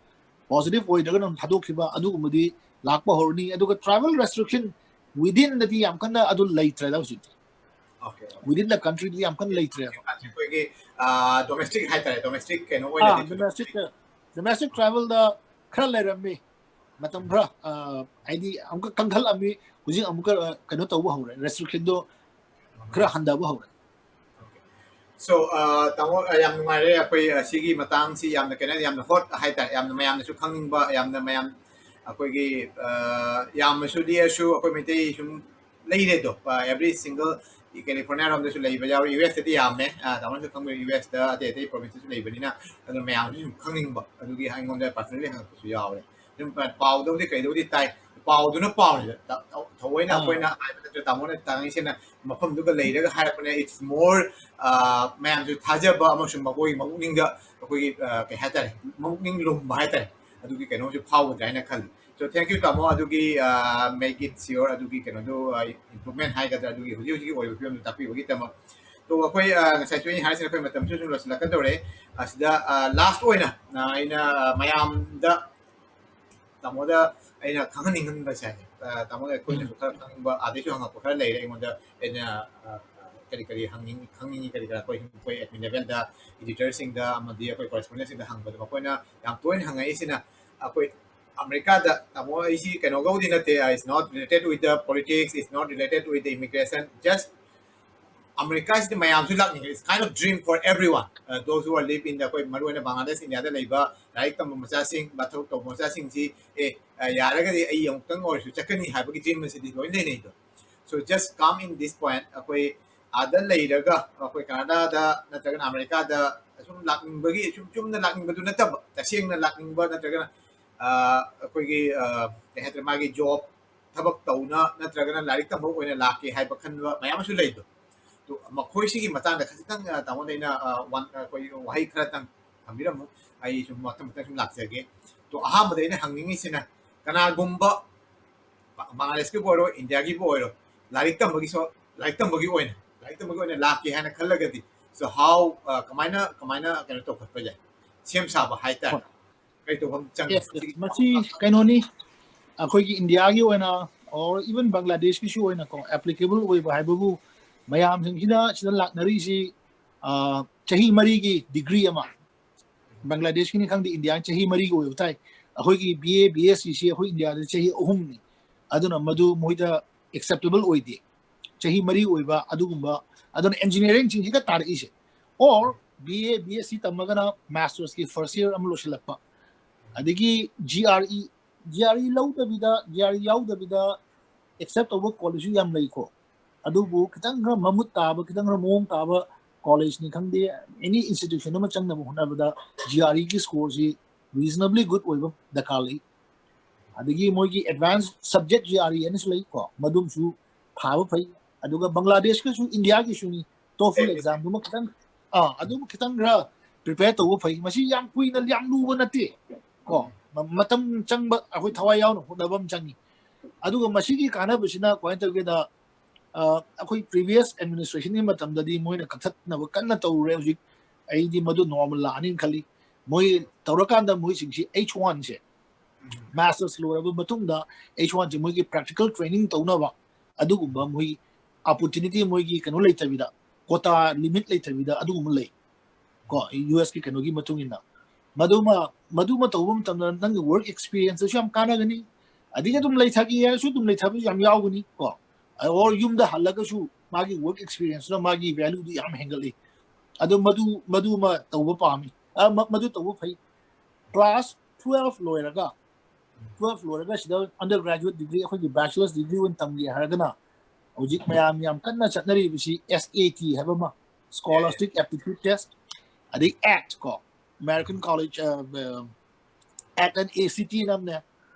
positive ꯑꯣꯏꯗ꯭ꯔꯒꯅ ꯑꯗꯨꯝ ꯊꯥꯗꯣꯛꯈꯤꯕ, ꯑꯗꯨꯒꯨꯝꯕꯗꯤ ꯂꯥꯛꯄ ꯍꯧꯔꯅꯤ꯫ ꯑꯗꯨꯒ travel restriction withinꯗꯗꯤ ꯌꯥꯝ ꯀꯟꯅ ꯑꯗꯨ ꯂꯩꯇ꯭ꯔꯦꯗ ꯍꯧꯖꯤꯛꯇꯤ꯫ Okay, okay. Within the countryꯗꯤ ꯌꯥꯝ ꯀꯟꯅ ꯂꯩꯇ꯭ꯔꯦꯕ꯫ ꯑꯩꯈꯣꯏꯒꯤ domestic ꯍꯥꯏꯇꯥꯔꯦ, domestic ꯀꯩꯅꯣ ꯑꯥ ꯑꯣꯏꯅꯗꯤ domestic domestic travelꯗ ꯈꯔ ꯂꯩꯔꯝꯃꯤ ꯃꯇꯝ ꯈꯔ, ꯍꯥꯏꯗꯤ ꯑꯃꯨꯛꯀ ꯀꯟꯈꯠꯂꯝꯃꯤ, ꯍꯧꯖꯤꯛ ꯑꯃꯨꯛꯀ ꯀꯩꯅꯣ ꯇꯧꯕ ꯍꯧꯔꯦ, restrictionꯗꯣ ꯈꯔ ꯍꯟꯊꯕ ꯍꯧꯔꯦ꯫ So ꯇꯥꯃꯣ, ꯌꯥꯝ ꯅꯨꯡꯉꯥꯏꯔꯦ ꯑꯩꯈꯣꯏ ꯑꯁꯤꯒꯤ ꯃꯇꯥꯡꯁꯤ, ꯌꯥꯝꯅ ꯀꯩꯅꯣ, ꯌꯥꯝꯅ hot ꯍꯥꯏꯇꯥꯔꯦ, ꯌꯥꯝꯅ ꯃꯌꯥꯝꯅꯁꯨ ꯈꯪꯅꯤꯡꯕ, ꯌꯥꯝꯅ ꯃꯌꯥꯝ ꯑꯩꯈꯣꯏꯒꯤ ꯌꯥꯝꯅꯁꯨ ꯂꯤꯛꯑꯁꯨ ꯑꯩꯈꯣꯏ ꯃꯩꯇꯩ ꯁꯨꯝ ꯂꯩꯔꯦꯗꯣ, every single California ꯔꯣꯝꯗꯁꯨ ꯂꯩꯕ ꯌꯥꯎꯔꯤ, USꯇꯗꯤ ꯌꯥꯝꯃꯦ꯫ ꯇꯥꯃꯣꯅꯁꯨ ꯈꯪꯕ USꯇ ꯑꯇꯩ ꯑꯇꯩ provinceꯇꯁꯨ ꯂꯩꯕꯅꯤꯅ, ꯑꯗꯨ ꯃꯌꯥꯝꯁꯨ ꯁꯨꯝ ꯈꯪꯅꯤꯡꯕ, ꯑꯗꯨꯒꯤ ꯑꯩꯉꯣꯟꯗ personally ꯍꯪꯉꯛꯄꯁꯨ ꯌꯥꯎꯔꯦ꯫ ꯑꯗꯨꯝ ꯄꯥꯎꯗꯕꯨꯗꯤ ꯀꯩꯗꯕꯨꯗꯤ ꯇꯥꯏ, ꯄꯥꯎꯗꯨꯅ ꯄꯥꯎꯅꯤꯗ꯫ ꯊꯑꯣꯏꯅ ꯑꯩꯈꯣꯏꯅ ꯍꯥꯏꯕ ꯅꯠꯇ꯭ꯔ, ꯇꯥꯃꯣꯅ ꯇꯥꯡꯉꯩꯁꯦꯡꯅ ꯃꯐꯝꯗꯨꯒ ꯂꯩꯔꯒ ꯍꯥꯏꯔꯛꯄꯅꯦ꯫ It's more ꯃꯌꯥꯝꯁꯨ ꯊꯥꯖꯕ ꯑꯃꯁꯨꯡ ꯃꯈꯣꯏꯒꯤ ꯃꯄꯨꯛꯅꯤꯡꯗ ꯑꯩꯈꯣꯏꯒꯤ ꯀꯩ ꯍꯥꯏꯇꯥꯔꯦ, ꯃꯄꯨꯛꯅꯤꯡ ꯂꯨꯝꯕ ꯍꯥꯏꯇꯥꯔꯦ, ꯑꯗꯨꯒꯤ ꯀꯩꯅꯣꯝꯁꯨ ꯐꯥꯎꯒꯗ꯭ꯔꯥ ꯍꯥꯏꯅ ꯈꯜꯂꯤ꯫ So thank you ꯇꯥꯃꯣ, ꯑꯗꯨꯒꯤ make it sure ꯑꯗꯨꯒꯤ ꯀꯩꯅꯣꯗꯣ, improvement ꯍꯥꯏꯒꯗ꯭ꯔꯥ, ꯑꯗꯨꯒꯤ ꯍꯧꯖꯤꯛ ꯍꯧꯖꯤꯛꯀꯤ ꯑꯣꯏꯕ ꯐꯤꯕꯝꯗꯨ ꯇꯥꯛꯄꯤꯕꯒꯤꯗꯃꯛ꯫ ꯑꯗꯣ ꯑꯩꯈꯣꯏ, ꯑ, ꯉꯁꯥꯏꯁꯨ ꯑꯩꯅ ꯍꯥꯏꯔꯤꯁꯤꯅ ꯑꯩꯈꯣꯏ ꯃꯇꯝꯁꯨ ꯁꯨꯝ ꯂꯣꯏꯁꯤꯜꯂꯛꯀꯗꯧꯔꯦ꯫ ꯑꯁꯤꯗ, ꯑ, last ꯑꯣꯏꯅ, ꯑ, ꯑꯩꯅ, ꯑ, ꯃꯌꯥꯝꯗ, ꯇꯥꯃꯣꯗ ꯑꯩꯅ ꯈꯪꯍꯟꯅꯤꯡꯍꯟꯕꯁꯦ, ꯑ, ꯇꯥꯃꯣꯗ ꯑꯩꯈꯣꯏꯅꯁꯨ ꯈꯔ ꯈꯪꯅꯤꯡꯕ, ꯑꯥꯗꯩꯁꯨ ꯍꯪꯉꯛꯄ ꯈꯔ ꯂꯩꯔꯦ ꯑꯩꯉꯣꯟꯗ꯫ ꯑꯩꯅ, ꯑ, ꯀꯔꯤ ꯀꯔꯤ ꯍꯪꯅꯤꯡ-, ꯈꯪꯅꯤꯡꯉꯤ, ꯀꯔꯤ ꯀꯔꯥ ꯑꯩꯈꯣꯏ, ꯑꯩꯈꯣꯏ admin levelꯗ editorꯁꯤꯡꯗ ꯑꯃꯗꯤ ꯑꯩꯈꯣꯏ correspondentꯁꯤꯡꯗ ꯍꯪꯕꯗ ꯃꯈꯣꯏꯅ ꯌꯥꯝ ꯇꯣꯏꯅ ꯍꯪꯉꯛꯏꯁꯤꯅ, ꯑꯩꯈꯣꯏ ꯑꯃꯦꯔꯤꯀꯥꯗ, ꯇꯥꯃꯣ, ꯑꯩꯁꯤ ꯀꯩꯅꯣꯒꯕꯨꯗꯤ ꯅꯠꯇꯦ, it's not related with the politics, it's not related with the immigration, just ꯑꯃꯦꯔꯤꯀꯥꯁꯤꯗ ꯃꯌꯥꯝꯁꯨ ꯂꯥꯛꯅꯤꯡꯉꯦ꯫ It's kind of dream for everyone, uh, those who are live in the, ꯑꯩꯈꯣꯏ ꯃꯔꯨꯑꯣꯏꯅ ꯕꯪꯒ꯭ꯂꯥꯗꯦꯁ, ꯏꯟꯗꯤꯌꯥꯗ ꯂꯩꯕ ꯂꯥꯏꯔꯤꯛ ꯇꯝꯕ ꯃꯆꯥꯁꯤꯡ, ꯊꯕꯛ ꯇꯧꯕ ꯃꯆꯥꯁꯤꯡꯁꯤ, ꯑꯦ, ꯑ, ꯌꯥꯔꯒꯗꯤ ꯑꯩ ꯑꯃꯨꯛꯇꯪ ꯑꯣꯏꯔꯁꯨ ꯆꯠꯀꯅꯤ ꯍꯥꯏꯕꯒꯤ dream ꯑꯁꯤꯗꯤ ꯂꯣꯏ ꯂꯩꯅꯩꯗꯣ꯫ So just come in this point, ꯑꯩꯈꯣꯏ ꯑꯥꯗ ꯂꯩꯔꯒ, ꯑꯩꯈꯣꯏ ꯀꯅꯥꯗꯥꯗ ꯅꯠꯇ꯭ꯔꯒꯅ ꯑꯃꯦꯔꯤꯀꯥꯗ ꯁꯨꯝ ꯂꯥꯛꯅꯤꯡꯕꯒꯤ, ꯁꯨꯝ ꯆꯨꯝꯅ ꯂꯥꯛꯅꯤꯡꯕꯗꯨ ꯅꯠꯇꯕ, ꯇꯁꯦꯡꯅ ꯂꯥꯛꯅꯤꯡꯕ ꯅꯠꯇ꯭ꯔꯒꯅ, ꯑ, ꯑꯩꯈꯣꯏꯒꯤ, ꯑ, ꯀꯩ ꯍꯥꯏꯇꯥꯔꯦ, ꯃꯥꯒꯤ job, ꯊꯕꯛ ꯇꯧꯅ ꯅꯠꯇ꯭ꯔꯒꯅ ꯂꯥꯏꯔꯤꯛ ꯇꯝꯕ ꯑꯣꯏꯅ ꯂꯥꯛꯀꯦ ꯍꯥꯏꯕ ꯈꯟꯕ ꯃꯌꯥꯝ ꯑꯃꯁꯨ ꯂꯩꯗꯣ꯫ ꯑꯗꯨ ꯃꯈꯣꯏꯁꯤꯒꯤ ꯃꯇꯥꯡꯗ ꯈꯖꯤꯛꯇꯪ, ꯑ, ꯇꯥꯃꯣꯗ ꯑꯩꯅ, ꯑ, ꯋꯥꯟ-, ꯑꯩꯈꯣꯏ ꯋꯥꯍꯩ ꯈꯔꯇꯪ ꯊꯝꯕꯤꯔꯝꯃꯨ꯫ ꯑꯩ ꯁꯨꯝ ꯃꯊꯪ ꯃꯊꯪ ꯁꯨꯝ ꯂꯥꯛꯆꯒꯦ꯫ ꯑꯗꯣ ꯑꯍꯥꯟꯕꯗ ꯑꯩꯅ ꯍꯪꯅꯤꯡꯉꯤꯁꯤꯅ, ꯀꯅꯥꯒꯨꯝꯕ ꯕ-, ꯕꯪꯒ꯭ꯂꯥꯗꯦꯁꯀꯤꯕꯨ ꯑꯣꯏꯔꯣ, ꯏꯟꯗꯤꯌꯥꯒꯤꯕꯨ ꯑꯣꯏꯔꯣ, ꯂꯥꯏꯔꯤꯛ ꯇꯝꯕꯒꯤꯁꯨ, ꯂꯥꯏꯔꯤꯛ ꯇꯝꯕꯒꯤ ꯑꯣꯏꯅ, ꯂꯥꯏꯔꯤꯛ ꯇꯝꯕꯒꯤ ꯑꯣꯏꯅ ꯂꯥꯛꯀꯦ ꯍꯥꯏꯅ ꯈꯜꯂꯒꯗꯤ, so how, ꯑ, ꯀꯃꯥꯏꯅ, ꯀꯃꯥꯏꯅ ꯀꯩꯅꯣ ꯇꯧꯈꯠꯄ ꯌꯥꯏ? ꯁꯦꯝ ꯁꯥꯕ ꯍꯥꯏꯇꯥꯔꯦ꯫ ꯍꯣꯏ꯫ ꯀꯔꯤ ꯇꯧꯐꯝ ꯆꯪꯉꯤ? Yes, yes. ꯃꯁꯤ ꯀꯩꯅꯣꯅꯤ, ꯑꯩꯈꯣꯏꯒꯤ ꯏꯟꯗꯤꯌꯥꯒꯤ ꯑꯣꯏꯅ, or even ꯕꯪꯒ꯭ꯂꯥꯗꯦꯁꯀꯤꯁꯨ ꯑꯣꯏꯅꯀꯣ, applicable ꯑꯣꯏꯕ ꯍꯥꯏꯕꯕꯨ ꯃꯌꯥꯝꯁꯤꯡꯁꯤꯗ ꯁꯤꯗ ꯂꯥꯛꯅꯔꯤꯁꯤ, ꯑ, ꯆꯍꯤ ꯃꯔꯤꯒꯤ degree ꯑꯃ, ꯕꯪꯒ꯭ꯂꯥꯗꯦꯁꯀꯤꯅꯤ ꯈꯪꯗꯦ, ꯏꯟꯗꯤꯌꯥꯒꯤ ꯆꯍꯤ ꯃꯔꯤꯒꯤ ꯑꯣꯏꯕ ꯇꯥꯏ꯫ ꯑꯩꯈꯣꯏꯒꯤ B A, B S C ꯁꯤ ꯑꯩꯈꯣꯏ ꯏꯟꯗꯤꯌꯥꯗ ꯆꯍꯤ ꯑꯍꯨꯝꯅꯤ꯫ ꯑꯗꯨꯅ ꯃꯗꯨ ꯃꯣꯏꯗ acceptable ꯑꯣꯏꯗꯦ꯫ ꯆꯍꯤ ꯃꯔꯤ ꯑꯣꯏꯕ ꯑꯗꯨꯒꯨꯝꯕ, ꯑꯗꯨꯅ engineeringꯁꯤꯡꯁꯤꯗ ꯇꯥꯔꯛꯏꯁꯦ꯫ Or B A, B S C ꯇꯝꯃꯒꯅ mastersꯀꯤ first year ꯑꯃ ꯂꯣꯏꯁꯤꯜꯂꯛꯄ꯫ ꯑꯗꯒꯤ G R E, G R E ꯂꯧꯗꯕꯤꯗ, G R E ꯌꯥꯎꯗꯕꯤꯗ accept ꯇꯧꯕ collegeꯁꯨ ꯌꯥꯝ ꯂꯩꯀꯣ꯫ ꯑꯗꯨꯕꯨ ꯈꯤꯇꯪ ꯈꯔ ꯃꯃꯨꯠ ꯇꯥꯕ, ꯈꯤꯇꯪ ꯈꯔ ꯃꯑꯣꯡ ꯇꯥꯕ collegeꯅꯤ ꯈꯪꯗꯦ, any institution ꯑꯃ ꯆꯪꯅꯕ ꯍꯣꯠꯅꯕꯗ G R Eꯒꯤ scoreꯁꯤ reasonably good ꯑꯣꯏꯕ ꯗꯔꯀꯥꯔ ꯂꯩ꯫ ꯑꯗꯒꯤ ꯃꯣꯏꯒꯤ advanced subject G R E ꯍꯥꯏꯅꯁꯨ ꯂꯩꯀꯣ, ꯃꯗꯨꯝꯁꯨ ꯊꯥꯕ ꯐꯩ꯫ ꯑꯗꯨꯒ ꯕꯪꯒ꯭ꯂꯥꯗꯦꯁꯀꯁꯨ ꯏꯟꯗꯤꯌꯥꯒꯤꯁꯨꯅꯤ, TOEFL examꯗꯨꯃ ꯈꯤꯇꯪ, ꯑꯥ, ꯑꯗꯨꯝ ꯈꯤꯇꯪ ꯈꯔ prepare ꯇꯧꯕ ꯐꯩ꯫ ꯃꯁꯤ ꯌꯥꯝ ꯀꯨꯏꯅ, ꯌꯥꯝ ꯂꯨꯕ ꯅꯠꯇꯦ ꯀꯣ, ꯃ-, ꯃꯇꯝ ꯆꯪꯕ, ꯑꯩꯈꯣꯏ ꯊꯋꯥꯏ ꯌꯥꯎꯅ ꯍꯣꯠꯅꯕ ꯑꯃ ꯆꯪꯉꯤ꯫ ꯑꯗꯨꯒ ꯃꯁꯤꯒꯤ ꯀꯥꯟꯅꯕꯁꯤꯅ ꯀꯃꯥꯏꯅ ꯇꯧꯒꯦꯗ, ꯑꯩꯈꯣꯏ previous administrationꯒꯤ ꯃꯇꯝꯗꯗꯤ ꯃꯣꯏꯅ ꯀꯛꯊꯠꯅꯕ ꯀꯟꯅ ꯇꯧꯔꯨꯔꯦ꯫ ꯍꯧꯖꯤꯛ ꯑꯩꯗꯤ ꯃꯗꯨ normal ꯂꯥꯛꯑꯅꯤꯅ ꯈꯜꯂꯤ꯫ ꯃꯣꯏ ꯇꯧꯔꯀꯥꯟꯗ ꯃꯣꯏꯁꯤꯡꯁꯤ H one ꯁꯦ, masters ꯂꯣꯏꯔꯕ ꯃꯇꯨꯡꯗ H one ꯁꯦ ꯃꯣꯏꯒꯤ practical training ꯇꯧꯅꯕ ꯑꯗꯨꯒꯨꯝꯕ ꯃꯣꯏ opportunity, ꯃꯣꯏꯒꯤ ꯀꯩꯅꯣ ꯂꯩꯇꯕꯤꯗ, quota limit ꯂꯩꯇꯕꯤꯗ ꯑꯗꯨꯒꯨꯝꯕ ꯂꯩ ꯀꯣ, US ꯀꯤ ꯀꯩꯅꯣꯒꯤ ꯃꯇꯨꯡ ꯏꯟꯅ꯫ ꯃꯗꯨꯃ ꯃꯗꯨꯃ ꯇꯧꯕ ꯃꯇꯝꯗ ꯅꯪꯒꯤ work experienceꯇꯁꯨ ꯌꯥꯝ ꯀꯥꯟꯅꯒꯅꯤ꯫ ꯑꯗꯒꯤ ꯑꯗꯨꯝ ꯂꯩꯊꯒꯦ ꯍꯥꯏꯔꯁꯨ ꯑꯗꯨꯝ ꯂꯩꯊꯕꯁꯨ ꯌꯥꯝ ꯌꯥꯎꯒꯅꯤ ꯀꯣ꯫ Or ꯌꯨꯝꯗ ꯍꯜꯂꯒꯁꯨ ꯃꯥꯒꯤ work experienceꯇꯨꯅ ꯃꯥꯒꯤ valueꯗꯨ ꯌꯥꯝ ꯍꯦꯟꯒꯠꯂꯤ꯫ ꯑꯗꯨ ꯃꯗꯨ ꯃꯗꯨꯃ ꯇꯧꯕ ꯄꯥꯝꯃꯤ꯫ ꯑ, ꯃ- ꯃꯗꯨ ꯇꯧꯕ ꯐꯩ꯫ Class twelve ꯂꯣꯏꯔꯒ, twelve ꯂꯣꯏꯔꯒ ꯁꯤꯗ undergraduate degree, ꯑꯩꯈꯣꯏꯒꯤ bachelor's degree ꯑꯣꯏꯅ ꯇꯝꯒꯦ ꯍꯥꯏꯔꯒꯅ ꯍꯧꯖꯤꯛ ꯃꯌꯥꯝ ꯌꯥꯝ ꯀꯟꯅ ꯆꯠꯅꯔꯤꯕꯁꯤ SAT ꯍꯥꯏꯕ ꯑꯃ, Scholastic Aptitude Test, ꯑꯗꯩ ACT ꯀꯣ, American College, ꯑ, ꯑ, ACT and ACT ꯑꯃꯅꯦ꯫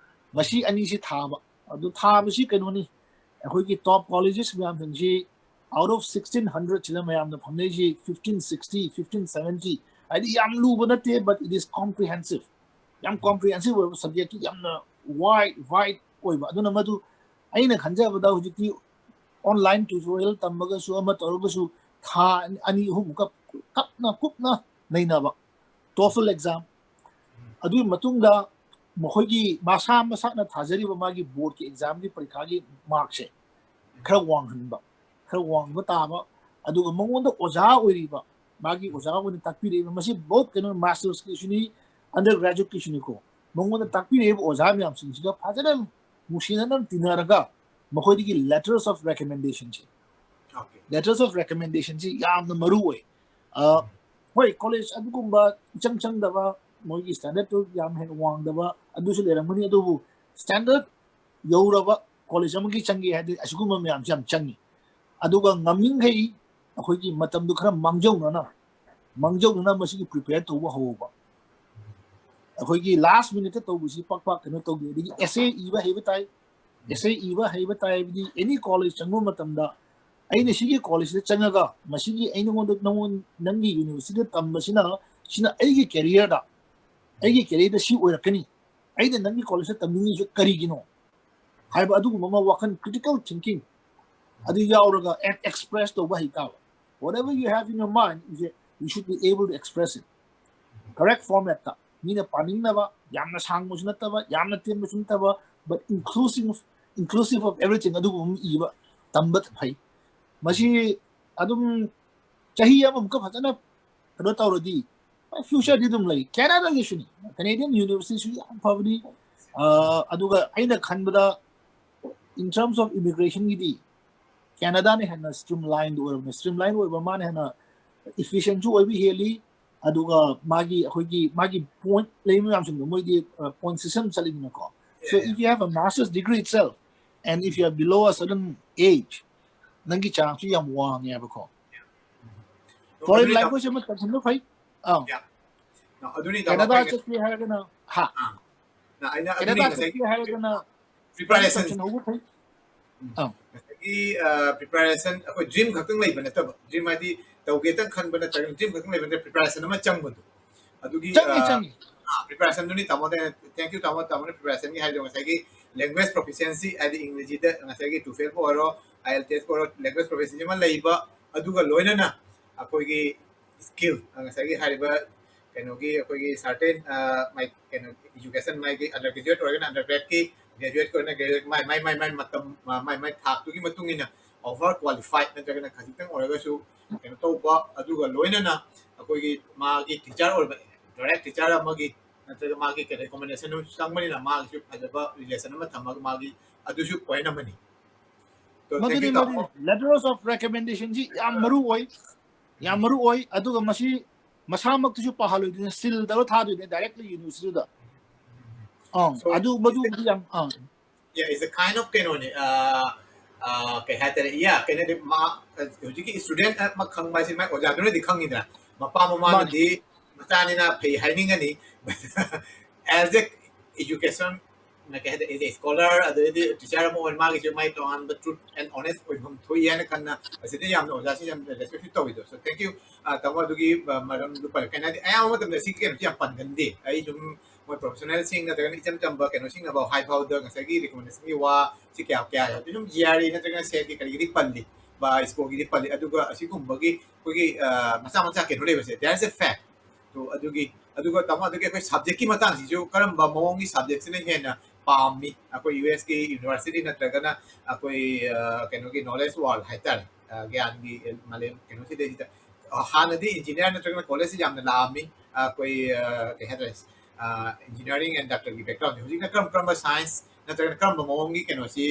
ꯃꯁꯤ ꯑꯅꯤꯁꯤ ꯊꯥꯕ꯫ ꯑꯗꯨ ꯊꯥꯕꯁꯤ ꯀꯩꯅꯣꯅꯤ, ꯑꯩꯈꯣꯏꯒꯤ top colleges ꯃꯌꯥꯝꯁꯤꯡꯁꯤ, out of sixteen hundred ꯁꯤꯗ ꯃꯌꯥꯝꯅ ꯐꯪꯅꯩꯁꯤ fifteen sixty, fifteen seventy, ꯍꯥꯏꯗꯤ ꯌꯥꯝ ꯂꯨꯕ ꯅꯠꯇꯦ, but it is comprehensive꯫ ꯌꯥꯝ comprehensive ꯑꯣꯏꯕ subject, ꯌꯥꯝꯅ wide, wide ꯑꯣꯏꯕ꯫ ꯑꯗꯨꯅ ꯃꯗꯨ ꯑꯩꯅ ꯈꯟꯖꯕꯗ ꯍꯧꯖꯤꯛꯇꯤ online tutorial ꯇꯝꯃꯒꯁꯨ ꯑꯃ ꯇꯧꯔꯒꯁꯨ ꯊꯥ ꯑꯅꯤ ꯑꯍꯨꯝꯃꯨꯛꯀ ꯀꯞꯅ ꯀꯨꯞꯅ ꯅꯩꯅꯕ, TOEFL exam, ꯑꯗꯨꯒꯤ ꯃꯇꯨꯡꯗ ꯃꯈꯣꯏꯒꯤ ꯃꯁꯥ ꯃꯁꯥꯅ ꯊꯥꯖꯔꯤꯕ ꯃꯥꯒꯤ boardꯀꯤ examꯒꯤ ꯄꯔꯤꯈꯥꯒꯤ markꯁꯦ ꯈꯔ ꯋꯥꯡꯍꯟꯕ, ꯈꯔ ꯋꯥꯡꯕ ꯇꯥꯕ, ꯑꯗꯨꯒ ꯃꯉꯣꯟꯗ ꯑꯣꯖꯥ ꯑꯣꯏꯔꯤꯕ, ꯃꯥꯒꯤ ꯑꯣꯖꯥ ꯑꯣꯏꯅ ꯇꯥꯛꯄꯤꯔꯛꯏꯕ, ꯃꯁꯤ both ꯀꯩꯅꯣ, masterꯁꯀꯤꯁꯨꯅꯤ, undergraduateꯀꯤꯁꯨꯅꯤꯀꯣ, ꯃꯉꯣꯟꯗ ꯇꯥꯛꯄꯤꯔꯛꯏꯕ ꯑꯣꯖꯥ ꯃꯌꯥꯝꯁꯤꯡꯁꯤꯒ ꯐꯖꯅ ꯅꯨꯡꯁꯤꯅꯅ ꯇꯤꯟꯅꯔꯒ ꯃꯈꯣꯏꯗꯒꯤ letters of recommendationꯁꯦ, Okay. letters of recommendationꯁꯤ ꯌꯥꯝꯅ ꯃꯔꯨ ꯑꯣꯏ꯫ ꯑ, ꯍꯣꯏ, college ꯑꯗꯨꯒꯨꯝꯕ ꯏꯆꯪ ꯆꯪꯗꯕ, ꯃꯣꯏꯒꯤ standardꯇꯨ ꯌꯥꯝ ꯍꯦꯟꯅ ꯋꯥꯡꯗꯕ ꯑꯗꯨꯁꯨ ꯂꯩꯔꯝꯒꯅꯤ, ꯑꯗꯨꯕꯨ standard ꯌꯧꯔꯕ college ꯑꯃꯒꯤ ꯆꯪꯒꯦ ꯍꯥꯏꯔꯗꯤ ꯑꯁꯤꯒꯨꯝꯕ ꯃꯌꯥꯝꯁꯦ ꯌꯥꯝ ꯆꯪꯉꯤ꯫ ꯑꯗꯨꯒ ꯉꯝꯃꯤꯈꯩ ꯑꯩꯈꯣꯏꯒꯤ ꯃꯇꯝꯗꯨ ꯈꯔ ꯃꯥꯡꯖꯧꯅꯅ, ꯃꯥꯡꯖꯧꯅꯅ ꯃꯁꯤꯒꯤ prepare ꯇꯧꯕ ꯍꯧꯕ꯫ ꯑꯩꯈꯣꯏꯒꯤ last minuteꯇ ꯇꯧꯕꯁꯤ ꯄꯥꯛ ꯄꯥꯛ ꯀꯩꯅꯣ ꯇꯧꯗꯦ꯫ ꯑꯗꯒꯤ essay ꯏꯕ ꯍꯩꯕ ꯇꯥꯏ꯫ Essay ꯏꯕ ꯍꯩꯕ ꯇꯥꯏ ꯍꯥꯏꯕꯗꯤ any college ꯆꯪꯕ ꯃꯇꯝꯗ ꯑꯩꯅ ꯁꯤꯒꯤ collegeꯁꯤꯗ ꯆꯪꯉꯒ ꯃꯁꯤꯒꯤ ꯑꯩ ꯅꯉꯣꯟꯗ, ꯅꯉꯣꯟ-, ꯅꯪꯒꯤ universityꯗ ꯇꯝꯕꯁꯤꯅ, ꯁꯤꯅ ꯑꯩꯒꯤ careerꯗ, ꯑꯩꯒꯤ careerꯗ ꯁꯤ ꯑꯣꯏꯔꯛꯀꯅꯤ, ꯑꯩꯅ ꯅꯪꯒꯤ collegeꯇ ꯇꯝꯅꯤꯡꯉꯤꯁꯤ ꯀꯔꯤꯒꯤꯅꯣ ꯍꯥꯏꯕ ꯑꯗꯨꯒꯨꯝꯕ ꯑꯃ ꯋꯥꯈꯜ, critical thinking, ꯑꯗꯨ ꯌꯥꯎꯔꯒ express ꯇꯧꯕ ꯍꯩꯇꯥꯕ. Whatever you have in your mind, you should be able to express it. Correct format ꯇ, ꯃꯤꯅ ꯄꯥꯅꯤꯡꯅꯕ, ꯌꯥꯝꯅ ꯁꯥꯡꯕꯁꯨ ꯅꯠꯇꯕ, ꯌꯥꯝꯅ ꯇꯦꯟꯕꯁꯨ ꯅꯠꯇꯕ, but inclusive, inclusive of everything, ꯑꯗꯨꯒꯨꯝꯕ ꯏꯕ ꯇꯝꯕ ꯐꯩ꯫ ꯃꯁꯤ ꯑꯗꯨꯝ ꯆꯍꯤ ꯑꯃꯃꯨꯛꯀ ꯐꯖꯅ ꯀꯩꯅꯣ ꯇꯧꯔꯗꯤ future ꯗꯤ ꯑꯗꯨꯝ ꯂꯩ꯫ Canada ꯒꯤꯁꯨꯅꯤ, Canadian university ꯁꯨ ꯌꯥꯝ ꯐꯕꯅꯤ꯫ ꯑ, ꯑꯗꯨꯒ ꯑꯩꯅ ꯈꯟꯕꯗ in terms of immigration ꯒꯤꯗꯤ Canada ꯅ ꯍꯦꯟꯅ streamline ꯑꯣꯏꯔꯕꯅꯤ꯫ Streamline ꯑꯣꯏꯕ, ꯃꯥꯅ ꯍꯦꯟꯅ efficient ꯁꯨ ꯑꯣꯏꯕ ꯍꯦꯜꯂꯤ꯫ ꯑꯗꯨꯒ ꯃꯥꯒꯤ, ꯑꯩꯈꯣꯏꯒꯤ, ꯃꯥꯒꯤ point ꯂꯩꯕ ꯃꯌꯥꯝꯁꯤꯡꯗꯣ, ꯃꯣꯏꯗꯤ, ꯑ, point system ꯆꯠꯂꯤꯗꯅꯀꯣ꯫ So if you have a master's degree itself and if you are below a certain age, ꯅꯪꯒꯤ chance ꯁꯨ ꯌꯥꯝ ꯋꯥꯡꯉꯦꯕꯀꯣ꯫ Foreign language ꯑꯃ ꯇꯝꯁꯤꯟꯕ ꯐꯩ꯫ ꯑꯥ꯫ ꯑꯗꯨꯅꯤ ꯇꯥꯃꯣ, Canada ꯑꯩꯈꯣꯏ ꯆꯠꯀꯦ ꯍꯥꯏꯔꯒꯅ, ꯍꯥ꯫ ꯑꯥ꯫ ꯅ-, ꯑꯩꯅ ꯑꯗꯨꯅꯤ Canada ꯉꯁꯥꯏꯒꯤ ꯆꯠꯀꯦ ꯍꯥꯏꯔꯒꯅ preparation ꯇꯝꯁꯤꯟꯍꯧꯕ ꯐꯩ꯫ ꯎꯝ꯫ ꯑꯥ꯫ ꯉꯁꯥꯏꯒꯤ, ꯑ, preparation, ꯑꯩꯈꯣꯏ dream ꯈꯛꯇꯪ ꯂꯩꯕ ꯅꯠꯇꯕ, dream ꯍꯥꯏꯗꯤ ꯇꯧꯒꯦꯇꯪ ꯈꯟꯕ ꯅꯠꯇ꯭ꯔꯒ dream ꯈꯛꯇꯪ ꯂꯩꯕ ꯅꯠꯇꯕ, preparation ꯑꯃ ꯆꯪꯕꯗꯣ꯫ ꯑꯗꯨꯒꯤ, ꯆꯪꯉꯤ, ꯑ, ꯆꯪꯉꯤ꯫ ꯑ, preparation ꯗꯨꯅꯤ ꯇꯥꯃꯣꯗ ꯑꯩꯅ, thank you ꯇꯥꯃꯣ, ꯇꯥꯃꯣꯅ preparation ꯒꯤ ꯍꯥꯏꯕꯗꯣ ꯉꯁꯥꯏꯒꯤ language proficiency ꯍꯥꯏꯗꯤ ꯏꯪꯂꯤꯁꯤꯗ ꯉꯁꯥꯏꯒꯤ TOEFL ꯄꯨ ꯑꯣꯏꯔꯣ, IELTS ꯄꯨ ꯑꯣꯏꯔꯣ, language proficiency ꯑꯃ ꯂꯩꯕ, ꯑꯗꯨꯒ ꯂꯣꯏꯅꯅ ꯑꯩꯈꯣꯏꯒꯤ skill, ꯑ, ꯉꯁꯥꯏꯒꯤ ꯍꯥꯏꯔꯤꯕ ꯀꯩꯅꯣꯒꯤ ꯑꯩꯈꯣꯏꯒꯤ certain, ꯑ, ꯃꯥꯏ-, ꯀꯩꯅꯣ, education ꯃꯥꯒꯤ undergraduate ꯑꯣꯏꯔꯒꯅ undergrad ꯀꯤ, graduate ꯀꯤ ꯑꯣꯏꯔꯒꯅ graduate, ꯃꯥꯏ, ꯃꯥꯏ, ꯃꯥꯏ, ꯃꯥꯏ ꯃꯇꯝ, ꯃꯥ-, ꯃꯥꯏ, ꯃꯥꯏ ꯊꯥꯛꯇꯨꯒꯤ ꯃꯇꯨꯡ ꯏꯟꯅ over qualified ꯅꯠꯇ꯭ꯔꯒꯅ ꯈꯖꯤꯛꯇꯪ ꯑꯣꯏꯔꯒꯁꯨ ꯀꯩꯅꯣ ꯇꯧꯕ, ꯑꯗꯨꯒ ꯂꯣꯏꯅꯅ ꯑꯩꯈꯣꯏꯒꯤ ꯃꯥꯒꯤ teacher ꯑꯣꯏꯕ, direct teacher ꯑꯃꯒꯤ ꯅꯠꯇ꯭ꯔꯒ ꯃꯥꯒꯤ ꯀꯩ recommendation ꯑꯃꯁꯨ ꯆꯪꯕꯅꯤꯅ ꯃꯥꯒꯤꯁꯨ ꯐꯖꯕ relation ꯑꯃ ꯊꯝꯃꯒ ꯃꯥꯒꯤ ꯑꯗꯨꯁꯨ point ꯑꯃꯅꯤ꯫ So, thank ꯃꯗꯨꯅꯤ, you, ꯇꯥꯃꯣ꯫ ꯃꯗꯨꯅꯤ꯫ Letters of recommendation ꯁꯤ ꯌꯥꯝ ꯃꯔꯨ ꯑꯣꯏ, ꯌꯥꯝ ꯃꯔꯨ ꯑꯣꯏ꯫ ꯑꯗꯨꯒ ꯃꯁꯤ ꯃꯁꯥꯃꯛꯇꯁꯨ ꯄꯥꯍꯜꯂꯣꯏꯗꯣꯏꯅꯦ, seal ꯇꯧꯔ ꯊꯥꯗꯣꯏꯅꯦ directly university ꯗ꯫ ꯑꯪ, So, ꯑꯗꯨ ꯃꯗꯨꯕꯨꯗꯤ ꯌꯥꯝ, ꯑꯪ꯫ Yeah, it's a kind of ꯀꯩꯅꯣꯅꯦ, ꯑ, ꯑ, ꯀꯩ ꯍꯥꯏꯇꯥꯔꯦ, yeah, ꯀꯩꯅꯣꯗꯤ ꯃꯥ, ꯍꯧꯖꯤꯛꯀꯤ student ꯑꯃ ꯈꯪꯕ ꯍꯥꯏꯁꯤ ꯃꯥꯏ ꯑꯣꯖꯥꯗꯨꯅꯗꯤ ꯈꯪꯉꯤꯗꯅ, ꯃꯄꯥ ꯃꯃꯥꯅꯗꯤ ꯃꯥꯅꯤ꯫ ꯃꯆꯥꯅꯤꯅ ꯐꯩ ꯍꯥꯏꯅꯤꯡꯒꯅꯤ, but as a education ꯅ ꯀꯩ ꯍꯥꯏꯇꯥꯔꯦ, as a scholar, ꯑꯗꯨꯗꯩꯗꯤ teacher ꯑꯃ ꯑꯣꯏꯅ ꯃꯥꯒꯤꯁꯨ ꯃꯥꯒꯤ ꯇꯣꯉꯥꯟꯕ truth and honest ꯑꯣꯏꯐꯝ ꯊꯣꯛꯏ ꯍꯥꯏꯅ ꯈꯟꯅ, ꯑꯁꯤꯗ ꯌꯥꯝꯅ ꯑꯣꯖꯥꯁꯤꯡ ꯌꯥꯝꯅ respect ꯇꯧꯋꯤꯗꯣ꯫ So, thank you, ꯑ, ꯇꯥꯃꯣ, ꯑꯗꯨꯒꯤ, ꯑ, ꯃꯔꯝꯗꯨ ꯄꯜꯂꯛꯀꯦ꯫ ꯍꯥꯏꯗꯤ, ꯑꯌꯥꯝꯕ ꯃꯇꯝꯗ ꯁꯤ ꯀꯩꯅꯣꯁꯤ ꯌꯥꯝ ꯄꯟꯒꯟꯗꯦ꯫ ꯑꯩ ꯁꯨꯝ, ꯃꯣꯏ professionalꯁꯤꯡ ꯅꯠꯇ꯭ꯔꯒꯅ ꯏꯆꯝ ꯆꯝꯕ ꯀꯩꯅꯣꯁꯤꯡꯅꯐꯥꯎ ꯍꯥꯏ ꯐꯥꯎꯗ ꯉꯁꯥꯏꯒꯤ recommendationꯒꯤ ꯋꯥꯁꯤ ꯀꯌꯥ ꯀꯌꯥ ꯌꯥꯎꯗꯦ꯫ ꯁꯨꯝ GRE ꯅꯠꯇ꯭ꯔꯒꯅ SETꯀꯤ ꯀꯔꯤꯒꯤꯗꯤ ꯄꯜꯂꯤ, ꯕꯥ ꯁ꯭ꯀꯨꯜꯒꯤꯗꯤ ꯄꯜꯂꯤ꯫ ꯑꯗꯨꯒ ꯑꯁꯤꯒꯨꯝꯕꯒꯤ ꯑꯩꯈꯣꯏꯒꯤ ꯑ, ꯃꯆꯥ ꯃꯆꯥ ꯀꯩꯅꯣ ꯂꯩꯕꯁꯦ, there is a fact꯫ ꯑꯗꯨꯒꯤ, ꯑꯗꯨꯒ ꯇꯥꯃꯣ, ꯑꯗꯨꯒꯤ ꯑꯩꯈꯣꯏ subjectꯀꯤ ꯃꯇꯥꯡꯁꯤꯁꯨ ꯀꯔꯝꯕ ꯃꯑꯣꯡꯒꯤ subjectꯁꯤꯅ ꯍꯦꯟꯅ ꯄꯥꯝꯃꯤ? ꯑꯩꯈꯣꯏ USꯀꯤ university ꯅꯠꯇ꯭ꯔꯒꯅ ꯑꯩꯈꯣꯏ ꯑ, ꯀꯩꯅꯣꯒꯤ knowledge world ꯍꯥꯏꯇꯥꯔꯦ, ꯑ, ꯒ꯭ꯌꯥꯟꯒꯤ ꯃꯥꯂꯦꯝ ꯀꯩꯅꯣꯁꯤꯗꯩꯁꯤꯗ, ꯑ, ꯍꯥꯟꯅꯗꯤ engineer ꯅꯠꯇ꯭ꯔꯒꯅ collegeꯁꯤ ꯌꯥꯝꯅ ꯂꯥꯛꯑꯝꯃꯤ꯫ ꯑꯩꯈꯣꯏ ꯑ, ꯀꯩ ꯍꯥꯏꯇꯥꯔꯦ, engineering and doctorꯒꯤ backgroundꯁꯦ꯫ ꯍꯧꯖꯤꯛꯅ ꯀꯔꯝ ꯀꯔꯝꯕ science ꯅꯠꯇ꯭ꯔꯒꯅ ꯀꯔꯝꯕ ꯃꯑꯣꯡꯒꯤ ꯀꯩꯅꯣꯁꯤ,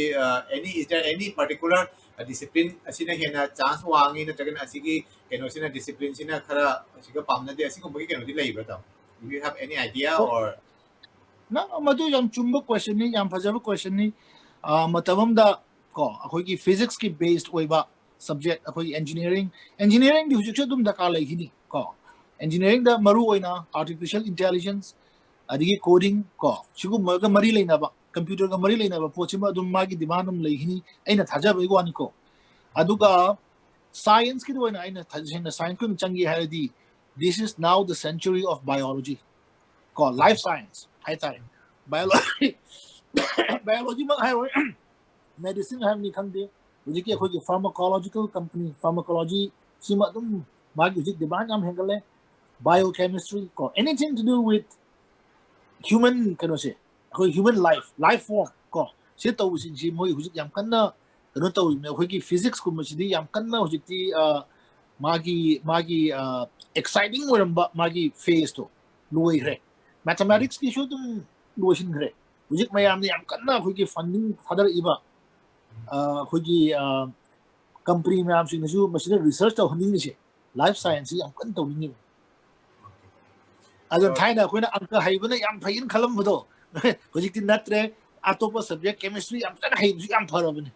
any, is there any particular discipline ꯑꯁꯤꯅ ꯍꯦꯟꯅ chance ꯋꯥꯡꯉꯤ ꯅꯠꯇ꯭ꯔꯒꯅ ꯑꯁꯤꯒꯤ ꯀꯩꯅꯣꯁꯤꯅ, disciplineꯁꯤꯅ ꯈꯔ ꯑꯁꯤꯒ ꯄꯥꯝꯅꯗꯦ, ꯑꯁꯤꯒꯨꯝꯕꯒꯤ ꯀꯩꯅꯣꯗꯤ ꯂꯩꯕ꯭ꯔꯥ, ꯇꯥꯃꯣ? Do you have any idea or? ꯅꯪ ꯃꯗꯨ ꯌꯥꯝ ꯆꯨꯝꯕ questionꯅꯤ, ꯌꯥꯝ ꯐꯖꯕ questionꯅꯤ꯫ ꯑ, ꯃꯇꯝ ꯑꯃꯗ ꯀꯣ ꯑꯩꯈꯣꯏꯒꯤ physicsꯀꯤ based ꯑꯣꯏꯕ subject, ꯑꯩꯈꯣꯏꯒꯤ engineering, engineeringꯗꯤ ꯍꯧꯖꯤꯛꯁꯨ ꯑꯗꯨꯝ ꯗꯔꯀꯥꯔ ꯂꯩꯈꯤꯅꯤ ꯀꯣ꯫ Engineeringꯗ ꯃꯔꯨ ꯑꯣꯏꯅ artificial intelligence, ꯑꯗꯒꯤ coding ꯀꯣ, ꯁꯤꯒꯨꯝꯕꯒ ꯃꯔꯤ ꯂꯩꯅꯕ, computerꯒ ꯃꯔꯤ ꯂꯩꯅꯕ ꯄꯣꯠꯁꯤꯃ ꯑꯗꯨꯝ ꯃꯥꯒꯤ demand ꯑꯗꯨꯝ ꯂꯩꯈꯤꯅꯤ, ꯑꯩꯅ ꯊꯥꯖꯕꯒꯤ ꯋꯥꯅꯤꯀꯣ꯫ ꯑꯗꯨꯒ scienceꯀꯤꯗ ꯑꯣꯏꯅ ꯑꯩꯅ ꯊꯥꯖ-, ꯍꯦꯟꯅ scienceꯀꯤ ꯑꯣꯏꯅ ꯆꯪꯒꯦ ꯍꯥꯏꯔꯗꯤ, this is now the century of biology ꯀꯣ, life science ꯍꯥꯏꯇꯥꯔꯦ꯫ Biology, biologyꯃꯛ ꯍꯥꯏꯔꯣꯏ, medicine ꯍꯥꯏꯕꯅꯤ ꯈꯪꯗꯦ, ꯍꯧꯖꯤꯛꯀꯤ ꯑꯩꯈꯣꯏꯒꯤ pharmacological company, pharmacology ꯁꯤꯃ ꯑꯗꯨꯝ ꯃꯥꯒꯤ ꯍꯧꯖꯤꯛ demand ꯌꯥꯝ ꯍꯦꯟꯒꯠꯂꯦ꯫ Biochemistry ꯀꯣ, anything to do with human ꯀꯩꯅꯣꯁꯦ, ꯑꯩꯈꯣꯏ human life, life form ꯀꯣ, ꯁꯤ ꯇꯧꯕꯁꯤꯡꯁꯤ ꯃꯣꯏ ꯍꯧꯖꯤꯛ ꯌꯥꯝ ꯀꯟꯅ ꯀꯩꯅꯣ ꯇꯧꯔꯤꯕꯅꯦ꯫ ꯑꯩꯈꯣꯏꯒꯤ physicsꯀꯨꯝꯕꯁꯤꯗꯤ ꯌꯥꯝ ꯀꯟꯅ ꯍꯧꯖꯤꯛꯇꯤ, ꯑ, ꯃꯥꯒꯤ, ꯃꯥꯒꯤ, ꯑ, exciting ꯑꯣꯏꯔꯝꯕ ꯃꯥꯒꯤ phaseꯇꯣ ꯂꯣꯏꯈ꯭ꯔꯦ꯫ Mathematicsꯀꯤꯁꯨ ꯑꯗꯨꯝ ꯂꯣꯏꯁꯤꯟꯈ꯭ꯔꯦ꯫ ꯍꯧꯖꯤꯛ ꯃꯌꯥꯝꯅ ꯌꯥꯝ ꯀꯟꯅ ꯑꯩꯈꯣꯏꯒꯤ funding ꯊꯥꯗꯔꯛꯏꯕ, ꯑ, ꯑꯩꯈꯣꯏꯒꯤ, ꯑ, company ꯃꯌꯥꯝꯁꯤꯡꯅꯁꯨ ꯃꯁꯤꯗ research ꯇꯧꯍꯟꯅꯤꯡꯉꯤꯁꯦ, life scienceꯁꯤ ꯌꯥꯝ ꯀꯟꯅ ꯇꯧꯅꯤꯡꯉꯤꯕ꯫ ꯑꯗꯨꯅ ꯊꯥꯏꯅ ꯑꯩꯈꯣꯏꯅ ꯑꯪꯀ ꯍꯩꯕꯅ ꯌꯥꯝ ꯐꯩꯅ ꯈꯜꯂꯝꯕꯗꯣ, ꯍꯧꯖꯤꯛꯇꯤ ꯅꯠꯇ꯭ꯔꯦ꯫ ꯑꯇꯣꯞꯄ subject, chemistry ꯌꯥꯝ ꯀꯟꯅ ꯍꯩꯕꯁꯨ ꯌꯥꯝ ꯐꯔꯕꯅꯤ꯫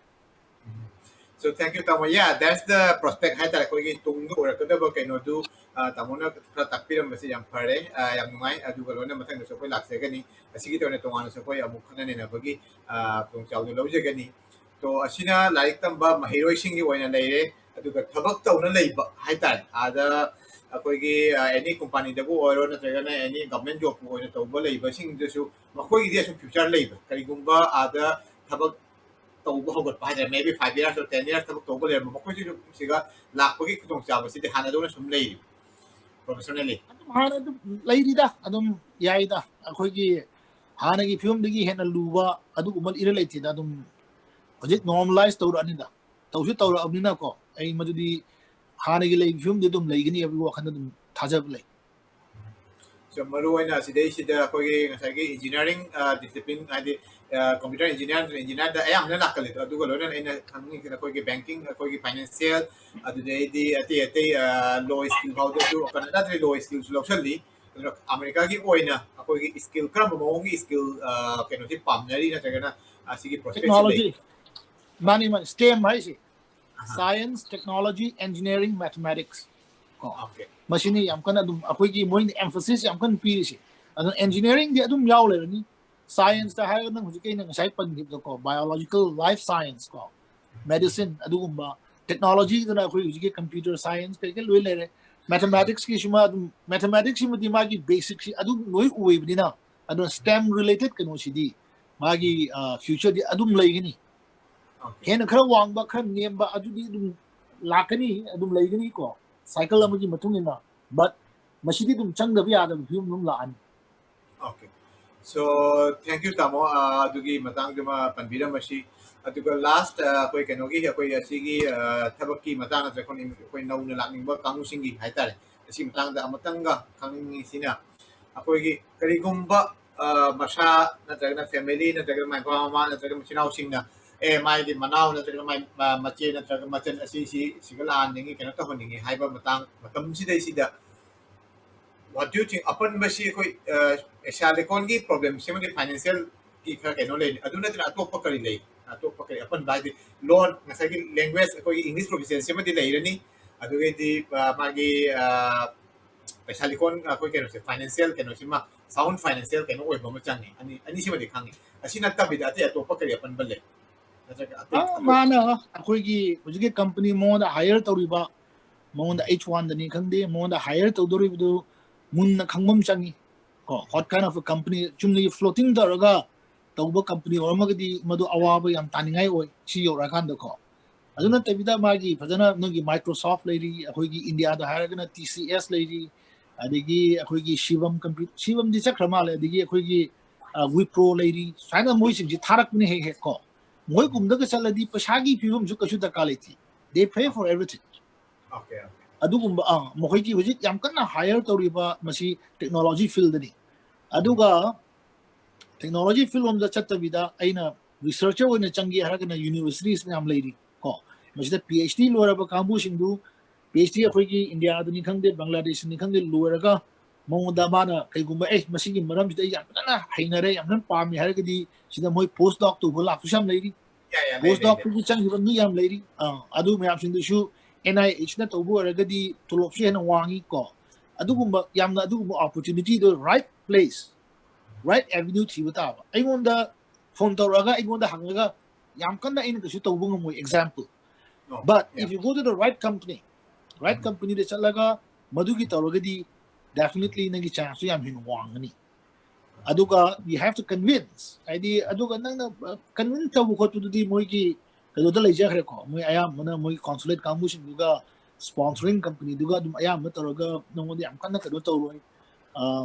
So thank you, ꯇꯥꯃꯣ꯫ Yeah, that's the prospect ꯍꯥꯏꯇꯥꯔꯦ, ꯑꯩꯈꯣꯏꯒꯤ ꯇꯨꯡꯗ ꯑꯣꯏꯔꯛꯀꯗꯕ ꯀꯩꯅꯣꯗꯨ, ꯑ, ꯇꯥꯃꯣꯅ ꯈꯔ ꯇꯥꯛꯄꯤꯔꯝꯕꯁꯦ ꯌꯥꯝ ꯐꯔꯦ, ꯑ, ꯌꯥꯝ ꯅꯨꯡꯉꯥꯏ꯫ ꯑꯗꯨꯒ ꯂꯣꯏꯅ ꯃꯊꯪꯗꯁꯨ ꯑꯩꯈꯣꯏ ꯂꯥꯛꯆꯒꯅꯤ꯫ ꯑꯁꯤꯒꯤ ꯇꯧꯅ ꯇꯣꯉꯥꯟꯅꯁꯨ ꯑꯩꯈꯣꯏ ꯑꯃꯨꯛ ꯈꯟꯅ ꯅꯩꯅꯕꯒꯤ, ꯑ, ꯈꯨꯗꯣꯡꯆꯥꯕꯗꯨ ꯂꯧꯖꯒꯅꯤ꯫ ꯇꯣ, ꯑꯁꯤꯅ ꯂꯥꯏꯔꯤꯛ ꯇꯝꯕ ꯃꯍꯩꯔꯣꯏꯁꯤꯡꯒꯤ ꯑꯣꯏꯅ ꯂꯩꯔꯦ꯫ ꯑꯗꯨꯒ ꯊꯕꯛ ꯇꯧꯅ ꯂꯩꯕ ꯍꯥꯏꯇꯥꯔꯦ, ꯑꯥꯗ ꯑꯩꯈꯣꯏꯒꯤ ꯑꯦꯅꯤ ꯀꯝꯄꯅꯤꯗꯕꯨ ꯑꯣꯏꯔꯣ, ꯅꯠꯇ꯭ꯔꯒꯅ ꯑꯦꯅꯤ ꯒꯚꯔꯟꯃꯦꯟ ꯖꯣꯕꯄꯨ ꯑꯣꯏꯅ ꯇꯧꯕ ꯂꯩꯕꯁꯤꯡꯗꯨꯁꯨ ꯃꯈꯣꯏꯒꯤꯗꯤ ꯑꯁꯨꯝ ꯐ꯭ꯌꯨꯆꯔ ꯂꯩꯕ, ꯀꯔꯤꯒꯨꯝꯕ ꯑꯥꯗ ꯊꯕꯛ ꯇꯧꯕ ꯍꯧꯒꯠꯄ ꯍꯥꯏꯇꯥꯔꯦ, maybe five years or ten years ꯊꯕꯛ ꯇꯧꯕ ꯂꯩꯔꯝꯕ, ꯃꯈꯣꯏꯁꯨ ꯁꯨꯝ ꯁꯤꯒ ꯂꯥꯛꯄꯒꯤ ꯈꯨꯗꯣꯡꯆꯥꯕꯁꯤꯗꯤ ꯍꯥꯟꯅꯗꯧꯅ ꯁꯨꯝ ꯂꯩꯔꯤꯕ ꯄ꯭ꯔꯣꯐꯦꯁꯅꯦꯜꯂꯤ? ꯑꯗꯨꯝ ꯍꯥꯟꯅ ꯑꯗꯨꯝ ꯂꯩꯔꯤꯗ, ꯑꯗꯨꯝ ꯌꯥꯏꯗ꯫ ꯑꯩꯈꯣꯏꯒꯤ ꯍꯥꯟꯅꯒꯤ ꯐꯤꯕꯝꯗꯒꯤ ꯍꯦꯟꯅ ꯂꯨꯕ ꯑꯗꯨꯒꯨꯝꯕ ꯏꯔ ꯂꯩꯇꯦꯗ꯫ ꯑꯗꯨꯝ ꯍꯧꯖꯤꯛ ꯅꯣꯔꯃꯦꯂꯥꯏꯁ ꯇꯧꯔꯛꯑꯅꯤꯗ, ꯇꯧꯁꯨ ꯇꯧꯔꯛꯑꯕꯅꯤꯅꯀꯣ꯫ ꯑꯩ ꯃꯗꯨꯗꯤ ꯍꯥꯟꯅꯒꯤ ꯂꯩꯕ ꯐꯤꯕꯝꯗꯤ ꯑꯗꯨꯝ ꯂꯩꯒꯅꯤ ꯍꯥꯏꯕꯒꯤ ꯋꯥꯈꯜꯗ ꯑꯗꯨꯝ ꯊꯥꯖꯕ ꯂꯩ꯫ ꯁꯣ ꯃꯔꯨ ꯑꯣꯏꯅ ꯑꯁꯤꯗꯩꯁꯤꯗ ꯑꯩꯈꯣꯏꯒꯤ ꯉꯁꯥꯏꯒꯤ ꯏꯟꯖꯤꯅꯤꯌꯥꯔꯤꯡ ꯗꯤꯁꯤꯄ꯭ꯂꯤꯟ, ꯍꯥꯏꯗꯤ ꯀꯝꯄ꯭ꯌꯨꯇꯔ ꯏꯟꯖꯤꯅꯤꯌꯥꯔ ꯅꯠꯇ꯭ꯔꯒ ꯏꯟꯖꯤꯅꯤꯌꯥꯔꯗ ꯑꯌꯥꯝꯕꯅ ꯂꯥꯛꯀꯜꯂꯤꯗꯣ, ꯑꯗꯨꯒ ꯂꯣꯏꯅꯅ ꯑꯩꯅ ꯈꯪꯅꯤꯡꯉꯤꯁꯤꯅ ꯑꯩꯈꯣꯏꯒꯤ ꯕꯦꯡꯀꯤꯡ, ꯑꯩꯈꯣꯏꯒꯤ ꯐꯥꯏꯅꯥꯟꯁꯤꯌꯦꯜ, ꯑꯗꯨꯗꯩꯗꯤ ꯑꯇꯩ ꯑꯇꯩ ꯂꯣ ꯁ꯭ꯀꯤꯜ ꯐꯥꯎꯗꯁꯨ, ꯀꯩꯅꯣ ꯅꯠꯇ꯭ꯔꯗꯤ ꯂꯣ ꯁ꯭ꯀꯤꯜꯁꯨ ꯂꯧꯁꯜꯂꯤ꯫ ꯑꯗꯨꯅ ꯑꯃꯦꯔꯤꯀꯥꯒꯤ ꯑꯣꯏꯅ ꯑꯩꯈꯣꯏꯒꯤ ꯁ꯭ꯀꯤꯜ ꯀꯔꯝꯕ ꯃꯑꯣꯡꯒꯤ ꯁ꯭ꯀꯤꯜ ꯀꯩꯅꯣꯁꯤ ꯄꯥꯝꯅꯔꯤ, ꯅꯠꯇ꯭ꯔꯒꯅ ꯑꯁꯤꯒꯤ ꯄ꯭ꯔꯣꯁꯄꯦꯛꯁꯤ ꯂꯩ? ꯇꯦꯛꯅꯣꯂꯣꯖꯤ, ꯃꯥꯅꯤ ꯃꯥꯅꯤ, ꯁ꯭ꯇꯦꯝ ꯍꯥꯏꯁꯦ, ꯁꯥꯏꯟꯁ, ꯇꯦꯛꯅꯣꯂꯣꯖꯤ, ꯏꯟꯖꯤꯅꯤꯌꯥꯔꯤꯡ, ꯃꯦꯊꯃꯦꯇꯤꯛꯁ ꯀꯣ꯫ ꯑꯣꯀꯦ꯫ ꯃꯁꯤꯅꯤ ꯌꯥꯝ ꯀꯟꯅ ꯑꯗꯨꯝ ꯑꯩꯈꯣꯏꯒꯤ ꯃꯣꯏꯅ ꯑꯦꯝꯐꯁꯤꯁ ꯌꯥꯝ ꯀꯟꯅ ꯄꯤꯔꯤꯁꯦ꯫ ꯑꯗꯨꯅ ꯏꯟꯖꯤꯅꯤꯌꯥꯔꯤꯡꯗꯤ ꯑꯗꯨꯝ ꯌꯥꯎ ꯂꯩꯔꯅꯤ꯫ ꯁꯥꯏꯟꯁꯇ ꯍꯥꯏꯔꯒ ꯅꯪ ꯍꯧꯖꯤꯛ ꯑꯩꯅ ꯉꯁꯥꯏ ꯄꯟꯈꯤꯕꯗꯀꯣ, ꯕꯥꯏꯑꯣꯂꯣꯖꯤꯀꯦꯜ, ꯂꯥꯏꯐ ꯁꯥꯏꯟꯁ ꯀꯣ, ꯃꯦꯗꯤꯁꯤꯟ, ꯑꯗꯨꯒꯨꯝꯕ, ꯇꯦꯛꯅꯣꯂꯣꯖꯤꯗꯅ ꯑꯩꯈꯣꯏ ꯍꯧꯖꯤꯛꯀꯤ ꯀꯝꯄ꯭ꯌꯨꯇꯔ ꯁꯥꯏꯟꯁ ꯀꯩꯀꯩ ꯂꯣꯏ ꯂꯩꯔꯦ꯫ ꯃꯦꯊꯃꯦꯇꯤꯛꯁꯀꯤꯁꯤꯃ ꯑꯗꯨꯝ, ꯃꯦꯊꯃꯦꯇꯤꯛꯁꯁꯤꯃꯗꯤ ꯃꯥꯒꯤ ꯕꯦꯁꯤꯛꯁꯤ ꯑꯗꯨꯝ ꯂꯣꯏ ꯑꯣꯏꯕꯅꯤꯅ, ꯑꯗꯨꯅ ꯁ꯭ꯇꯦꯝ ꯔꯤꯂꯦꯇꯦꯠ ꯀꯩꯅꯣꯁꯤꯗꯤ ꯃꯥꯒꯤ ꯐ꯭ꯌꯨꯆꯔꯗꯤ ꯑꯗꯨꯝ ꯂꯩꯒꯅꯤ꯫ ꯑꯣꯀꯦ꯫ ꯍꯦꯟꯅ ꯈꯔ ꯋꯥꯡꯕ, ꯈꯔ ꯅꯦꯝꯕ, ꯑꯗꯨꯗꯤ ꯑꯗꯨꯝ ꯂꯥꯛꯀꯅꯤ, ꯑꯗꯨꯝ ꯂꯩꯒꯅꯤꯀꯣ, ꯁꯥꯏꯀꯜ ꯑꯃꯒꯤ ꯃꯇꯨꯡ ꯏꯟꯅ꯫ ꯕꯠ ꯃꯁꯤꯗꯤ ꯑꯗꯨꯝ ꯆꯪꯗꯕ ꯌꯥꯗꯕ ꯐꯤꯕꯝ ꯑꯗꯨꯝ ꯂꯥꯛꯑꯅꯤ꯫ ꯑꯣꯀꯦ꯫ ꯁꯣ ꯊꯦꯡꯛ ꯌꯨ ꯇꯥꯃꯣ, ꯑꯗꯨꯒꯤ ꯃꯇꯥꯡꯗꯨꯃ ꯄꯟꯕꯤꯔꯝꯕꯁꯤ꯫ ꯑꯗꯨꯒ ꯂꯥꯁ ꯑꯩꯈꯣꯏ ꯀꯩꯅꯣꯒꯤ, ꯑꯩꯈꯣꯏ ꯑꯁꯤꯒꯤ ꯊꯕꯛꯀꯤ ꯃꯇꯥꯡ ꯅꯠꯇ꯭ꯔꯒ ꯑꯩꯈꯣꯏ ꯅꯧꯅ ꯂꯥꯛꯅꯤꯡꯕ ꯀꯥꯡꯕꯨꯁꯤꯡꯒꯤ ꯍꯥꯏꯇꯥꯔꯦ, ꯑꯁꯤ ꯃꯇꯥꯡꯗ ꯑꯃꯇꯪꯒ ꯈꯪꯅꯤꯡꯉꯤꯁꯤꯅ, ꯑꯩꯈꯣꯏꯒꯤ ꯀꯔꯤꯒꯨꯝꯕ ꯃꯁꯥ ꯅꯠꯇ꯭ꯔꯒꯅ ꯐꯦꯃꯤꯂꯤ ꯅꯠꯇ꯭ꯔꯒꯅ ꯃꯥꯏ ꯃꯄꯥ ꯃꯃꯥ ꯅꯠꯇ꯭ꯔꯒ ꯃꯆꯤꯟ ꯃꯅꯥꯎꯁꯤꯡꯅ, ꯑꯦ, ꯃꯥꯒꯤ ꯃꯅꯥꯎ ꯅꯠꯇ꯭ꯔꯒ ꯃꯥꯏ ꯃꯆꯦ ꯅꯠꯇ꯭ꯔꯒ ꯃꯆꯟ ꯑꯁꯤꯁꯤ ꯁꯤꯒ ꯂꯥꯛꯍꯟꯅꯤꯡꯉꯤ, ꯀꯩꯅꯣ ꯇꯧꯍꯟꯅꯤꯡꯉꯤ ꯍꯥꯏꯕ ꯃꯇꯥꯡ ꯃꯇꯝꯁꯤꯗꯩꯁꯤꯗ, what do you think? ꯑꯄꯟꯕꯁꯤ ꯑꯩꯈꯣꯏ ꯄꯩꯁꯥ ꯂꯩꯀꯣꯟꯒꯤ ꯄ꯭ꯔꯣꯕ꯭ꯂꯦꯝꯁꯤꯃꯗꯤ ꯐꯥꯏꯅꯥꯟꯁꯤꯌꯦꯜꯒꯤ ꯈꯔ ꯀꯩꯅꯣ ꯂꯩꯔꯤ, ꯑꯗꯨ ꯅꯠꯇꯅ ꯑꯇꯣꯞꯄ ꯀꯔꯤ ꯂꯩ? ꯑꯇꯣꯞꯄ ꯀꯔꯤ ꯑꯄꯟꯕ ꯍꯥꯏꯗꯤ ꯂꯣꯟ, ꯉꯁꯥꯏꯒꯤ ꯂꯦꯡꯒ꯭ꯋꯦꯖ, ꯑꯩꯈꯣꯏꯒꯤ ꯏꯪꯂꯤꯁ ꯄ꯭ꯔꯣꯐꯤꯁꯤꯌꯦꯟꯁꯤꯃꯗꯤ ꯂꯩꯔꯅꯤ, ꯑꯗꯨꯒꯩꯗꯤ ꯃꯥꯒꯤ ꯄꯩꯁꯥ ꯂꯤꯀꯣꯟ ꯑꯩꯈꯣꯏ ꯀꯩꯅꯣꯁꯦ, ꯐꯥꯏꯅꯥꯟꯁꯤꯌꯦꯜ ꯀꯩꯅꯣꯁꯤꯃ, ꯁꯥꯎꯟ ꯐꯥꯏꯅꯥꯟꯁꯤꯌꯦꯜ ꯀꯩꯅꯣ ꯑꯣꯏꯕ ꯑꯃ ꯆꯪꯉꯤ꯫ ꯑꯅꯤ, ꯑꯅꯤꯁꯤꯃꯗꯤ ꯈꯪꯉꯤ꯫ ꯑꯁꯤ ꯅꯠꯇꯕꯤꯗ ꯑꯇꯩ ꯑꯇꯣꯞꯄ ꯀꯔꯤ ꯑꯄꯟꯕ ꯂꯩ? ꯅꯠꯇ꯭ꯔꯒ ꯑꯇꯩ ꯑ, ꯃꯥꯅ ꯑꯩꯈꯣꯏꯒꯤ ꯍꯧꯖꯤꯛꯀꯤ ꯀꯝꯄꯅꯤ ꯃꯉꯣꯟꯗ ꯍꯥꯏꯌꯔ ꯇꯧꯔꯤꯕ ꯃꯉꯣꯟꯗ H one ꯗꯅꯤ ꯈꯪꯗꯦ, ꯃꯉꯣꯟꯗ hire ꯇꯧꯗꯣꯔꯤꯕꯗꯨ ꯃꯨꯟꯅ ꯈꯪꯕ ꯑꯃ ꯆꯪꯉꯤ꯫ ꯀꯣ, what kind of a company, ꯆꯨꯝꯅꯒꯤ floating ꯇꯧꯔꯒ ꯇꯧꯕ company ꯑꯣꯏꯔꯝꯃꯒꯗꯤ ꯃꯗꯨ ꯑꯋꯥꯕ ꯌꯥꯝ ꯇꯥꯅꯤꯡꯉꯥꯏ ꯑꯣꯏ ꯁꯤ ꯌꯧꯔꯛꯑꯀꯥꯟꯗꯀꯣ꯫ ꯑꯗꯨ ꯅꯠꯇꯕꯤꯗ ꯃꯥꯒꯤ ꯐꯖꯅ ꯅꯣꯏꯒꯤ Microsoft ꯂꯩꯔꯤ, ꯑꯩꯈꯣꯏꯒꯤ ꯏꯟꯗꯤꯌꯥꯗ ꯍꯥꯏꯔꯒꯅ T C S ꯂꯩꯔꯤ, ꯑꯗꯒꯤ ꯑꯩꯈꯣꯏꯒꯤ Shivam Compute, Shivamꯗꯤ ꯆꯠꯈ꯭ꯔ ꯃꯥꯜꯂꯦ, ꯑꯗꯒꯤ ꯑꯩꯈꯣꯏꯒꯤ Wipro ꯂꯩꯔꯤ, ꯁꯨꯃꯥꯏꯅ ꯃꯣꯏꯁꯤꯡꯁꯤ ꯊꯥꯔꯛꯄꯅꯤ ꯍꯦꯛ ꯍꯦꯛ ꯀꯣ꯫ ꯃꯣꯏꯒꯨꯝꯗꯒ ꯆꯠꯂꯗꯤ ꯄꯩꯁꯥꯒꯤ ꯐꯤꯕꯝꯁꯨ ꯀꯩꯁꯨ ꯗꯔꯀꯥꯔ ꯂꯩꯇꯦ, they pay for everything꯫ ꯑꯗꯨꯒꯨꯝꯕ ꯑꯥ ꯃꯈꯣꯏꯒꯤ ꯍꯧꯖꯤꯛ ꯌꯥꯝ ꯀꯟꯅ hire ꯇꯧꯔꯤꯕ ꯃꯁꯤ technology fieldꯅꯤ꯫ ꯑꯗꯨꯒ technology field ꯂꯣꯝꯗ ꯆꯠꯇꯕꯤꯗ ꯑꯩꯅ researcher ꯑꯣꯏꯅ ꯆꯪꯒꯦ ꯍꯥꯏꯔꯒꯅ universities ꯃꯌꯥꯝ ꯂꯩꯔꯤ ꯀꯣ꯫ ꯃꯁꯤꯗ PhD ꯂꯣꯏꯔꯕ ꯀꯥꯡꯕꯨꯁꯤꯡꯗꯨ, PhD ꯑꯩꯈꯣꯏꯒꯤ ꯏꯟꯗꯤꯌꯥꯗꯅꯤ ꯈꯪꯗꯦ, ꯕꯪꯒ꯭ꯂꯥꯗꯦꯁꯅꯤ ꯈꯪꯗꯦ, ꯂꯣꯏꯔꯒ ꯃꯉꯣꯟꯗ ꯃꯥꯅ ꯀꯩꯒꯨꯝꯕ ꯑꯦ ꯃꯁꯤꯒꯤ ꯃꯔꯝꯁꯤꯗ ꯑꯩ ꯌꯥꯝ ꯐꯖꯅ ꯍꯩꯅꯔꯦ, ꯌꯥꯝ ꯐꯖꯅ ꯄꯥꯝꯃꯦ ꯍꯥꯏꯔꯒꯗꯤ ꯁꯤꯗ ꯃꯣꯏ post doc ꯇꯧꯕ ꯂꯥꯛꯄꯁꯨ ꯌꯥꯝ ꯂꯩꯔꯤ꯫ Post docꯇꯒꯤ ꯆꯪꯈꯤꯕ ꯃꯤ ꯌꯥꯝ ꯂꯩꯔꯤ꯫ ꯑꯥ, ꯑꯗꯨ ꯃꯌꯥꯝꯁꯤꯡꯗꯨꯁꯨ NIHꯅ ꯇꯧꯕ ꯑꯣꯏꯔꯒꯗꯤ ꯇꯣꯂꯣꯞꯁꯨ ꯍꯦꯟꯅ ꯋꯥꯡꯉꯤ ꯀꯣ꯫ ꯑꯗꯨꯒꯨꯝꯕ ꯌꯥꯝꯅ ꯑꯗꯨꯒꯨꯝꯕ opportunityꯗꯣ right place, right avenue ꯊꯤꯕ ꯇꯥꯕ꯫ ꯑꯩꯉꯣꯟꯗ phone ꯇꯧꯔꯛꯑꯒ ꯑꯩꯉꯣꯟꯗ ꯍꯪꯉꯒ ꯌꯥꯝ ꯀꯟꯅ ꯑꯩꯅ ꯀꯩꯁꯨ ꯇꯧꯕ ꯉꯝꯃꯣꯏ, example꯫ But if you go to the right company, right companyꯗ ꯆꯠꯂꯒ ꯃꯗꯨꯒꯤ ꯇꯧꯔꯒꯗꯤ definitely ꯅꯪꯒꯤ chanceꯁꯨ ꯌꯥꯝ ꯍꯦꯟꯅ ꯋꯥꯡꯒꯅꯤ꯫ ꯑꯗꯨꯒ you have to convince, ꯍꯥꯏꯗꯤ ꯑꯗꯨꯒ ꯅꯪꯅ convince ꯇꯧꯕ ꯈꯣꯠꯄꯗꯨꯗꯤ ꯃꯣꯏꯒꯤ ꯀꯩꯅꯣꯗ ꯂꯩꯖꯈ꯭ꯔꯦꯀꯣ꯫ ꯃꯣꯏ ꯑꯌꯥꯝꯕꯅ ꯃꯣꯏꯒꯤ consulate ꯀꯥꯡꯕꯨꯁꯤꯡꯗꯨꯒ sponsoring companyꯗꯨꯒ ꯑꯗꯨꯝ ꯑꯌꯥꯝꯕ ꯇꯧꯔꯒ ꯅꯉꯣꯟꯗ ꯌꯥꯝ ꯀꯟꯅ ꯀꯩꯅꯣ ꯇꯧꯔꯣꯏ꯫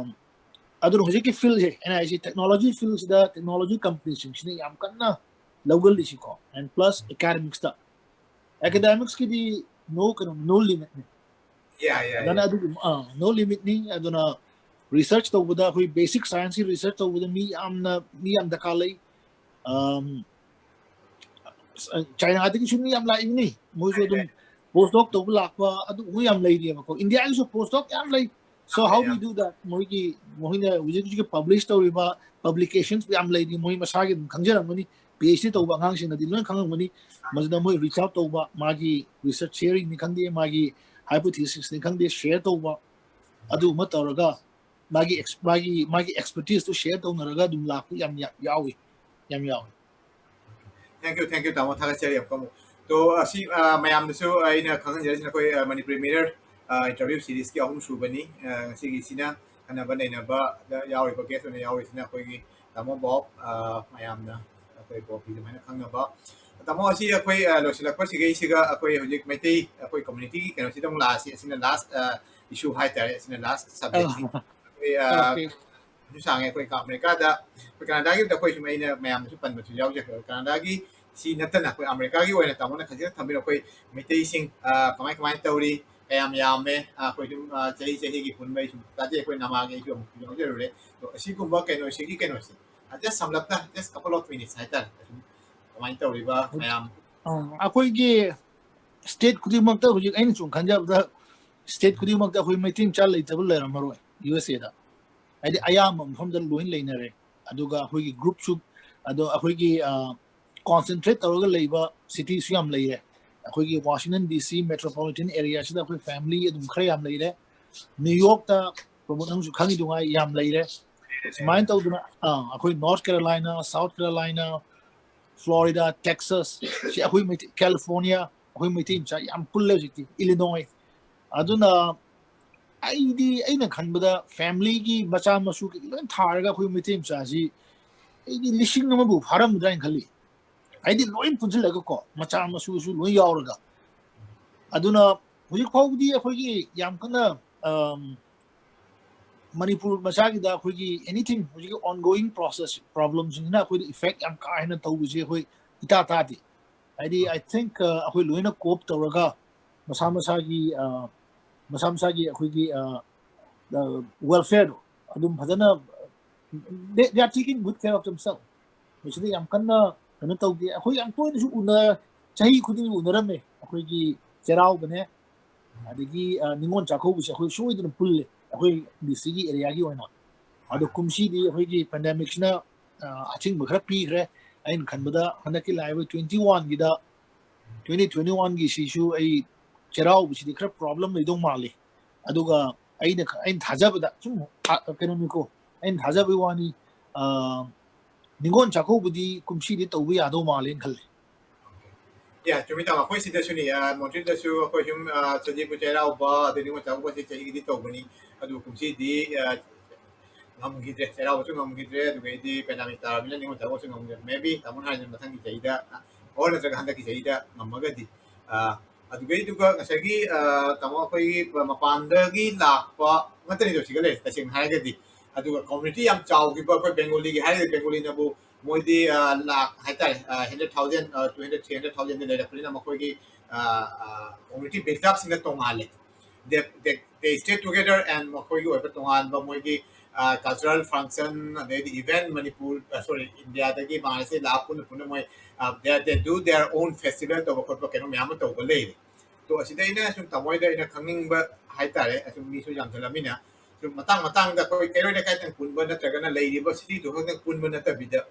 ꯑꯗꯨꯅ ꯍꯧꯖꯤꯛꯀꯤ fieldꯁꯦ, ꯑꯩꯅ ꯍꯥꯏꯁꯦ technology fieldꯁꯤꯗ technology companyꯁꯤꯡꯁꯤꯅ ꯌꯥꯝ ꯀꯟꯅ ꯂꯧꯒꯜꯂꯤꯁꯤꯀꯣ꯫ And plus academicsꯇ, academicsꯀꯤꯗꯤ no ꯀꯩꯅꯣ, no limitꯅꯤ꯫ ꯑꯗꯨꯅ ꯑꯗꯨꯒꯤ ꯑꯥ no limitꯅꯤ꯫ ꯑꯗꯨꯅ research ꯇꯧꯕꯗ, ꯑꯩꯈꯣꯏ basic scienceꯀꯤ research ꯇꯧꯕꯗ ꯃꯤ ꯌꯥꯝꯅ ꯃꯤ ꯌꯥꯝ ꯗꯔꯀꯥꯔ ꯂꯩ꯫ Chinaꯗꯒꯤꯁꯨ ꯃꯤ ꯌꯥꯝ ꯂꯥꯛꯏꯕꯅꯤ, ꯃꯣꯏꯁꯨ ꯑꯗꯨꯝ post doc ꯇꯧꯕ ꯂꯥꯛꯄ ꯑꯗꯨꯒꯨꯝꯕ ꯌꯥꯝ ꯂꯩꯔꯤꯑꯕꯀꯣ꯫ ꯏꯟꯗꯤꯌꯥꯒꯤꯁꯨ post doc ꯌꯥꯝ ꯂꯩ꯫ So how we do that? ꯃꯣꯏꯒꯤ ꯃꯣꯏꯅ ꯍꯧꯖꯤꯛ ꯍꯧꯖꯤꯛꯀꯤ publish ꯇꯧꯔꯤꯕ publications ꯌꯥꯝ ꯂꯩꯔꯤ, ꯃꯣꯏ ꯃꯁꯥꯒꯤ ꯑꯗꯨꯝ ꯈꯪꯖꯔꯝꯒꯅꯤ꯫ PhD ꯇꯧꯕ ꯑꯉꯥꯡꯁꯤꯡꯅꯗꯤ ꯂꯣꯏ ꯈꯪꯉꯝꯒꯅꯤ꯫ ꯃꯗꯨꯗ ꯃꯣꯏ reach out ꯇꯧꯕ, ꯃꯥꯒꯤ research sharingꯅꯤ ꯈꯪꯗꯦ, ꯃꯥꯒꯤ hypothesisꯅꯤ ꯈꯪꯗꯦ, share ꯇꯧꯕ, ꯑꯗꯨꯒꯨꯝꯕ ꯇꯧꯔꯒ ꯃꯥꯒꯤ ꯃꯥꯒꯤ ꯃꯥꯒꯤ expertiseꯇꯨ share ꯇꯧꯅꯔꯒ ꯑꯗꯨꯝ ꯂꯥꯛꯄ ꯌꯥꯝ ꯌꯥꯎꯏ, ꯌꯥꯝ ꯌꯥꯎꯏ꯫ Thank you, thank you, ꯇꯥꯃꯣ, ꯊꯥꯒꯠꯆꯔꯤ ꯑꯃꯨꯛꯀ ꯑꯃꯨꯛ꯫ ꯇꯣ ꯑꯁꯤ ꯑ, ꯃꯌꯥꯝꯗꯁꯨ ꯑꯩꯅ ꯈꯪꯍꯟꯖꯔꯤꯁꯤꯅ ꯑꯩꯈꯣꯏ ꯑ, ꯃꯅꯤꯄꯨꯔꯤ ꯃꯤꯔꯔ ꯏꯟꯇꯔꯚꯤꯌꯨ ꯁꯤꯔꯤꯁꯀꯤ ꯑꯍꯨꯝ ꯁꯨꯕꯅꯤ꯫ ꯑ, ꯉꯁꯤꯒꯤꯁꯤꯅ ꯈꯟꯅꯕ ꯅꯩꯅꯕꯗ ꯌꯥꯎꯔꯤꯕ ꯒꯦꯁ ꯑꯣꯏꯅ ꯌꯥꯎꯔꯤꯁꯤꯅ ꯑꯩꯈꯣꯏꯒꯤ ꯇꯥꯃꯣ ꯕꯣꯕ, ꯑ, ꯃꯌꯥꯝꯅ ꯑꯩꯈꯣꯏ ꯕꯣꯕꯀꯤ ꯑꯗꯨꯃꯥꯏꯅ ꯈꯪꯅꯕ꯫ ꯇꯥꯃꯣ, ꯑꯁꯤ ꯑꯩꯈꯣꯏ ꯑ, ꯂꯣꯏꯁꯤꯜꯂꯛꯄꯁꯤꯒꯩꯁꯤꯒ ꯑꯩꯈꯣꯏ ꯍꯧꯖꯤꯛ ꯃꯩꯇꯩ ꯑꯩꯈꯣꯏ ꯀꯝꯃ꯭ꯌꯨꯅꯤꯇꯤꯒꯤ ꯀꯩꯅꯣꯁꯤꯗ ꯑꯃꯨꯛ ꯂꯥꯛꯑꯁꯤ꯫ ꯑꯁꯤꯅ ꯂꯥꯁ ꯏꯁꯨ ꯍꯥꯏꯇꯥꯔꯦ, ꯑꯁꯤꯅ ꯂꯥꯁ ꯁꯕꯖꯦꯛꯅꯤ꯫ ꯑꯩꯈꯣꯏ, ꯑ, ꯑꯣꯀꯦ꯫ ꯁꯨ ꯁꯥꯡꯉꯦ꯫ ꯑꯩꯈꯣꯏ ꯑꯃꯦꯔꯤꯀꯥꯗ, ꯑꯩꯈꯣꯏ ꯀꯅꯥꯗꯥꯒꯤꯗ ꯑꯩꯈꯣꯏ ꯁꯨꯝ ꯑꯩꯅ ꯃꯌꯥꯝꯗꯁꯨ ꯄꯟꯕꯁꯨ ꯌꯥꯎꯖꯈ꯭ꯔꯦ꯫ ꯀꯅꯥꯗꯥꯒꯤ ꯁꯤ ꯅꯠꯇꯅ ꯑꯩꯈꯣꯏ ꯑꯃꯦꯔꯤꯀꯥꯒꯤ ꯑꯣꯏꯅ ꯇꯥꯃꯣꯅ ꯈꯖꯤꯛꯇꯪ ꯊꯝꯕꯤꯔꯣ꯫ ꯑꯩꯈꯣꯏ ꯃꯩꯇꯩꯁꯤꯡ ꯑ, ꯀꯃꯥꯏ ꯀꯃꯥꯏꯅ ꯇꯧꯔꯤ, ꯀꯌꯥꯝ ꯌꯥꯝꯃꯦ? ꯑ, ꯑꯩꯈꯣꯏ ꯁꯨꯝ ꯑ, ꯆꯍꯤ ꯆꯍꯤꯒꯤ ꯄꯨꯟꯕ ꯑꯩ ꯁꯨꯝ ꯇꯥꯖꯩ꯫ ꯑꯩꯈꯣꯏ ꯅꯃꯥꯒꯤ ꯑꯩꯁꯨ ꯑꯃꯨꯛꯁꯨ ꯌꯥꯎꯖꯔꯨꯔꯦ꯫ ꯑꯗꯣ ꯑꯁꯤꯒꯨꯝꯕ ꯀꯩꯅꯣꯁꯤꯒꯤ ꯀꯩꯅꯣꯁꯦ ꯑ, ꯖꯁ ꯁꯝꯂꯞꯅ, ꯖꯁ ꯀꯄꯜ ꯑꯣꯐ ꯃꯤꯅꯤꯠꯁ ꯍꯥꯏꯇꯥꯔꯦ, ꯑꯁꯨꯝ ꯀꯃꯥꯏꯅ ꯇꯧꯔꯤꯕ ꯃꯌꯥꯝ? ꯑ, ꯑꯩꯈꯣꯏꯒꯤ ꯁ꯭ꯇꯦꯠ ꯈꯨꯗꯤꯡꯃꯛꯇ ꯍꯧꯖꯤꯛ ꯑꯩꯅ ꯁꯨꯝ ꯈꯟꯖꯕꯗ ꯁ꯭ꯇꯦꯠ ꯈꯨꯗꯤꯡꯃꯛꯇ ꯑꯩꯈꯣꯏ ꯃꯩꯇꯩ ꯃꯆꯥ ꯂꯩꯇꯕ ꯂꯩꯔꯝꯃꯔꯣꯏ ꯌꯨ ꯑꯦꯁ ꯑꯦꯗ꯫ ꯍꯥꯏꯗꯤ ꯑꯌꯥꯝꯕ ꯃꯐꯝꯗ ꯂꯣꯏ ꯂꯩꯅꯔꯦ꯫ ꯑꯗꯨꯒ ꯑꯩꯈꯣꯏꯒꯤ ꯒ꯭ꯔꯨꯞꯁꯨ, ꯑꯗꯣ ꯑꯩꯈꯣꯏꯒꯤ, ꯑ, ꯀꯣꯟꯁꯦꯟꯇ꯭ꯔꯦꯠ ꯇꯧꯔꯒ ꯂꯩꯕ ꯁꯤꯇꯤꯁꯨ ꯌꯥꯝ ꯂꯩꯔꯦ꯫ ꯑꯩꯈꯣꯏꯒꯤ ꯋꯥꯁꯤꯡꯇꯟ ꯗꯤ ꯁꯤ ꯃꯦꯇ꯭ꯔꯣꯄꯣꯂꯤꯇꯟ ꯑꯦꯔꯤꯌꯥꯁꯤꯗ ꯑꯩꯈꯣꯏ ꯐꯦꯃꯤꯂꯤ ꯑꯗꯨꯝ ꯈꯔ ꯌꯥꯝ ꯂꯩꯔꯦ꯫ ꯅ꯭ꯌꯨ ꯌꯣꯔꯛꯇ ꯄ꯭ꯔꯃꯣꯗ ꯅꯪꯁꯨ ꯈꯪꯉꯤꯗꯨꯉꯥꯏ ꯌꯥꯝ ꯂꯩꯔꯦ꯫ ꯁꯨꯃꯥꯏꯅ ꯇꯧꯗꯅ, ꯑ, ꯑꯩꯈꯣꯏ ꯅꯣꯔꯠ ꯀꯦꯔꯣꯂꯥꯏꯅꯥ, ꯁꯥꯎꯠ ꯀꯦꯔꯣꯂꯥꯏꯅꯥ, ꯐ꯭ꯂꯣꯔꯤꯗꯥ, ꯇꯦꯛꯁꯥꯁ, ꯁꯤ ꯑꯩꯈꯣꯏ ꯃꯩꯇꯩ, ꯀꯦꯂꯤꯐꯣꯔꯅꯤꯌꯥ, ꯑꯩꯈꯣꯏ ꯃꯩꯇꯩ ꯃꯆꯥ ꯌꯥꯝ ꯄꯨꯜꯂꯦ ꯍꯧꯖꯤꯛꯇꯤ, ꯏꯂꯤꯅꯣꯏ꯫ ꯑꯗꯨꯅ ꯑꯩꯗꯤ, ꯑꯩꯅ ꯈꯟꯕꯗ ꯐꯦꯃꯤꯂꯤꯒꯤ ꯃꯆꯥ ꯃꯁꯨ ꯀꯩꯀꯩ ꯂꯣꯏ ꯊꯥꯔꯒ ꯑꯩꯈꯣꯏ ꯃꯩꯇꯩ ꯃꯆꯥꯁꯤ ꯑꯩꯗꯤ ꯂꯤꯁꯤꯡ ꯑꯃꯕꯨ ꯐꯥꯔꯝꯒꯗ꯭ꯔꯥ ꯍꯥꯏꯅ ꯈꯜꯂꯤ꯫ ꯍꯥꯏꯗꯤ ꯂꯣꯏ ꯄꯨꯟꯁꯤꯜꯂꯒꯀꯣ, ꯃꯆꯥ ꯃꯁꯨꯁꯨ ꯂꯣꯏ ꯌꯥꯎꯔꯒ꯫ ꯑꯗꯨꯅ ꯍꯧꯖꯤꯛ ꯐꯥꯎꯕꯗꯤ ꯑꯩꯈꯣꯏꯒꯤ ꯌꯥꯝ ꯀꯟꯅ, ꯑꯝ, ꯃꯅꯤꯄꯨꯔ ꯃꯆꯥꯒꯤꯗ ꯑꯩꯈꯣꯏꯒꯤ anything ꯍꯧꯖꯤꯛꯀꯤ ongoing process problemꯁꯤꯡꯁꯤꯅ ꯑꯩꯈꯣꯏꯗ effect ꯌꯥꯝ ꯀꯥ ꯍꯦꯟꯅ ꯇꯧꯕꯁꯦ ꯑꯩꯈꯣꯏ ꯏꯇꯥ ꯇꯥꯗꯦ꯫ ꯍꯥꯏꯗꯤ, I think, ꯑ, ꯑꯩꯈꯣꯏ ꯂꯣꯏꯅ cope ꯇꯧꯔꯒ ꯃꯁꯥ ꯃꯁꯥꯒꯤ, ꯑ, ꯃꯁꯥ ꯃꯁꯥꯒꯤ ꯑꯩꯈꯣꯏꯒꯤ, ꯑ, ꯑ, welfareꯗꯣ ꯑꯗꯨꯝ ꯐꯖꯅ, they, they are taking good care of themselves꯫ ꯃꯁꯤꯗ ꯌꯥꯝ ꯀꯟꯅ ꯀꯩꯅꯣ ꯇꯧꯗꯦ꯫ ꯑꯩꯈꯣꯏ ꯌꯥꯝ ꯇꯣꯏꯅꯁꯨ ꯎꯅ-, ꯆꯍꯤ ꯈꯨꯗꯤꯡꯒꯤ ꯎꯅꯔꯝꯃꯦ꯫ ꯑꯩꯈꯣꯏꯒꯤ ꯆꯩꯔꯥꯎꯕꯅꯦ, ꯑꯗꯒꯤ, ꯑ, ꯅꯤꯉꯣꯜ ꯆꯥꯛꯀꯧꯕꯁꯦ ꯑꯩꯈꯣꯏ ꯁꯣꯏꯗꯅ ꯄꯨꯜꯂꯦ, ꯑꯩꯈꯣꯏ ꯗꯤ ꯁꯤꯒꯤ ꯑꯦꯔꯤꯌꯥꯒꯤ ꯑꯣꯏꯅ꯫ ꯑꯗꯣ ꯀꯨꯝꯁꯤꯗꯤ ꯑꯩꯈꯣꯏꯒꯤ ꯄꯦꯟꯗꯦꯃꯤꯛꯁꯤꯅ, ꯑ, ꯑꯊꯤꯡꯕ ꯈꯔ ꯄꯤꯈ꯭ꯔꯦ꯫ ꯑꯩꯅ ꯈꯟꯕꯗ ꯍꯟꯗꯛꯀꯤ ꯂꯥꯛꯏꯕ twenty oneꯒꯤꯗ, twenty twenty oneꯒꯤꯁꯤꯁꯨ ꯑꯩ ꯆꯩꯔꯥꯎꯕꯁꯤꯗꯤ ꯈꯔ problem ꯂꯩꯗꯧ ꯃꯥꯜꯂꯤ꯫ ꯑꯗꯨꯒ ꯑꯩꯅ, ꯑꯩꯅ ꯊꯥꯖꯕꯗ ꯁꯨꯝ, ꯑ, ꯀꯩꯅꯣꯅꯤꯀꯣ, ꯑꯩꯅ ꯊꯥꯖꯕꯒꯤ ꯋꯥꯅꯤ, ꯑ, ꯅꯤꯉꯣꯜ ꯆꯥꯛꯀꯧꯕꯗꯤ ꯀꯨꯝꯁꯤꯗꯤ ꯇꯧꯕ ꯌꯥꯗꯧ ꯃꯥꯜꯂꯦꯅ ꯈꯜꯂꯤ꯫ ꯌꯥ, ꯆꯨꯝꯃꯤ ꯇꯥꯃꯣ꯫ ꯑꯩꯈꯣꯏ ꯁꯤꯗꯁꯨꯅꯤ, ꯑ, ꯃꯣꯟꯇ꯭ꯔꯤꯗꯁꯨ ꯑꯩꯈꯣꯏ ꯁꯨꯝ, ꯑ, ꯆꯍꯤꯕꯨ ꯆꯩꯔꯥꯎꯕ, ꯑꯗꯩ ꯅꯤꯉꯣꯜ ꯆꯥꯛꯀꯧꯕꯁꯦ ꯆꯍꯤꯒꯤꯗꯤ ꯇꯧꯕꯅꯤ꯫ ꯑꯗꯨ ꯀꯨꯝꯁꯤꯗꯤ, ꯑ, ꯉꯝꯈꯤꯗ꯭ꯔꯦ, ꯆꯩꯔꯥꯎꯕꯁꯨ ꯉꯝꯈꯤꯗ꯭ꯔꯦ꯫ ꯑꯗꯨꯒꯩꯗꯤ ꯄꯦꯟꯗꯥꯃꯤꯛ ꯇꯥꯔꯕꯅꯤꯅ ꯅꯤꯉꯣꯜ ꯆꯥꯛꯀꯧꯕꯁꯨ ꯉꯝꯈꯤꯗ꯭ꯔꯦ꯫ Maybe ꯇꯥꯃꯣꯅ ꯍꯥꯏꯗꯨꯅ ꯃꯊꯪꯒꯤ ꯆꯍꯤꯗ, ꯑ, or ꯅꯠꯇ꯭ꯔꯒ ꯍꯟꯗꯛꯀꯤ ꯆꯍꯤꯗ ꯉꯝꯃꯒꯗꯤ꯫ ꯑ, ꯑꯗꯨꯒꯩꯗꯨꯒ ꯉꯁꯥꯏꯒꯤ, ꯑ, ꯇꯥꯃꯣ, ꯑꯩꯈꯣꯏꯒꯤ ꯃꯄꯥꯟꯗꯒꯤ ꯂꯥꯛꯄ ꯉꯥꯛꯇꯅꯤꯗꯣ ꯁꯤꯒ ꯂꯩꯔꯤꯁꯦ, ꯇꯁꯦꯡꯅ ꯍꯥꯏꯔꯒꯗꯤ꯫ ꯑꯗꯨꯒ community ꯌꯥꯝ ꯆꯥꯎꯈꯤꯕ ꯑꯩꯈꯣꯏ ꯕꯦꯡꯒꯣꯂꯤꯒꯤ ꯍꯥꯏꯔꯒꯗꯤ, ꯕꯦꯡꯒꯣꯂꯤꯅꯕꯨ ꯃꯣꯏꯗꯤ, ꯑ, ꯂꯥꯛ ꯍꯥꯏꯇꯥꯔꯦ, ꯑ, hundred thousand, ꯑ, two hundred, three hundred thousand ꯗ ꯂꯩꯔꯛꯄꯅꯤꯅ ꯃꯈꯣꯏꯒꯤ, ꯑ, ꯑ, community build up ꯁꯤꯅ ꯇꯣꯉꯥꯜꯂꯦ꯫ They, they, they stay together and ꯃꯈꯣꯏꯒꯤ ꯑꯣꯏꯕ ꯇꯣꯉꯥꯟꯕ ꯃꯣꯏꯒꯤ, ꯑ, cultural function, ꯑꯗꯩꯗꯤ even ꯃꯅꯤꯄꯨꯔ, ꯑ, sorry, ꯏꯟꯗꯤꯌꯥꯗꯒꯤ ꯃꯥꯔꯁꯦ ꯂꯥꯛꯑ ꯄꯨꯟꯅ ꯄꯨꯟꯅ ꯃꯣꯏ, ꯑ, they, they do their own festival ꯇꯧꯕ ꯈꯣꯠꯄ ꯀꯩꯅꯣ ꯃꯌꯥꯝ ꯑꯃ ꯇꯧꯕ ꯂꯩꯔꯦ꯫ ꯇꯣ, ꯑꯁꯤꯗ ꯑꯩꯅ ꯁꯨꯝ ꯇꯥꯃꯣꯗ ꯑꯩꯅ ꯈꯪꯅꯤꯡꯕ ꯍꯥꯏꯇꯥꯔꯦ, ꯑꯁꯨꯝ ꯃꯤꯁꯨ ꯌꯥꯝꯁꯤꯜꯂꯃꯤꯅ, ꯁꯨꯝ ꯃꯇꯥꯡ ꯃꯇꯥꯡꯗ ꯑꯩꯈꯣꯏ ꯀꯩꯔꯣꯏ ꯂꯩꯀꯥꯏꯗꯪ ꯄꯨꯟꯕ ꯅꯠꯇ꯭ꯔꯒꯅ ꯂꯩꯔꯤꯕ cityꯗꯨ ꯈꯛꯇꯪ ꯄꯨꯟꯕ ꯅꯠꯇꯕꯤꯗ,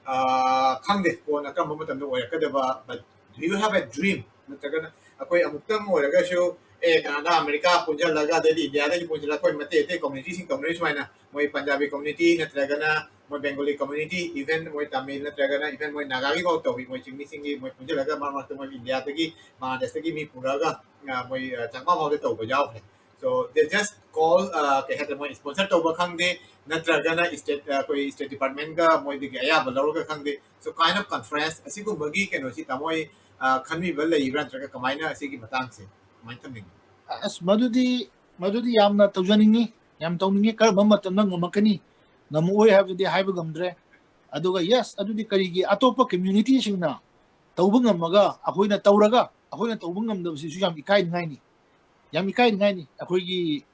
ꯑ, ꯈꯪꯗꯦ ꯀꯣꯟꯅ ꯀꯔꯝꯕ ꯃꯇꯝꯗ ꯑꯣꯏꯔꯛꯀꯗꯕ, but do you have a dream? ꯅꯠꯇ꯭ꯔꯒꯅ ꯑꯩꯈꯣꯏ ꯑꯃꯨꯛꯇꯪ ꯑꯣꯏꯔꯒꯁꯨ, ꯑꯦ, ꯀꯅꯥꯗꯥ, ꯑꯃꯦꯔꯤꯀꯥ ꯄꯨꯟꯁꯤꯜꯂꯒ, ꯑꯗꯩꯗꯤ ꯏꯟꯗꯤꯌꯥꯗꯒꯤ ꯄꯨꯟꯁꯤꯜꯂꯒ ꯑꯩꯈꯣꯏ ꯃꯇꯩ ꯑꯇꯩ communityꯁꯤꯡ ꯇꯧꯅꯔꯤ ꯁꯨꯃꯥꯏꯅ, ꯃꯣꯏ ꯄꯟꯖꯥꯕꯤ community ꯅꯠꯇ꯭ꯔꯒꯅ ꯃꯣꯏ ꯕꯦꯡꯒꯣꯂꯤ community, even ꯃꯣꯏ ꯇꯥꯃꯤꯜ ꯅꯠꯇ꯭ꯔꯒꯅ even ꯃꯣꯏ ꯅꯥꯒꯥꯒꯤ ꯐꯥꯎ ꯇꯧꯏ, ꯃꯣꯏ ꯆꯤꯡꯃꯤꯁꯤꯡꯒꯤ, ꯃꯣꯏ ꯄꯨꯟꯁꯤꯜꯂꯒ ꯃꯔꯛ ꯃꯔꯛꯇ ꯃꯣꯏ ꯏꯟꯗꯤꯌꯥꯗꯒꯤ, ꯕꯪꯒ꯭ꯂꯥꯗꯦꯁꯇꯒꯤ ꯃꯤ ꯄꯨꯔꯛꯑꯒ, ꯑ, ꯃꯣꯏ, ꯑ, ꯆꯥꯛꯃꯥ ꯐꯥꯎꯗ ꯇꯧꯕ ꯌꯥꯎꯈ꯭ꯔꯦ꯫ So they just call, ꯑ, ꯀꯩ ꯍꯥꯏꯇꯥꯔꯦ, ꯃꯣꯏ sponsor ꯇꯧꯕ ꯈꯪꯗꯦ, ꯅꯠꯇ꯭ꯔꯒꯅ state, ꯑ, ꯑꯩꯈꯣꯏ state departmentꯀ ꯃꯣꯏꯗꯒꯤ ꯑꯌꯥꯕ ꯂꯧꯔꯒ ꯈꯪꯗꯦ꯫ So kind of conference ꯑꯁꯤꯒꯨꯝꯕꯒꯤ ꯀꯩꯅꯣꯁꯤ ꯇꯥꯃꯣ, ꯑ, ꯈꯟꯕꯤꯕ ꯂꯩꯕ꯭ꯔꯥ, ꯅꯠꯇ꯭ꯔꯒ ꯀꯃꯥꯏꯅ ꯑꯁꯤꯒꯤ ꯃꯇꯥꯡꯁꯦ ꯀꯃꯥꯏꯅ ꯊꯝꯅꯤꯡꯉꯤ? ꯑꯁ, ꯃꯗꯨꯗꯤ, ꯃꯗꯨꯗꯤ ꯌꯥꯝꯅ ꯇꯧꯖꯅꯤꯡꯉꯤ, ꯌꯥꯝ ꯇꯧꯅꯤꯡꯉꯤ꯫ ꯀꯔꯝꯕ ꯃꯇꯝꯗ ꯉꯝꯃꯛꯀꯅꯤ, ꯉꯝꯃꯛꯑꯣꯏ ꯍꯥꯏꯕꯗꯨꯗꯤ ꯍꯥꯏꯕ ꯉꯝꯗ꯭ꯔꯦ꯫ ꯑꯗꯨꯒ yes, ꯑꯗꯨꯗꯤ ꯀꯔꯤꯒꯤ ꯑꯇꯣꯞꯄ communityꯁꯤꯡꯅ ꯇꯧꯕ ꯉꯝꯃꯒ ꯑꯩꯈꯣꯏꯅ ꯇꯧꯔꯒ ꯑꯩꯈꯣꯏꯅ ꯇꯧꯕ ꯉꯝꯗꯕꯁꯤꯁꯨ ꯌꯥꯝ ꯏꯀꯥꯏꯅꯤꯡꯉꯥꯏꯅꯤ, ꯌꯥꯝ ꯏꯀꯥꯏꯅꯤꯡꯉꯥꯏꯅꯤ꯫ ꯑꯩꯈꯣꯏꯒꯤ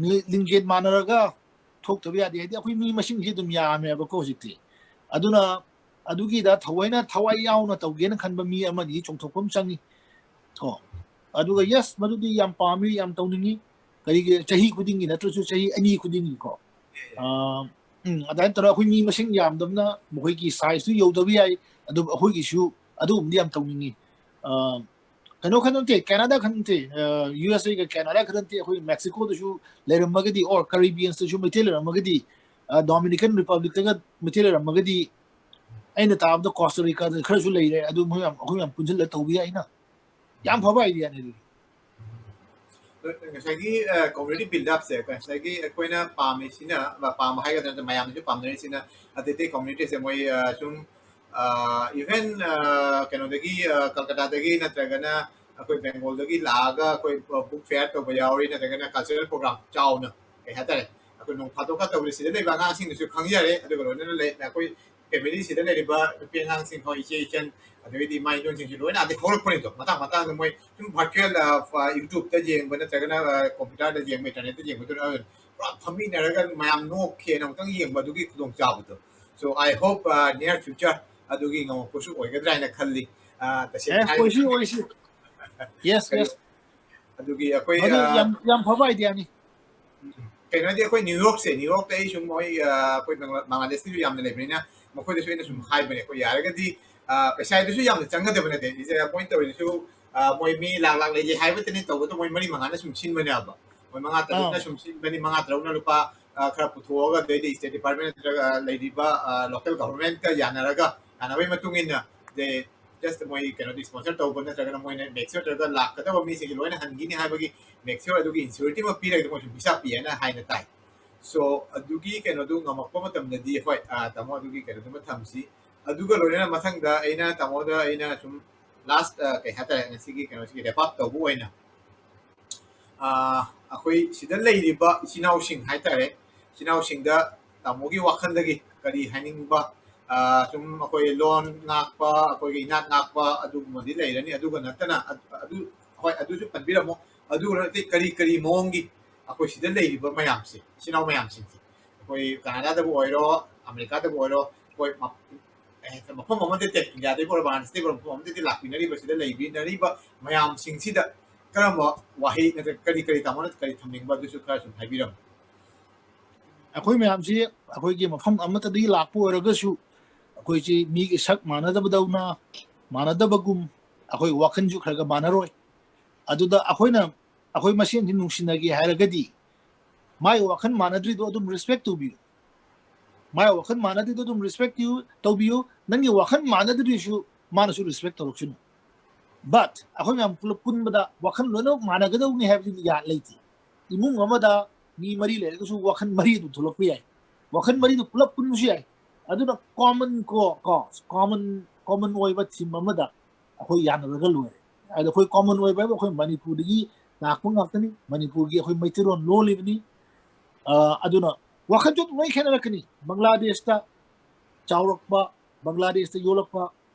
ꯂꯤ-, ꯂꯤꯡꯖꯦꯜ ꯃꯥꯟꯅꯔꯒ ꯊꯣꯛꯇꯕ ꯌꯥꯗꯦ꯫ ꯍꯥꯏꯗꯤ ꯑꯩꯈꯣꯏ ꯃꯤ ꯃꯁꯤꯡꯁꯤ ꯑꯗꯨꯝ ꯌꯥꯝꯃꯦꯕꯀꯣ ꯍꯧꯖꯤꯛꯇꯤ꯫ ꯑꯗꯨꯅ ꯑꯗꯨꯒꯤꯗ ꯊꯑꯣꯏꯅ ꯊꯋꯥꯏ ꯌꯥꯎꯅ ꯇꯧꯒꯦꯅ ꯈꯟꯕ ꯃꯤ ꯑꯃꯅꯤ ꯆꯣꯡꯊꯣꯛꯄ ꯑꯃ ꯆꯪꯉꯤ꯫ ꯀꯣ꯫ ꯑꯗꯨꯒ yes, ꯃꯗꯨꯗꯤ ꯌꯥꯝ ꯄꯥꯝꯃꯤ, ꯌꯥꯝ ꯇꯧꯅꯤꯡꯉꯤ꯫ ꯀꯔꯤꯒꯤ ꯆꯍꯤ ꯈꯨꯗꯤꯡꯒꯤ ꯅꯠꯇ꯭ꯔꯁꯨ ꯆꯍꯤ ꯑꯅꯤ ꯈꯨꯗꯤꯡꯒꯤꯀꯣ꯫ ꯑ, ꯎꯝ, ꯑꯗꯨꯃꯥꯏꯅ ꯇꯧꯔꯒ ꯑꯩꯈꯣꯏ ꯃꯤ ꯃꯁꯤꯡ ꯌꯥꯝꯗꯕꯅ ꯃꯈꯣꯏꯒꯤ sizeꯇꯨ ꯌꯧꯗꯕ ꯌꯥꯏ꯫ ꯑꯗꯨꯕꯨ ꯑꯩꯈꯣꯏꯒꯤꯁꯨ ꯑꯗꯨꯒꯨꯝꯕꯗꯤ ꯌꯥꯝ ꯇꯧꯅꯤꯡꯉꯤ꯫ ꯑ, ꯀꯩꯅꯣ ꯈꯛꯇ ꯅꯠꯇꯦ, ꯀꯦꯅꯥꯗꯥ ꯈꯛꯇ ꯅꯠꯇꯦ, ꯑ, USAꯒ ꯀꯦꯅꯥꯗꯥ ꯈꯛꯇ ꯅꯠꯇꯦ, ꯑꯩꯈꯣꯏ Mexicoꯗꯁꯨ ꯂꯩꯔꯝꯃꯒꯗꯤ, or Caribbeanꯁꯇꯁꯨ ꯃꯩꯇꯩ ꯂꯩꯔꯝꯃꯒꯗꯤ, ꯑ, Dominican Republicꯇꯒ ꯃꯩꯇꯩ ꯂꯩꯔꯝꯃꯒꯗꯤ, ꯑꯩꯅ ꯇꯥꯕꯗ ꯀꯣꯁꯇꯥ ꯔꯤꯀꯥꯗ ꯈꯔꯁꯨ ꯂꯩꯔꯦ, ꯑꯗꯨ ꯃꯣꯏ ꯌꯥꯝ, ꯑꯩꯈꯣꯏ ꯌꯥꯝ ꯄꯨꯟꯁꯤꯜꯂ ꯇꯧꯕ ꯌꯥꯏꯅ꯫ ꯌꯥꯝ ꯐꯕ ꯑꯥꯏꯗꯤꯌꯥꯅꯤ ꯑꯗꯨꯗꯤ꯫ ꯉꯁꯥꯏꯒꯤ ꯀꯝꯃ꯭ꯌꯨꯅꯤꯇꯤ ꯕꯤꯜꯗ ꯑꯞꯁꯦ ꯉꯁꯥꯏꯒꯤ ꯑꯩꯈꯣꯏꯅ ꯄꯥꯝꯃꯤꯁꯤꯅ, ꯄꯥꯝꯕ ꯍꯥꯏꯒꯗ꯭ꯔꯥ ꯅꯠꯇ꯭ꯔꯒ ꯃꯌꯥꯝꯅꯁꯨ ꯄꯥꯝꯅꯔꯤꯁꯤꯅ, ꯑꯇꯩ ꯑꯇꯩ ꯀꯝꯃ꯭ꯌꯨꯅꯤꯇꯤꯁꯦ ꯃꯣꯏ ꯁꯨꯝ ꯏꯚꯟ ꯀꯩꯅꯣꯗꯒꯤ, ꯀꯜꯀꯇꯥꯗꯒꯤ ꯅꯠꯇ꯭ꯔꯒꯅ ꯑꯩꯈꯣꯏ ꯕꯦꯡꯒꯣꯜꯗꯒꯤ ꯂꯥꯛꯑꯒ ꯑꯩꯈꯣꯏ ꯕꯨꯛ ꯐꯦꯌꯔ ꯇꯧꯕ ꯌꯥꯎꯔꯤ, ꯅꯠꯇ꯭ꯔꯒꯅ ꯀꯜꯆꯔꯦꯜ ꯄ꯭ꯔꯣꯒ꯭ꯔꯥꯝ ꯆꯥꯎꯅ, ꯀꯩ ꯍꯥꯏꯇꯥꯔꯦ, ꯑꯩꯈꯣꯏ ꯅꯣꯡ ꯐꯥꯗꯣꯛꯀ ꯇꯧꯕꯁꯦ ꯁꯤꯗ ꯂꯩꯕ ꯑꯉꯥꯡꯁꯤꯡꯗꯁꯨ ꯈꯪꯖꯔꯦ, ꯑꯗꯨꯒ ꯂꯣꯏꯅꯅ ꯂꯩ ꯑꯩꯈꯣꯏ ꯐꯦꯃꯤꯂꯤꯁꯤꯗ ꯂꯩꯔꯤꯕ ꯅꯨꯄꯤ ꯑꯉꯥꯡꯁꯤꯡ, ꯍꯣꯏ, ꯏꯆꯦ ꯏꯆꯟ, ꯑꯗꯒꯤꯗꯤ ꯏꯃꯥ ꯏꯟꯗꯣꯟꯁꯤꯡꯁꯨ ꯂꯣꯏꯅ ꯑꯗꯩ ꯍꯧꯔꯛꯄꯅꯤꯗꯣ, ꯃꯇꯥꯡ ꯃꯇꯥꯡꯗ ꯃꯣꯏ ꯁꯨꯝ ꯚꯔꯆꯨꯋꯦꯜ ꯌꯨꯇ꯭ꯌꯨꯕꯇ ꯌꯦꯡꯕ ꯅꯠꯇ꯭ꯔꯒꯅ ꯀꯝꯄ꯭ꯌꯨꯇꯔꯗ ꯌꯦꯡꯕ, ꯏꯟꯇꯔꯅꯦꯠꯇ ꯌꯦꯡꯕꯗꯨꯅ ꯑꯗꯨꯝ ꯄꯨꯔꯥ ꯐꯝꯃꯤꯟꯅꯔꯒ ꯃꯌꯥꯝ ꯅꯣꯛꯈꯦꯅ ꯑꯃꯨꯛꯇꯪ ꯌꯦꯡꯕ ꯑꯗꯨꯒꯤ ꯈꯨꯗꯣꯡꯆꯥꯕꯗꯣ꯫ So I hope near future ꯑꯗꯨꯒꯤ ꯉꯝꯃꯛꯄꯁꯨ ꯑꯣꯏꯒꯗ꯭ꯔꯥ ꯍꯥꯏꯅ ꯈꯜꯂꯤ꯫ ꯑ, ꯇꯁꯦꯡꯅ ꯑꯦ, ꯍꯥꯏꯔꯒꯗꯤ ꯑꯣꯏꯁꯤ, ꯑꯣꯏꯁꯤ꯫ Yes, ꯀꯔꯤ, yes. ꯑꯗꯨꯒꯤ ꯑꯩꯈꯣꯏ ꯃꯗꯨ ꯑ, ꯌꯥꯝ, ꯌꯥꯝ ꯐꯕ ꯑꯥꯏꯗꯤꯌꯥꯅꯤ꯫ ꯎꯝ, ꯀꯩꯅꯣꯗꯤ ꯑꯩꯈꯣꯏ ꯅ꯭ꯌꯨ ꯌꯣꯔꯛꯁꯦ, ꯅ꯭ꯌꯨ ꯌꯣꯔꯛꯇ ꯑꯩ ꯁꯨꯝ ꯃꯣꯏ, ꯑ, ꯑꯩꯈꯣꯏ ꯕꯪꯒ꯭ꯂꯥ-, ꯕꯪꯒ꯭ꯂꯥꯗꯦꯁꯀꯤꯁꯨ ꯌꯥꯝꯅ ꯂꯩꯕꯅꯤꯅ ꯃꯈꯣꯏꯗꯁꯨ ꯑꯩꯅ ꯁꯨꯝ ꯍꯥꯏꯕꯅꯦ, ꯑꯩꯈꯣꯏ ꯌꯥꯔꯒꯗꯤ, ꯑ, ꯄꯩꯁꯥꯗꯨꯁꯨ ꯌꯥꯝꯅ ꯆꯪꯒꯗꯕ ꯅꯠꯇꯦ, ꯏꯆꯦ ꯑꯩꯈꯣꯏꯅ ꯇꯧꯔꯤꯗꯨꯁꯨ, ꯑ, ꯃꯣꯏ ꯃꯤ ꯂꯥꯛ ꯂꯥꯛ ꯂꯩꯒꯦ ꯍꯥꯏꯕꯇꯅꯤ ꯇꯧꯕꯗꯣ, ꯃꯣꯏ ꯃꯔꯤ ꯃꯉꯥꯅ ꯁꯨꯝ ꯁꯤꯟꯕꯅꯦꯕ, ꯃꯣꯏ ꯃꯉꯥ ꯇꯔꯨꯛꯅ ꯑꯥ꯫ ꯁꯨꯝ ꯁꯤꯟꯕꯅꯤ, ꯃꯉꯥ ꯇꯔꯨꯛꯅ ꯂꯨꯄꯥ, ꯑ, ꯈꯔ ꯄꯨꯊꯣꯛꯑꯒ, ꯑꯗꯩꯗꯤ ꯁ꯭ꯇꯦꯠ ꯗꯤꯄꯥꯔꯠꯃꯦꯟ ꯅꯠꯇ꯭ꯔꯒ, ꯑ, ꯂꯩꯔꯤꯕ, ꯑ, ꯂꯣꯀꯦꯜ ꯒꯚꯔꯟꯃꯦꯟꯠꯀ ꯌꯥꯅꯔꯒ, ꯌꯥꯅꯕꯒꯤ ꯃꯇꯨꯡ ꯏꯟꯅ, ꯑꯗꯩ ꯖꯁ ꯃꯣꯏ ꯀꯩꯅꯣꯗꯤ ꯁ꯭ꯄꯣꯟꯁꯔ ꯇꯧꯕ ꯅꯠꯇ꯭ꯔꯒꯅ ꯃꯣꯏꯅ ꯃꯦꯛ ꯁꯤꯌꯣꯔ ꯇꯧꯔꯒ ꯂꯥꯛꯀꯗꯕ ꯃꯤꯁꯤꯡꯁꯦ ꯂꯣꯏꯅ ꯍꯟꯈꯤꯅꯤ ꯍꯥꯏꯕꯒꯤ ꯃꯦꯛ ꯁꯤꯌꯣꯔ ꯑꯗꯨꯒꯤ ꯏꯟꯁꯤꯌꯨꯔꯤꯇꯤ ꯑꯃ ꯄꯤꯔꯒꯗꯤ ꯃꯣꯏꯁꯨ ꯚꯤꯁꯥ ꯄꯤ ꯍꯥꯏꯅ ꯍꯥꯏꯅ ꯇꯥꯏ꯫ So ꯑꯗꯨꯒꯤ ꯀꯩꯅꯣꯗꯨ ꯉꯝꯃꯛꯄ ꯃꯇꯝꯗꯗꯤ ꯍꯣꯏ, ꯑ, ꯇꯥꯃꯣ ꯑꯗꯨꯒꯤ ꯀꯩꯅꯣꯗꯨꯃ ꯊꯝꯁꯤ꯫ ꯑꯗꯨꯒ ꯂꯣꯏꯅꯅ ꯃꯊꯪꯗ ꯑꯩꯅ ꯇꯥꯃꯣꯗ ꯑꯩꯅ ꯁꯨꯝ ꯂꯥꯁ, ꯑ, ꯀꯩ ꯍꯥꯏꯇꯥꯔꯦ, ꯉꯁꯤꯒꯤ ꯀꯩꯅꯣꯁꯤꯒꯤ ꯔꯦꯞ ꯑꯞ ꯇꯧꯕ ꯑꯣꯏꯅ, ꯑ, ꯑꯩꯈꯣꯏ ꯁꯤꯗ ꯂꯩꯔꯤꯕ ꯏꯆꯤꯟ ꯏꯅꯥꯎꯁꯤꯡ ꯍꯥꯏꯇꯥꯔꯦ, ꯏꯆꯤꯟ ꯏꯅꯥꯎꯁꯤꯡꯗ ꯇꯥꯃꯣꯒꯤ ꯋꯥꯈꯜꯗꯒꯤ ꯀꯔꯤ ꯍꯥꯏꯅꯤꯡꯕ, ꯑ, ꯁꯨꯝ ꯑꯩꯈꯣꯏ ꯂꯣꯟ ꯉꯥꯛꯄ, ꯑꯩꯈꯣꯏꯒꯤ ꯏꯅꯥꯠ ꯉꯥꯛꯄ ꯑꯗꯨꯒꯨꯝꯕꯗꯤ ꯂꯩꯔꯅꯤ, ꯑꯗꯨꯒ ꯅꯠꯇꯅ ꯑ-, ꯑꯗꯨ, ꯍꯣꯏ, ꯑꯗꯨꯁꯨ ꯄꯟꯕꯤꯔꯝꯃꯣ꯫ ꯑꯗꯨꯒ ꯅꯠꯇꯦ, ꯀꯔꯤ ꯀꯔꯤ ꯃꯑꯣꯡꯒꯤ ꯑꯩꯈꯣꯏ ꯁꯤꯗ ꯂꯩꯔꯤꯕ ꯃꯌꯥꯝꯁꯦ, ꯏꯆꯤꯟ ꯏꯅꯥꯎ ꯃꯌꯥꯝꯁꯤꯡꯁꯦ, ꯑꯩꯈꯣꯏ ꯀꯅꯥꯗꯥꯗꯕꯨ ꯑꯣꯏꯔꯣ, ꯑꯃꯦꯔꯤꯀꯥꯗꯕꯨ ꯑꯣꯏꯔꯣ, ꯑꯩꯈꯣꯏ ꯃ-, ꯍꯦꯛꯇ ꯃꯐꯝ ꯑꯃꯗ ꯅꯠꯇꯦ, ꯏꯟꯗꯤꯌꯥꯗꯒꯤ ꯑꯣꯏꯔꯣ, ꯃꯄꯥꯟ ꯁ꯭ꯇꯦꯠ ꯑꯣꯏꯔꯣ, ꯃꯐꯝ ꯑꯃꯗꯗꯤ ꯂꯥꯛꯄꯤꯅꯔꯤꯕ, ꯁꯤꯗ ꯂꯩꯕꯤꯅꯔꯤꯕ ꯃꯌꯥꯝꯁꯤꯡꯁꯤꯗ ꯀꯔꯝꯕ ꯋꯥꯍꯩ ꯅꯠꯇ꯭ꯔꯒ ꯀꯔꯤ ꯀꯔꯤ ꯇꯥꯃꯣꯅ ꯀꯔꯤ ꯊꯝꯅꯤꯡꯕ, ꯑꯗꯨꯁꯨ ꯈꯔ ꯁꯨꯝ ꯍꯥꯏꯕꯤꯔꯝꯃꯨ꯫ ꯑꯩꯈꯣꯏ ꯃꯌꯥꯝꯁꯤ ꯑꯩꯈꯣꯏꯒꯤ ꯃꯐꯝ ꯑꯃꯠꯇꯗꯒꯤ ꯂꯥꯛꯄ ꯑꯣꯏꯔꯒꯁꯨ, ꯑꯩꯈꯣꯏꯁꯤ ꯃꯤꯒꯤ ꯁꯛ ꯃꯥꯟꯅꯗꯕꯗꯧꯅ, ꯃꯥꯟꯅꯗꯕꯒꯨꯝ, ꯑꯩꯈꯣꯏ ꯋꯥꯈꯜꯁꯨ ꯈꯔ ꯈꯔ ꯃꯥꯟꯅꯔꯣꯏ꯫ ꯑꯗꯨꯗ ꯑꯩꯈꯣꯏꯅ, ꯑꯩꯈꯣꯏ ꯃꯁꯦꯟꯁꯤ ꯅꯨꯡꯁꯤꯅꯒꯦ ꯍꯥꯏꯔꯒꯗꯤ, ꯃꯥꯏ ꯋꯥꯈꯜ ꯃꯥꯟꯅꯗ꯭ꯔꯤꯗꯣ ꯑꯗꯨꯝ ꯔꯦꯁꯄꯦꯛ ꯇꯧꯕꯤꯌꯨ꯫ ꯃꯥꯏ ꯋꯥꯈꯜ ꯃꯥꯟꯅꯗ꯭ꯔꯤꯗꯣ ꯑꯗꯨꯝ ꯔꯦꯁꯄꯦꯛ ꯇꯧꯕꯤꯌꯨ꯫ ꯅꯪꯒꯤ ꯋꯥꯈꯜ ꯃꯥꯟꯅꯗ꯭ꯔꯤꯁꯨ ꯃꯥꯅꯁꯨ ꯔꯦꯁꯄꯦꯛ ꯇꯧꯔꯛꯁꯅꯨ꯫ ꯕꯠ ꯑꯩꯈꯣꯏ ꯃꯌꯥꯝ ꯄꯨꯂꯞ ꯄꯨꯟꯕꯗ ꯋꯥꯈꯜ ꯂꯣꯏꯅꯃꯛ ꯃꯥꯟꯅꯒꯗꯧꯅꯤ ꯍꯥꯏꯕꯗꯤ ꯌꯥ- ꯂꯩꯇꯦ꯫ ꯏꯃꯨꯡ ꯑꯃꯗ ꯃꯤ ꯃꯔꯤ ꯂꯩꯔꯒꯁꯨ ꯋꯥꯈꯜ ꯃꯔꯤ ꯑꯗꯨꯝ ꯊꯣꯛꯂꯛꯄ ꯌꯥꯏ꯫ ꯋꯥꯈꯜ ꯃꯔꯤꯗꯨ ꯄꯨꯂꯞ ꯄꯨꯟꯕꯁꯨ ꯌꯥꯏ꯫ ꯑꯗꯨꯅ ꯀꯣꯃꯟ ꯀꯣ ꯀꯣ ꯀꯣꯃꯟ ꯀꯣꯃꯟ ꯑꯣꯏꯕ ꯊꯤꯝ ꯑꯃꯗ ꯑꯩꯈꯣꯏ ꯌꯥꯅꯔꯒ ꯂꯣꯏꯔꯦ꯫ ꯑꯗ ꯑꯩꯈꯣꯏ ꯀꯣꯃꯟ ꯑꯣꯏꯕ ꯍꯥꯏꯕ ꯑꯩꯈꯣꯏ ꯃꯅꯤꯄꯨꯔꯗꯒꯤ ꯂꯥꯛꯄ ꯉꯥꯛꯇꯅꯤ꯫ ꯃꯅꯤꯄꯨꯔꯒꯤ ꯑꯩꯈꯣꯏ ꯃꯩꯇꯩꯂꯣꯟ ꯂꯣꯜꯂꯤꯕꯅꯤ꯫ ꯑ, ꯑꯗꯨꯅ ꯋꯥꯈꯜꯁꯨ ꯑꯗꯨꯝ ꯂꯣꯏ ꯈꯦꯠꯅꯔꯛꯀꯅꯤ꯫ ꯕꯪꯒ꯭ꯂꯥꯗꯦꯁꯇ ꯆꯥꯎꯔꯛꯄ, ꯕꯪꯒ꯭ꯂꯥꯗꯦꯁꯇ ꯌꯣꯜꯂꯛꯄ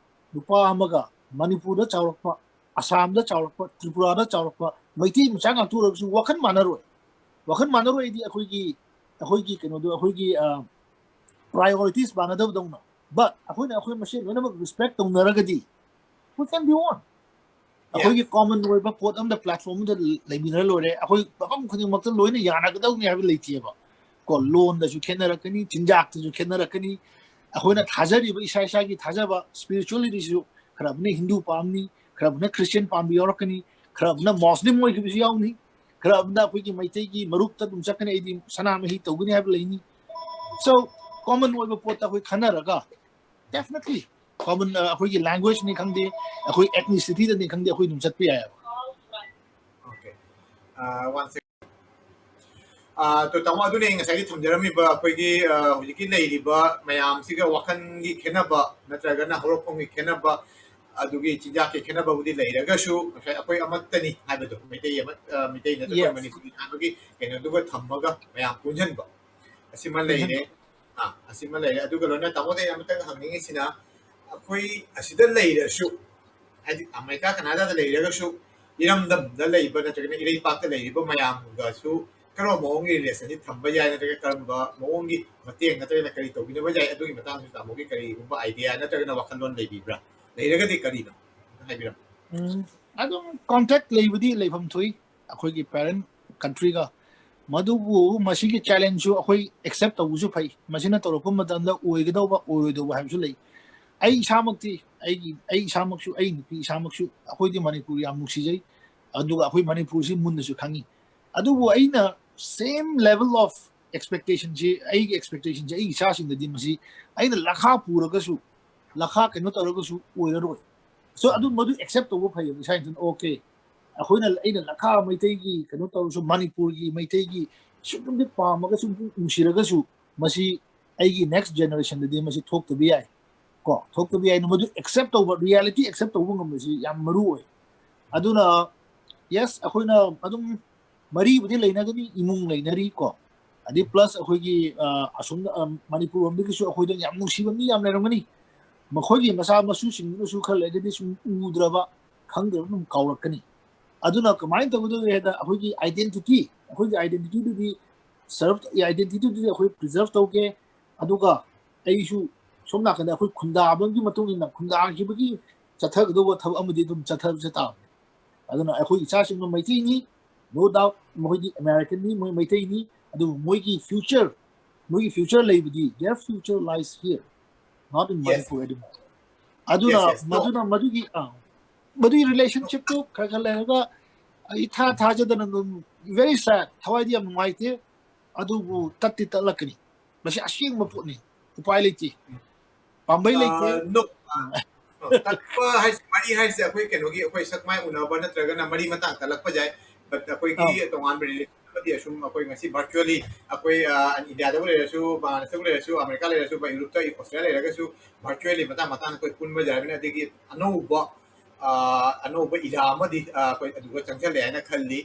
ꯅꯨꯄꯥ ꯑꯃꯒ ꯃꯅꯤꯄꯨꯔꯗ ꯆꯥꯎꯔꯛꯄ, ꯑꯁꯥꯝꯗ ꯆꯥꯎꯔꯛꯄ, ꯇ꯭ꯔꯤꯄꯨꯔꯥꯗ ꯆꯥꯎꯔꯛꯄ ꯃꯩꯇꯩ ꯃꯆꯥ ꯉꯥꯛꯇ ꯑꯣꯏꯔꯒꯁꯨ ꯋꯥꯈꯜ ꯃꯥꯟꯅꯔꯣꯏ꯫ ꯋꯥꯈꯜ ꯃꯥꯟꯅꯔꯣꯏꯗꯤ ꯑꯩꯈꯣꯏꯒꯤ ꯑꯩꯈꯣꯏꯒꯤ ꯀꯩꯅꯣꯗꯣ ꯑꯩꯈꯣꯏꯒꯤ ꯄ꯭ꯔꯥꯏꯌꯣꯔꯤꯇꯤꯁ ꯃꯥꯟꯅꯗꯕꯗꯧꯅ꯫ ꯕꯠ ꯑꯩꯈꯣꯏꯅ ꯑꯩꯈꯣꯏ ꯃꯁꯦꯟ ꯂꯣꯏꯅꯃꯛ ꯔꯦꯁꯄꯦꯛ ꯇꯧꯅꯔꯒꯗꯤ we can be one. ꯑꯩꯈꯣꯏꯒꯤ ꯀꯣꯃꯟ ꯑꯣꯏꯕ ꯄꯣꯠ ꯑꯃꯗ ꯄ꯭ꯂꯦꯠꯐꯣꯝ ꯑꯃꯗ ꯂꯩꯃꯤꯟꯅꯔ ꯂꯣꯏꯔꯦ꯫ ꯑꯩꯈꯣꯏ ꯃꯐꯝ ꯈꯨꯗꯤꯡꯃꯛꯇ ꯂꯣꯏꯅ ꯌꯥꯅꯒꯗꯧꯅꯤ ꯍꯥꯏꯕ ꯂꯩꯇꯦꯕ꯫ ꯀꯣ ꯂꯣꯟꯗꯁꯨ ꯈꯦꯠꯅꯔꯛꯀꯅꯤ, ꯆꯤꯟꯖꯥꯛꯇꯁꯨ ꯈꯦꯠꯅꯔꯛꯀꯅꯤ, ꯑꯩꯈꯣꯏꯅ ꯊꯥꯖꯔꯤꯕ ꯏꯁꯥ ꯏꯁꯥꯒꯤ ꯊꯥꯖꯕ ꯏꯁꯄꯤꯔꯤꯆꯨꯋꯦꯂꯤꯇꯤꯁꯨ ꯈꯔ ꯑꯃꯅ ꯍꯤꯟꯗꯨ ꯄꯥꯝꯅꯤ, ꯈꯔ ꯑꯃꯅ ꯈ꯭ꯔꯤꯁꯇꯤꯌꯥꯟ ꯄꯥꯝꯕ ꯌꯥꯎꯔꯛꯀꯅꯤ, ꯈꯔ ꯑꯃꯅ ꯃꯣꯁꯂꯤꯝ ꯑꯣꯏꯈꯤꯕꯁꯨ ꯌꯥꯎꯅꯤ, ꯈꯔ ꯑꯃꯅ ꯑꯩꯈꯣꯏꯒꯤ ꯃꯩꯇꯩꯒꯤ ꯃꯔꯨꯞꯇ ꯑꯗꯨꯝ ꯆꯠꯀꯅꯤ꯫ ꯑꯩꯗꯤ ꯁꯅꯥꯃꯍꯤ ꯇꯧꯒꯅꯤ ꯍꯥꯏꯕ ꯂꯩꯅꯤ꯫ ꯁꯣ ꯀꯣꯃꯟ ꯑꯣꯏꯕ ꯄꯣꯠꯇ ꯑꯩꯈꯣꯏ ꯈꯟꯅꯔꯒ ꯗꯦꯐꯤꯅꯦꯠꯂꯤ ꯀꯣꯃꯟ ꯑꯩꯈꯣꯏꯒꯤ ꯂꯦꯡꯒ꯭ꯋꯦꯖꯅꯤ ꯈꯪꯗꯦ, ꯑꯩꯈꯣꯏ ꯑꯦꯊꯅꯤꯁꯤꯇꯤꯗꯅꯤ ꯈꯪꯗꯦ, ꯑꯩꯈꯣꯏ ꯑꯗꯨꯝ ꯆꯠꯄ ꯌꯥꯏꯑꯕ꯫ Okay. Uh, one second. ꯑꯥ, ꯇꯣ ꯇꯥꯃꯣ, ꯑꯗꯨꯅꯦ ꯑꯩ ꯉꯁꯥꯏꯒꯤ ꯊꯝꯖꯔꯝꯃꯤꯕ ꯑꯩꯈꯣꯏꯒꯤ, ꯑꯥ, ꯍꯧꯖꯤꯛꯀꯤ ꯂꯩꯔꯤꯕ ꯃꯌꯥꯝꯁꯤꯒ ꯋꯥꯈꯜꯒꯤ ꯈꯦꯠꯅꯕ ꯅꯠꯇ꯭ꯔꯒꯅ ꯍꯧꯔꯛꯐꯝꯒꯤ ꯈꯦꯠꯅꯕ, ꯑꯗꯨꯒꯤ ꯆꯤꯟꯖꯥꯛꯀꯤ ꯈꯦꯠꯅꯕꯕꯨꯗꯤ ꯂꯩꯔꯒꯁꯨ ꯉꯁꯥꯏ ꯑꯩꯈꯣꯏ ꯑꯃꯠꯇꯅꯤ ꯍꯥꯏꯕꯗꯣ, ꯃꯩꯇꯩ ꯑꯃ, ꯑꯥ, ꯃꯩꯇꯩ ꯅꯠꯇ꯭ꯔꯒ Yes. ꯃꯅꯤꯄꯨꯔꯤ ꯍꯥꯏꯕꯒꯤ ꯀꯩꯅꯣꯗꯨꯒ ꯊꯝꯃꯒ ꯃꯌꯥꯝ ꯄꯨꯟꯁꯤꯟꯕ ꯑꯁꯤꯃ ꯂꯩꯔꯦ꯫ ꯑꯥ, ꯑꯁꯤꯃ ꯂꯩꯔꯦ꯫ ꯑꯗꯨꯒ ꯂꯣꯏꯅ ꯇꯥꯃꯣꯗ ꯑꯩ ꯑꯃꯇꯪ ꯍꯪꯅꯤꯡꯉꯤꯁꯤꯅ, ꯑꯩꯈꯣꯏ ꯑꯁꯤꯗ ꯂꯩꯔꯁꯨ, ꯍꯥꯏꯗꯤ ꯑꯃꯦꯔꯤꯀꯥ ꯀꯅꯥꯗꯥꯗ ꯂꯩꯔꯒꯁꯨ ꯏꯔꯝꯗꯝꯗ ꯂꯩꯕ ꯅꯠꯇ꯭ꯔꯒꯅ ꯏꯔꯩꯄꯥꯛꯇ ꯂꯩꯔꯤꯕ ꯃꯌꯥꯝꯒꯁꯨ ꯀꯔꯝꯕ ꯃꯑꯣꯡꯒꯤ ꯔꯤꯂꯦꯁꯟꯁꯤꯞ ꯊꯝꯕ ꯌꯥꯏ, ꯅꯠꯇ꯭ꯔꯒ ꯀꯔꯝꯕ ꯃꯑꯣꯡꯒꯤ ꯃꯇꯦꯡ ꯅꯠꯇ꯭ꯔꯒꯅ ꯀꯔꯤ ꯇꯧꯕꯤꯅꯕ ꯌꯥꯏ, ꯑꯗꯨꯒꯤ ꯃꯇꯥꯡꯗꯁꯨ ꯇꯥꯃꯣꯒꯤ ꯀꯔꯤꯒꯨꯝꯕ ꯑꯥꯏꯗꯤꯌꯥ ꯅꯠꯇ꯭ꯔꯒꯅ ꯋꯥꯈꯜꯂꯣꯟ ꯂꯩꯕꯤꯕ꯭ꯔꯥ? ꯂꯩꯔꯒꯗꯤ ꯀꯔꯤꯅꯣ? ꯑꯝꯇ ꯍꯥꯏꯕꯤꯔꯝꯃꯨ꯫ ꯎꯝ, ꯑꯗꯨꯝ ꯀꯣꯟꯇꯦꯛ ꯂꯩꯕꯗꯤ ꯂꯩꯐꯝ ꯊꯣꯛꯏ ꯑꯩꯈꯣꯏꯒꯤ ꯄꯦꯔꯦꯟ ꯀꯟꯇ꯭ꯔꯤꯒ꯫ ꯃꯗꯨꯕꯨ ꯃꯁꯤꯒꯤ ꯆꯦꯂꯦꯟꯖꯁꯨ ꯑꯩꯈꯣꯏ ꯑꯦꯛꯁꯦꯞ ꯇꯧꯕꯁꯨ ꯐꯩ꯫ ꯃꯁꯤꯅ ꯇꯧꯔꯛꯄ ꯃꯇꯝꯗ ꯑꯣꯏꯒꯗꯧꯕ ꯑꯣꯏꯔꯣꯏꯗꯧꯕ ꯍꯥꯏꯕꯁꯨ ꯂꯩ꯫ ꯑꯩ ꯏꯁꯥꯃꯛꯇꯤ, ꯑꯩꯒꯤ, ꯑꯩ ꯏꯁꯥꯃꯛꯁꯨ, ꯑꯩ ꯅꯨꯄꯤ ꯏꯁꯥꯃꯛꯁꯨ ꯑꯩꯈꯣꯏꯗꯤ ꯃꯅꯤꯄꯨꯔ ꯌꯥꯝ ꯅꯨꯡꯁꯤꯖꯩ, ꯑꯗꯨꯒ ꯑꯩꯈꯣꯏ ꯃꯅꯤꯄꯨꯔꯁꯤ ꯃꯨꯟꯅꯁꯨ ꯈꯪꯉꯤ꯫ ꯑꯗꯨꯕꯨ ꯑꯩꯅ same level of expectationꯁꯤ, ꯑꯩꯒꯤ ꯑꯦꯛꯁꯄꯦꯛꯇꯦꯁꯟꯁꯤ ꯑꯩꯒꯤ ꯏꯆꯥꯁꯤꯡꯗꯗꯤ ꯃꯁꯤ ꯑꯩꯅ ꯂꯥꯈꯥ ꯄꯨꯔꯒꯁꯨ ꯂꯈꯥ ꯀꯩꯅꯣ ꯇꯧꯔꯒꯁꯨ ꯑꯣꯏꯔꯔꯣꯏ꯫ So ꯑꯗꯨ ꯃꯗꯨ accept ꯇꯧꯕ ꯐꯩꯌꯦꯕ ꯏꯁꯥ ꯏꯊꯟ꯫ Okay, ꯑꯩꯈꯣꯏꯅ, ꯑꯩꯅ ꯂꯈꯥ ꯃꯩꯇꯩꯒꯤ ꯀꯩꯅꯣ ꯇꯧꯔꯁꯨ, ꯃꯅꯤꯄꯨꯔꯒꯤ ꯃꯩꯇꯩꯒꯤ ꯁꯨꯝꯗꯤ ꯄꯥꯝꯃꯒ ꯁꯨꯝ ꯅꯨꯡꯁꯤꯔꯒꯁꯨ ꯃꯁꯤ ꯑꯩꯒꯤ next generation ꯗꯗꯤ ꯃꯁꯤ ꯊꯣꯛꯇꯕ ꯌꯥꯏ꯫ ꯀꯣ, ꯊꯣꯛꯇꯕ ꯌꯥꯏ꯫ ꯃꯗꯨ accept ꯇꯧꯕ, reality accept ꯇꯧꯕ ꯉꯝꯕꯁꯤ ꯌꯥꯝ ꯃꯔꯨ ꯑꯣꯏ꯫ ꯑꯗꯨꯅ yes, ꯑꯩꯈꯣꯏꯅ ꯑꯗꯨꯝ ꯃꯔꯤꯕꯨꯗꯤ ꯂꯩꯅꯒꯅꯤ, ꯏꯃꯨꯡ ꯂꯩꯅꯔꯤ ꯀꯣ, ꯑꯗꯩ plus ꯑꯩꯈꯣꯏꯒꯤ ꯑ, ꯑꯁꯣꯝꯗ ꯑ, ꯃꯅꯤꯄꯨꯔ ꯂꯣꯝꯗꯒꯤꯁꯨ ꯑꯩꯈꯣꯏꯗ ꯌꯥꯝ ꯅꯨꯡꯁꯤꯕ ꯃꯤ ꯌꯥꯝ ꯂꯩꯔꯝꯒꯅꯤ꯫ ꯃꯈꯣꯏꯒꯤ ꯃꯆꯥ ꯃꯁꯨꯁꯤꯡꯗꯨꯅꯁꯨ ꯈꯔ ꯂꯩꯔꯒꯗꯤ ꯁꯨꯝ ꯎꯗ꯭ꯔꯕ, ꯈꯪꯗ꯭ꯔꯕ ꯑꯗꯨꯝ ꯀꯥꯎꯔꯛꯀꯅꯤ꯫ ꯑꯗꯨꯅ ꯀꯃꯥꯏꯅ ꯇꯧꯒꯗꯒꯦ ꯍꯥꯏꯗ, ꯑꯩꯈꯣꯏꯒꯤ identity, ꯑꯩꯈꯣꯏꯒꯤ identity ꯗꯨꯗꯤ serve, identity ꯗꯨꯗꯤ ꯑꯩꯈꯣꯏ preserve ꯇꯧꯒꯦ꯫ ꯑꯗꯨꯒ ꯑꯩꯁꯨ ꯁꯣꯝ ꯅꯥꯀꯟꯗ ꯑꯩꯈꯣꯏ ꯈꯨꯟꯗꯥꯕꯒꯤ ꯃꯇꯨꯡ ꯏꯟꯅ ꯈꯨꯟꯗꯥꯈꯤꯕꯒꯤ ꯆꯠꯊꯒꯗꯧꯕ ꯊꯕꯛ ꯑꯃꯗꯤ ꯑꯗꯨꯝ ꯆꯠꯊꯕꯁꯦ ꯇꯥꯕꯅꯤ꯫ ꯑꯗꯨꯅ ꯑꯩꯈꯣꯏ ꯏꯆꯥꯁꯤꯡꯗꯣ ꯃꯩꯇꯩꯅꯤ, no doubt ꯃꯈꯣꯏꯗꯤ American ꯅꯤ, ꯃꯣꯏ ꯃꯩꯇꯩꯅꯤ, ꯑꯗꯨꯕꯨ ꯃꯣꯏꯒꯤ future, ꯃꯣꯏꯒꯤ future ꯂꯩꯕꯗꯤ, their future lies here, not in Yes. Manipur anymore. ꯑꯗꯨꯅ Yes, yes. No. ꯃꯗꯨꯅ ꯃꯗꯨꯒꯤ ꯑ, ꯃꯗꯨꯒꯤ relationship ꯇꯨ ꯈꯔ ꯈꯔ ꯂꯩꯔꯒ ꯑꯩ ꯏꯊꯥ ꯊꯥꯖꯗꯅ ꯑꯗꯨꯝ very sad, ꯊꯋꯥꯏꯗꯤ ꯌꯥꯝ ꯅꯨꯡꯉꯥꯏꯇꯦ, ꯑꯗꯨꯕꯨ ꯇꯠꯇꯤ ꯇꯠꯂꯛꯀꯅꯤ꯫ ꯃꯁꯤ ꯑꯁꯦꯡꯕ ꯄꯣꯠꯅꯤ, ꯎꯄꯥꯏ ꯂꯩꯇꯦ, ꯄꯥꯝꯕꯩ ꯂꯩꯇꯦ꯫ ꯑ, no. ꯑ, no. ꯇꯠꯄ ꯍꯥꯏꯁꯦ, ꯃꯔꯤ ꯍꯥꯏꯁꯦ ꯑꯩꯈꯣꯏ ꯀꯩꯅꯣꯒꯤ, ꯑꯩꯈꯣꯏ ꯁꯛ ꯃꯥꯏ ꯎꯅꯕ ꯅꯠꯇ꯭ꯔꯒꯅ ꯃꯔꯤ ꯃꯇꯥꯡ ꯇꯠꯂꯛꯄ ꯌꯥꯏ, but ꯑꯩꯈꯣꯏꯒꯤ ꯑꯥ꯫ ꯇꯣꯉꯥꯟꯕ relation ꯑꯃꯗꯤ ꯑꯁꯨꯝ ꯑꯩꯈꯣꯏ ꯉꯁꯤ virtually ꯑꯩꯈꯣꯏ, ꯑ, ꯏꯟꯗꯤꯌꯥꯗꯕꯨ ꯂꯩꯔꯁꯨ, ꯕꯪꯒ꯭ꯂꯥꯗꯦꯁꯇꯕꯨ ꯂꯩꯔꯁꯨ, ꯑꯃꯦꯔꯤꯀꯥ ꯂꯩꯔꯁꯨ, ꯕ-, ꯌꯨꯔꯣꯞꯇ, ꯑꯣꯁꯇ꯭ꯔꯦꯂꯤꯌꯥ ꯂꯩꯔꯒꯁꯨ virtually ꯃꯇꯥꯡ ꯃꯇꯥꯡ ꯑꯩꯈꯣꯏ ꯄꯨꯟꯕ ꯌꯥꯔꯕꯅꯤꯅ, ꯑꯗꯒꯤ ꯑꯅꯧꯕ, ꯑ, ꯑꯅꯧꯕ era ꯑꯃꯗꯤ, ꯑ, ꯑꯩꯈꯣꯏ ꯑꯗꯨꯒ ꯆꯪꯁꯤꯜꯂꯦ ꯍꯥꯏꯅ ꯈꯜꯂꯤ꯫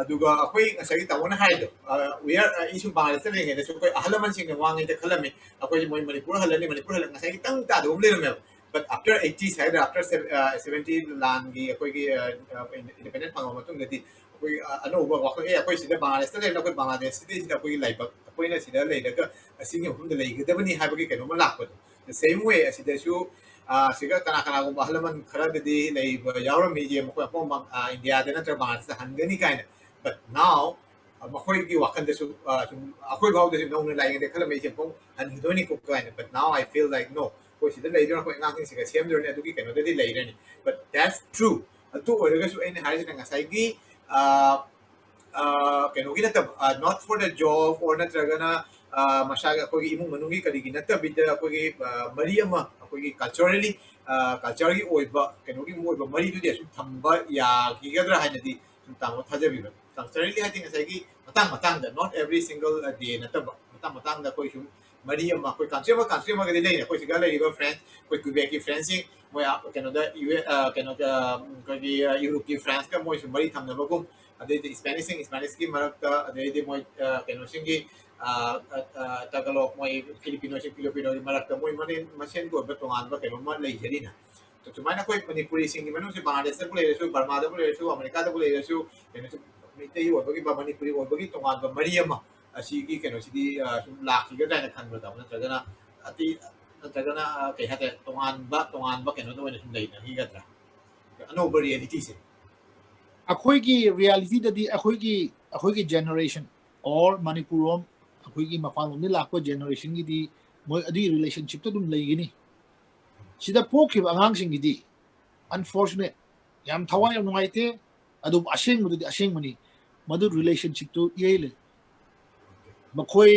ꯑꯗꯨꯒ ꯑꯩꯈꯣꯏ ꯉꯁꯥꯏꯒꯤ ꯇꯥꯃꯣꯅ ꯍꯥꯏꯗꯣ, ꯑ, we are, ꯑ, ꯑꯩꯁꯨ ꯕꯪꯒ꯭ꯂꯥꯗꯦꯁꯇ ꯂꯩꯔꯤꯉꯩꯗꯁꯨ ꯑꯩꯈꯣꯏ ꯑꯍꯜ ꯂꯃꯟꯁꯤꯡꯅ ꯋꯥꯉꯩꯗ ꯈꯜꯂꯝꯃꯤ, ꯑꯩꯈꯣꯏꯁꯦ ꯃꯣꯏ ꯃꯅꯤꯄꯨꯔ ꯍꯜꯂꯅꯤ, ꯃꯅꯤꯄꯨꯔ ꯍꯜꯂ-, ꯉꯁꯥꯏꯒꯤ ꯈꯤꯇꯪ ꯇꯥꯗꯕ ꯑꯃ ꯂꯩꯔꯝꯃꯦꯕ꯫ But after eighties ꯍꯥꯏꯒꯗ꯭ꯔꯥ, after sev-, ꯑ, seventy ꯂꯥꯟꯒꯤ ꯑꯩꯈꯣꯏꯒꯤ, ꯑ, ꯑ, independent ꯐꯪꯉꯕ ꯃꯇꯨꯡꯗꯗꯤ ꯑꯩꯈꯣꯏ, ꯑ, ꯑꯅꯧꯕ ꯋꯥꯈꯜ, "ꯑꯦ, ꯑꯩꯈꯣꯏ ꯁꯤꯗ ꯕꯪꯒ꯭ꯂꯥꯗꯦꯁꯇ ꯂꯩꯔꯦ, ꯑꯩꯈꯣꯏ ꯕꯪꯒ꯭ꯂꯥꯗꯦꯁ ꯁꯤꯗꯩꯁꯤꯗ ꯑꯩꯈꯣꯏꯒꯤ ꯂꯥꯏꯕꯛ, ꯑꯩꯈꯣꯏꯅ ꯁꯤꯗ ꯂꯩꯔꯒ ꯑꯁꯤꯒꯤ ꯃꯐꯝꯗ ꯂꯩꯒꯗꯕꯅꯤ" ꯍꯥꯏꯕꯒꯤ ꯀꯩꯅꯣꯝꯃ ꯂꯥꯛꯄꯗꯣ꯫ The same way ꯑꯁꯤꯗꯁꯨ, ꯑ, ꯁꯤꯒ ꯀꯅꯥ ꯀꯅꯥꯒꯨꯝꯕ ꯑꯍꯜ ꯂꯃꯟ ꯈꯔꯗꯗꯤ ꯂꯩꯕ ꯌꯥꯎꯔꯝꯃꯤ, "ꯑꯦ, ꯃꯈꯣꯏ ꯑꯄꯣꯝꯕ, ꯑ, ꯏꯟꯗꯤꯌꯥꯗ ꯅꯠꯇ꯭ꯔꯒ ꯕꯪꯒ꯭ꯂꯥꯗꯦꯁꯇ ꯍꯟꯒꯅꯤ" ꯀꯥꯏꯅ꯫ But now, ꯑ, ꯃꯈꯣꯏꯒꯤ ꯋꯥꯈꯜꯗꯁꯨ, ꯑ, ꯁꯨꯝ ꯑꯩꯈꯣꯏ ꯐꯥꯎꯗꯁꯨ ꯅꯧꯅ ꯂꯥꯛꯏꯉꯩꯗ ꯈꯜꯂꯝꯃꯤ, "ꯑꯩꯁꯦ ꯑꯃꯨꯛ ꯍꯟꯈꯤꯗꯣꯏꯅꯤꯀꯣ" ꯀꯥꯏꯅ꯫ But now I feel like, no, ꯑꯩꯈꯣꯏ ꯁꯤꯗ ꯂꯩꯗꯣꯏꯅꯤ, ꯑꯩꯈꯣꯏ ꯑꯉꯥꯡꯁꯤꯡꯁꯤꯒ ꯁꯦꯝꯗꯣꯏꯅꯤ, ꯑꯗꯨꯒꯤ ꯀꯩꯅꯣꯗꯗꯤ ꯂꯩꯔꯅꯤ꯫ But that's true. ꯑꯗꯨ ꯑꯣꯏꯔꯒꯁꯨ ꯑꯩꯅ ꯍꯥꯏꯔꯤꯁꯤꯅ ꯉꯁꯥꯏꯒꯤ, ꯑ, ꯑ, ꯀꯩꯅꯣꯒꯤ ꯅꯠꯇꯕ, ꯑ, not for the job or ꯅꯠꯇ꯭ꯔꯒꯅ, ꯑ, ꯃꯁꯥꯒꯤ ꯑꯩꯈꯣꯏꯒꯤ ꯏꯃꯨꯡ ꯃꯅꯨꯡꯒꯤ ꯀꯔꯤꯒꯤ ꯅꯠꯇꯕꯤꯗ ꯑꯩꯈꯣꯏꯒꯤ, ꯑ, ꯃꯔꯤ ꯑꯃ ꯑꯩꯈꯣꯏꯒꯤ ꯀꯜꯆꯔꯦꯜꯂꯤ ꯀꯜꯆꯔꯒꯤ ꯑꯣꯏꯕ ꯀꯩꯅꯣꯒꯤ ꯑꯣꯏꯕ ꯃꯔꯤꯗꯨꯗꯤ ꯑꯁꯨꯝ ꯊꯝꯕ ꯌꯥꯈꯤꯒꯗ꯭ꯔꯥ ꯍꯥꯏꯅꯗꯤ ꯁꯨꯝ ꯇꯥꯃꯣ ꯊꯥꯖꯕꯤꯕ꯫ ꯀꯜꯆꯔꯦꯜꯂꯤ ꯍꯥꯏꯗꯤ ꯉꯁꯥꯏꯒꯤ ꯃꯇꯥꯡ ꯃꯇꯥꯡꯗ, not every single day ꯅꯠꯇꯕ, ꯃꯇꯥꯡ ꯃꯇꯥꯡꯗ ꯑꯩꯈꯣꯏ ꯁꯨꯝ ꯃꯔꯤ ꯑꯃ, ꯑꯩꯈꯣꯏ ꯀꯟꯇ꯭ꯔꯤ ꯑꯃ ꯀꯟꯇ꯭ꯔꯤ ꯑꯃꯒꯗꯤ ꯂꯩꯅꯤ꯫ ꯑꯩꯈꯣꯏ ꯁꯤꯗ ꯂꯩꯔꯤꯕ ꯐ꯭ꯔꯦꯟꯁ, ꯑꯩꯈꯣꯏ ꯀ꯭ꯌꯨꯕꯦꯛꯀꯤ ꯐ꯭ꯔꯦꯟꯁꯁꯤꯡ, ꯃꯣꯏ ꯑꯥ ꯀꯩꯅꯣꯗ ꯌꯨ ꯑꯦ ꯑꯥ ꯀꯩꯅꯣꯗ ꯎꯝ, ꯑꯩꯈꯣꯏꯒꯤ ꯑꯥ ꯌꯨꯔꯣꯞꯀꯤ ꯐ꯭ꯔꯦꯟꯁꯀ ꯃꯣꯏꯁꯨ ꯃꯔꯤ ꯊꯝꯅꯕꯒꯨꯝ, ꯑꯗꯩꯗꯤ ꯏꯁꯄꯦꯅꯤꯁꯁꯤꯡ ꯏꯁꯄꯦꯅꯤꯁꯀꯤ ꯃꯔꯛꯇ, ꯑꯗꯩꯗꯤ ꯃꯣꯏ ꯑꯥ ꯀꯩꯅꯣꯁꯤꯡꯒꯤ ꯑꯥ ꯑꯥ ꯇꯒꯂꯣꯛ, ꯃꯣꯏ ꯐꯤꯂꯤꯄꯤꯅꯣꯁꯤꯡ ꯐꯤꯂꯤꯄꯤꯅꯣꯒꯤ ꯃꯔꯛꯇ ꯃꯣꯏ ꯃꯔꯤ ꯃꯁꯦꯟꯒꯤ ꯑꯣꯏꯕ ꯇꯣꯉꯥꯟꯕ ꯀꯩꯅꯣꯝꯃ ꯂꯩꯖꯔꯤꯅ꯫ ꯁꯨꯃꯥꯏꯅ ꯑꯩꯈꯣꯏ ꯃꯅꯤꯄꯨꯔꯤꯁꯤꯡꯒꯤ ꯃꯅꯨꯡꯁꯤ ꯕꯪꯒ꯭ꯂꯥꯗꯦꯁꯇꯕꯨ ꯂꯩꯔꯁꯨ, ꯕꯔꯃꯥꯗꯕꯨ ꯂꯩꯔꯁꯨ, ꯑꯃꯦꯔꯤꯀꯥꯗꯕꯨ ꯂꯩꯔꯁꯨ, ꯀꯩꯅꯣꯁꯨ ꯃꯩꯇꯩ ꯑꯣꯏꯕꯒꯤ ꯕ-, ꯃꯅꯤꯄꯨꯔꯤ ꯑꯣꯏꯕꯒꯤ ꯇꯣꯉꯥꯟꯕ ꯃꯔꯤ ꯑꯃ ꯑꯁꯤꯒꯤ ꯀꯩꯅꯣꯁꯤꯗꯤ ꯑꯥ ꯁꯨꯝ ꯂꯥꯛꯈꯤꯒꯗ꯭ꯔꯥ ꯍꯥꯏꯅ ꯈꯟꯕ꯭ꯔꯥ ꯇꯥꯃꯣ? ꯅꯠꯇ꯭ꯔꯒꯅ ꯑꯇꯩ, ꯅꯠꯇ꯭ꯔꯒꯅ ꯑꯥ ꯀꯩ ꯍꯥꯏꯇꯥꯔꯦ, ꯇꯣꯉꯥꯟꯕ ꯇꯣꯉꯥꯟꯕ ꯀꯩꯅꯣꯗ ꯑꯣꯏꯅ ꯁꯨꯝ ꯂꯩꯅꯈꯤꯒꯗ꯭ꯔꯥ? ꯑꯅꯧꯕ ꯔꯤꯌꯦꯂꯤꯇꯤꯁꯦ꯫ ꯑꯩꯈꯣꯏꯒꯤ ꯔꯤꯌꯦꯂꯤꯇꯤꯗꯗꯤ ꯑꯩꯈꯣꯏꯒꯤ ꯑꯩꯈꯣꯏꯒꯤ ꯖꯦꯅꯦꯔꯦꯁꯟ ꯑꯣꯔ ꯃꯅꯤꯄꯨꯔ ꯔꯣꯝ, ꯑꯩꯈꯣꯏꯒꯤ ꯃꯄꯥꯟꯂꯣꯝꯗꯒꯤ ꯂꯥꯛꯄ ꯖꯦꯅꯦꯔꯦꯁꯟꯒꯤꯗꯤ ꯃꯣꯏ ꯑꯗꯨꯒꯤ ꯔꯤꯂꯦꯁꯟꯁꯤꯞꯇ ꯑꯗꯨꯝ ꯂꯩꯒꯅꯤ꯫ ꯁꯤꯗ ꯄꯣꯛꯈꯤꯕ ꯑꯉꯥꯡꯁꯤꯡꯒꯤꯗꯤ ꯑꯟꯐꯣꯔꯆꯨꯅꯦꯠ, ꯌꯥꯝ ꯊꯋꯥꯏ ꯌꯥꯝ ꯅꯨꯡꯉꯥꯏꯇꯦ, ꯑꯗꯨꯕꯨ ꯑꯁꯦꯡꯕꯗꯨꯗꯤ ꯑꯁꯦꯡꯕꯅꯤ, ꯃꯗꯨ ꯔꯤꯂꯦꯁꯟꯁꯤꯞꯇꯨ ꯏꯔꯩ ꯂꯩ꯫ ꯃꯈꯣꯏ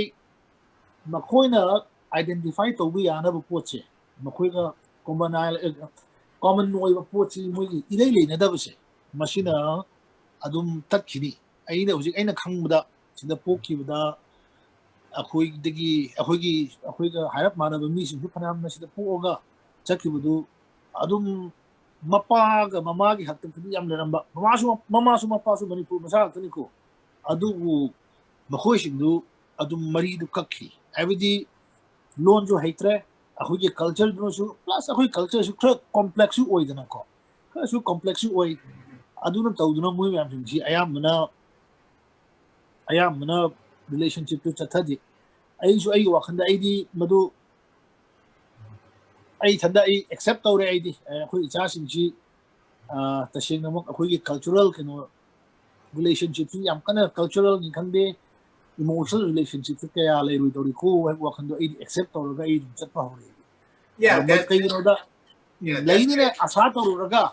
ꯃꯈꯣꯏꯅ ꯑꯥꯏꯗꯦꯟꯇꯤꯐꯥꯏ ꯇꯧꯕ ꯌꯥꯅꯕ ꯄꯣꯠꯁꯦ, ꯃꯈꯣꯏꯒ ꯀꯣꯃꯟ ꯀꯣꯃꯟ ꯑꯣꯏꯕ ꯄꯣꯠꯁꯤ ꯃꯣꯏꯒꯤ ꯏꯔꯩ ꯂꯩꯅꯗꯕꯁꯦ, ꯃꯁꯤꯅ ꯑꯗꯨꯝ ꯇꯠꯈꯤꯅꯤ꯫ ꯑꯩꯅ ꯍꯧꯖꯤꯛ ꯑꯩꯅ ꯈꯪꯕꯗ, ꯁꯤꯗ ꯄꯣꯛꯈꯤꯕꯗ ꯑꯩꯈꯣꯏꯗꯒꯤ ꯑꯩꯈꯣꯏꯒꯤ ꯑꯩꯈꯣꯏꯒ ꯍꯥꯏꯔꯞ ꯃꯥꯟꯅꯕ ꯃꯤꯁꯤꯡꯁꯨ ꯐꯅꯌꯥꯝꯅ ꯁꯤꯗ ꯄꯣꯛꯑꯒ ꯆꯠꯈꯤꯕꯗꯨ ꯑꯗꯨꯝ ꯃꯄꯥꯒ ꯃꯃꯥꯒꯤ ꯍꯥꯛꯇꯛꯇꯗꯤ ꯌꯥꯝ ꯂꯩꯔꯝꯕ, ꯃꯃꯥꯁꯨ ꯃꯃꯥꯁꯨ ꯃꯄꯥꯁꯨ ꯃꯅꯤꯄꯨꯔ ꯃꯆꯥ ꯉꯥꯛꯇꯅꯤꯀꯣ꯫ ꯑꯗꯨꯕꯨ ꯃꯈꯣꯏꯁꯤꯡꯗꯨ ꯑꯗꯨꯝ ꯃꯔꯤꯗꯨ ꯀꯛꯈꯤ꯫ ꯍꯥꯏꯕꯗꯤ ꯂꯣꯟꯁꯨ ꯍꯩꯇ꯭ꯔꯦ, ꯑꯩꯈꯣꯏꯒꯤ ꯀꯜꯆꯔꯗꯨꯅꯁꯨ, ꯄ꯭ꯂꯁ ꯑꯩꯈꯣꯏ ꯀꯜꯆꯔꯁꯨ ꯈꯔ ꯀꯣꯝꯄ꯭ꯂꯦꯛꯁꯁꯨ ꯑꯣꯏꯗꯅꯀꯣ, ꯈꯔꯁꯨ ꯀꯣꯝꯄ꯭ꯂꯦꯛꯁꯁꯨ ꯑꯣꯏ꯫ ꯑꯗꯨꯅ ꯇꯧꯗꯨꯅ ꯃꯣꯏ ꯃꯌꯥꯝꯁꯤꯡꯁꯤ ꯑꯌꯥꯝꯕꯅ ꯑꯌꯥꯝꯕꯅ ꯔꯤꯂꯦꯁꯟꯁꯤꯞꯇꯨ ꯆꯠꯊꯗꯦ꯫ ꯑꯩꯁꯨ ꯑꯩꯒꯤ ꯋꯥꯈꯜꯗ ꯑꯩꯗꯤ ꯃꯗꯨ ꯑꯩ ꯏꯊꯟꯗ ꯑꯩ ꯑꯦꯛꯁꯦꯞ ꯇꯧꯔꯦ꯫ ꯑꯩꯗꯤ ꯑꯩꯈꯣꯏ ꯏꯆꯥꯁꯤꯡꯁꯤ ꯑꯥ, ꯇꯁꯦꯡꯅꯃꯛ ꯑꯩꯈꯣꯏꯒꯤ ꯀꯜꯆꯔꯦꯜ ꯀꯩꯅꯣ ꯔꯤꯂꯦꯁꯟꯁꯤꯞꯁꯤ ꯌꯥꯝ ꯀꯟꯅ ꯀꯜꯆꯔꯦꯜꯅꯤ ꯈꯪꯗꯦ, ꯏꯃꯣꯁꯅꯦꯜ ꯔꯤꯂꯦꯁꯟꯁꯤꯞꯁꯤ ꯀꯌꯥ ꯂꯩꯔꯣꯏꯗꯧꯔꯤꯀꯣ ꯍꯥꯏꯕ ꯋꯥꯈꯜꯗꯣ ꯑꯩꯗꯤ ꯑꯦꯛꯁꯦꯞ ꯇꯧꯔꯒ ꯑꯩ ꯑꯗꯨꯝ ꯆꯠꯄ ꯍꯧꯔꯦ꯫ Yeah, ꯑꯗꯨ that- ꯀꯩꯒꯤꯅꯣꯗ Yeah, that's ꯂꯩꯅꯤꯅ great. ꯑꯁꯥ ꯇꯧꯔꯨꯔꯒ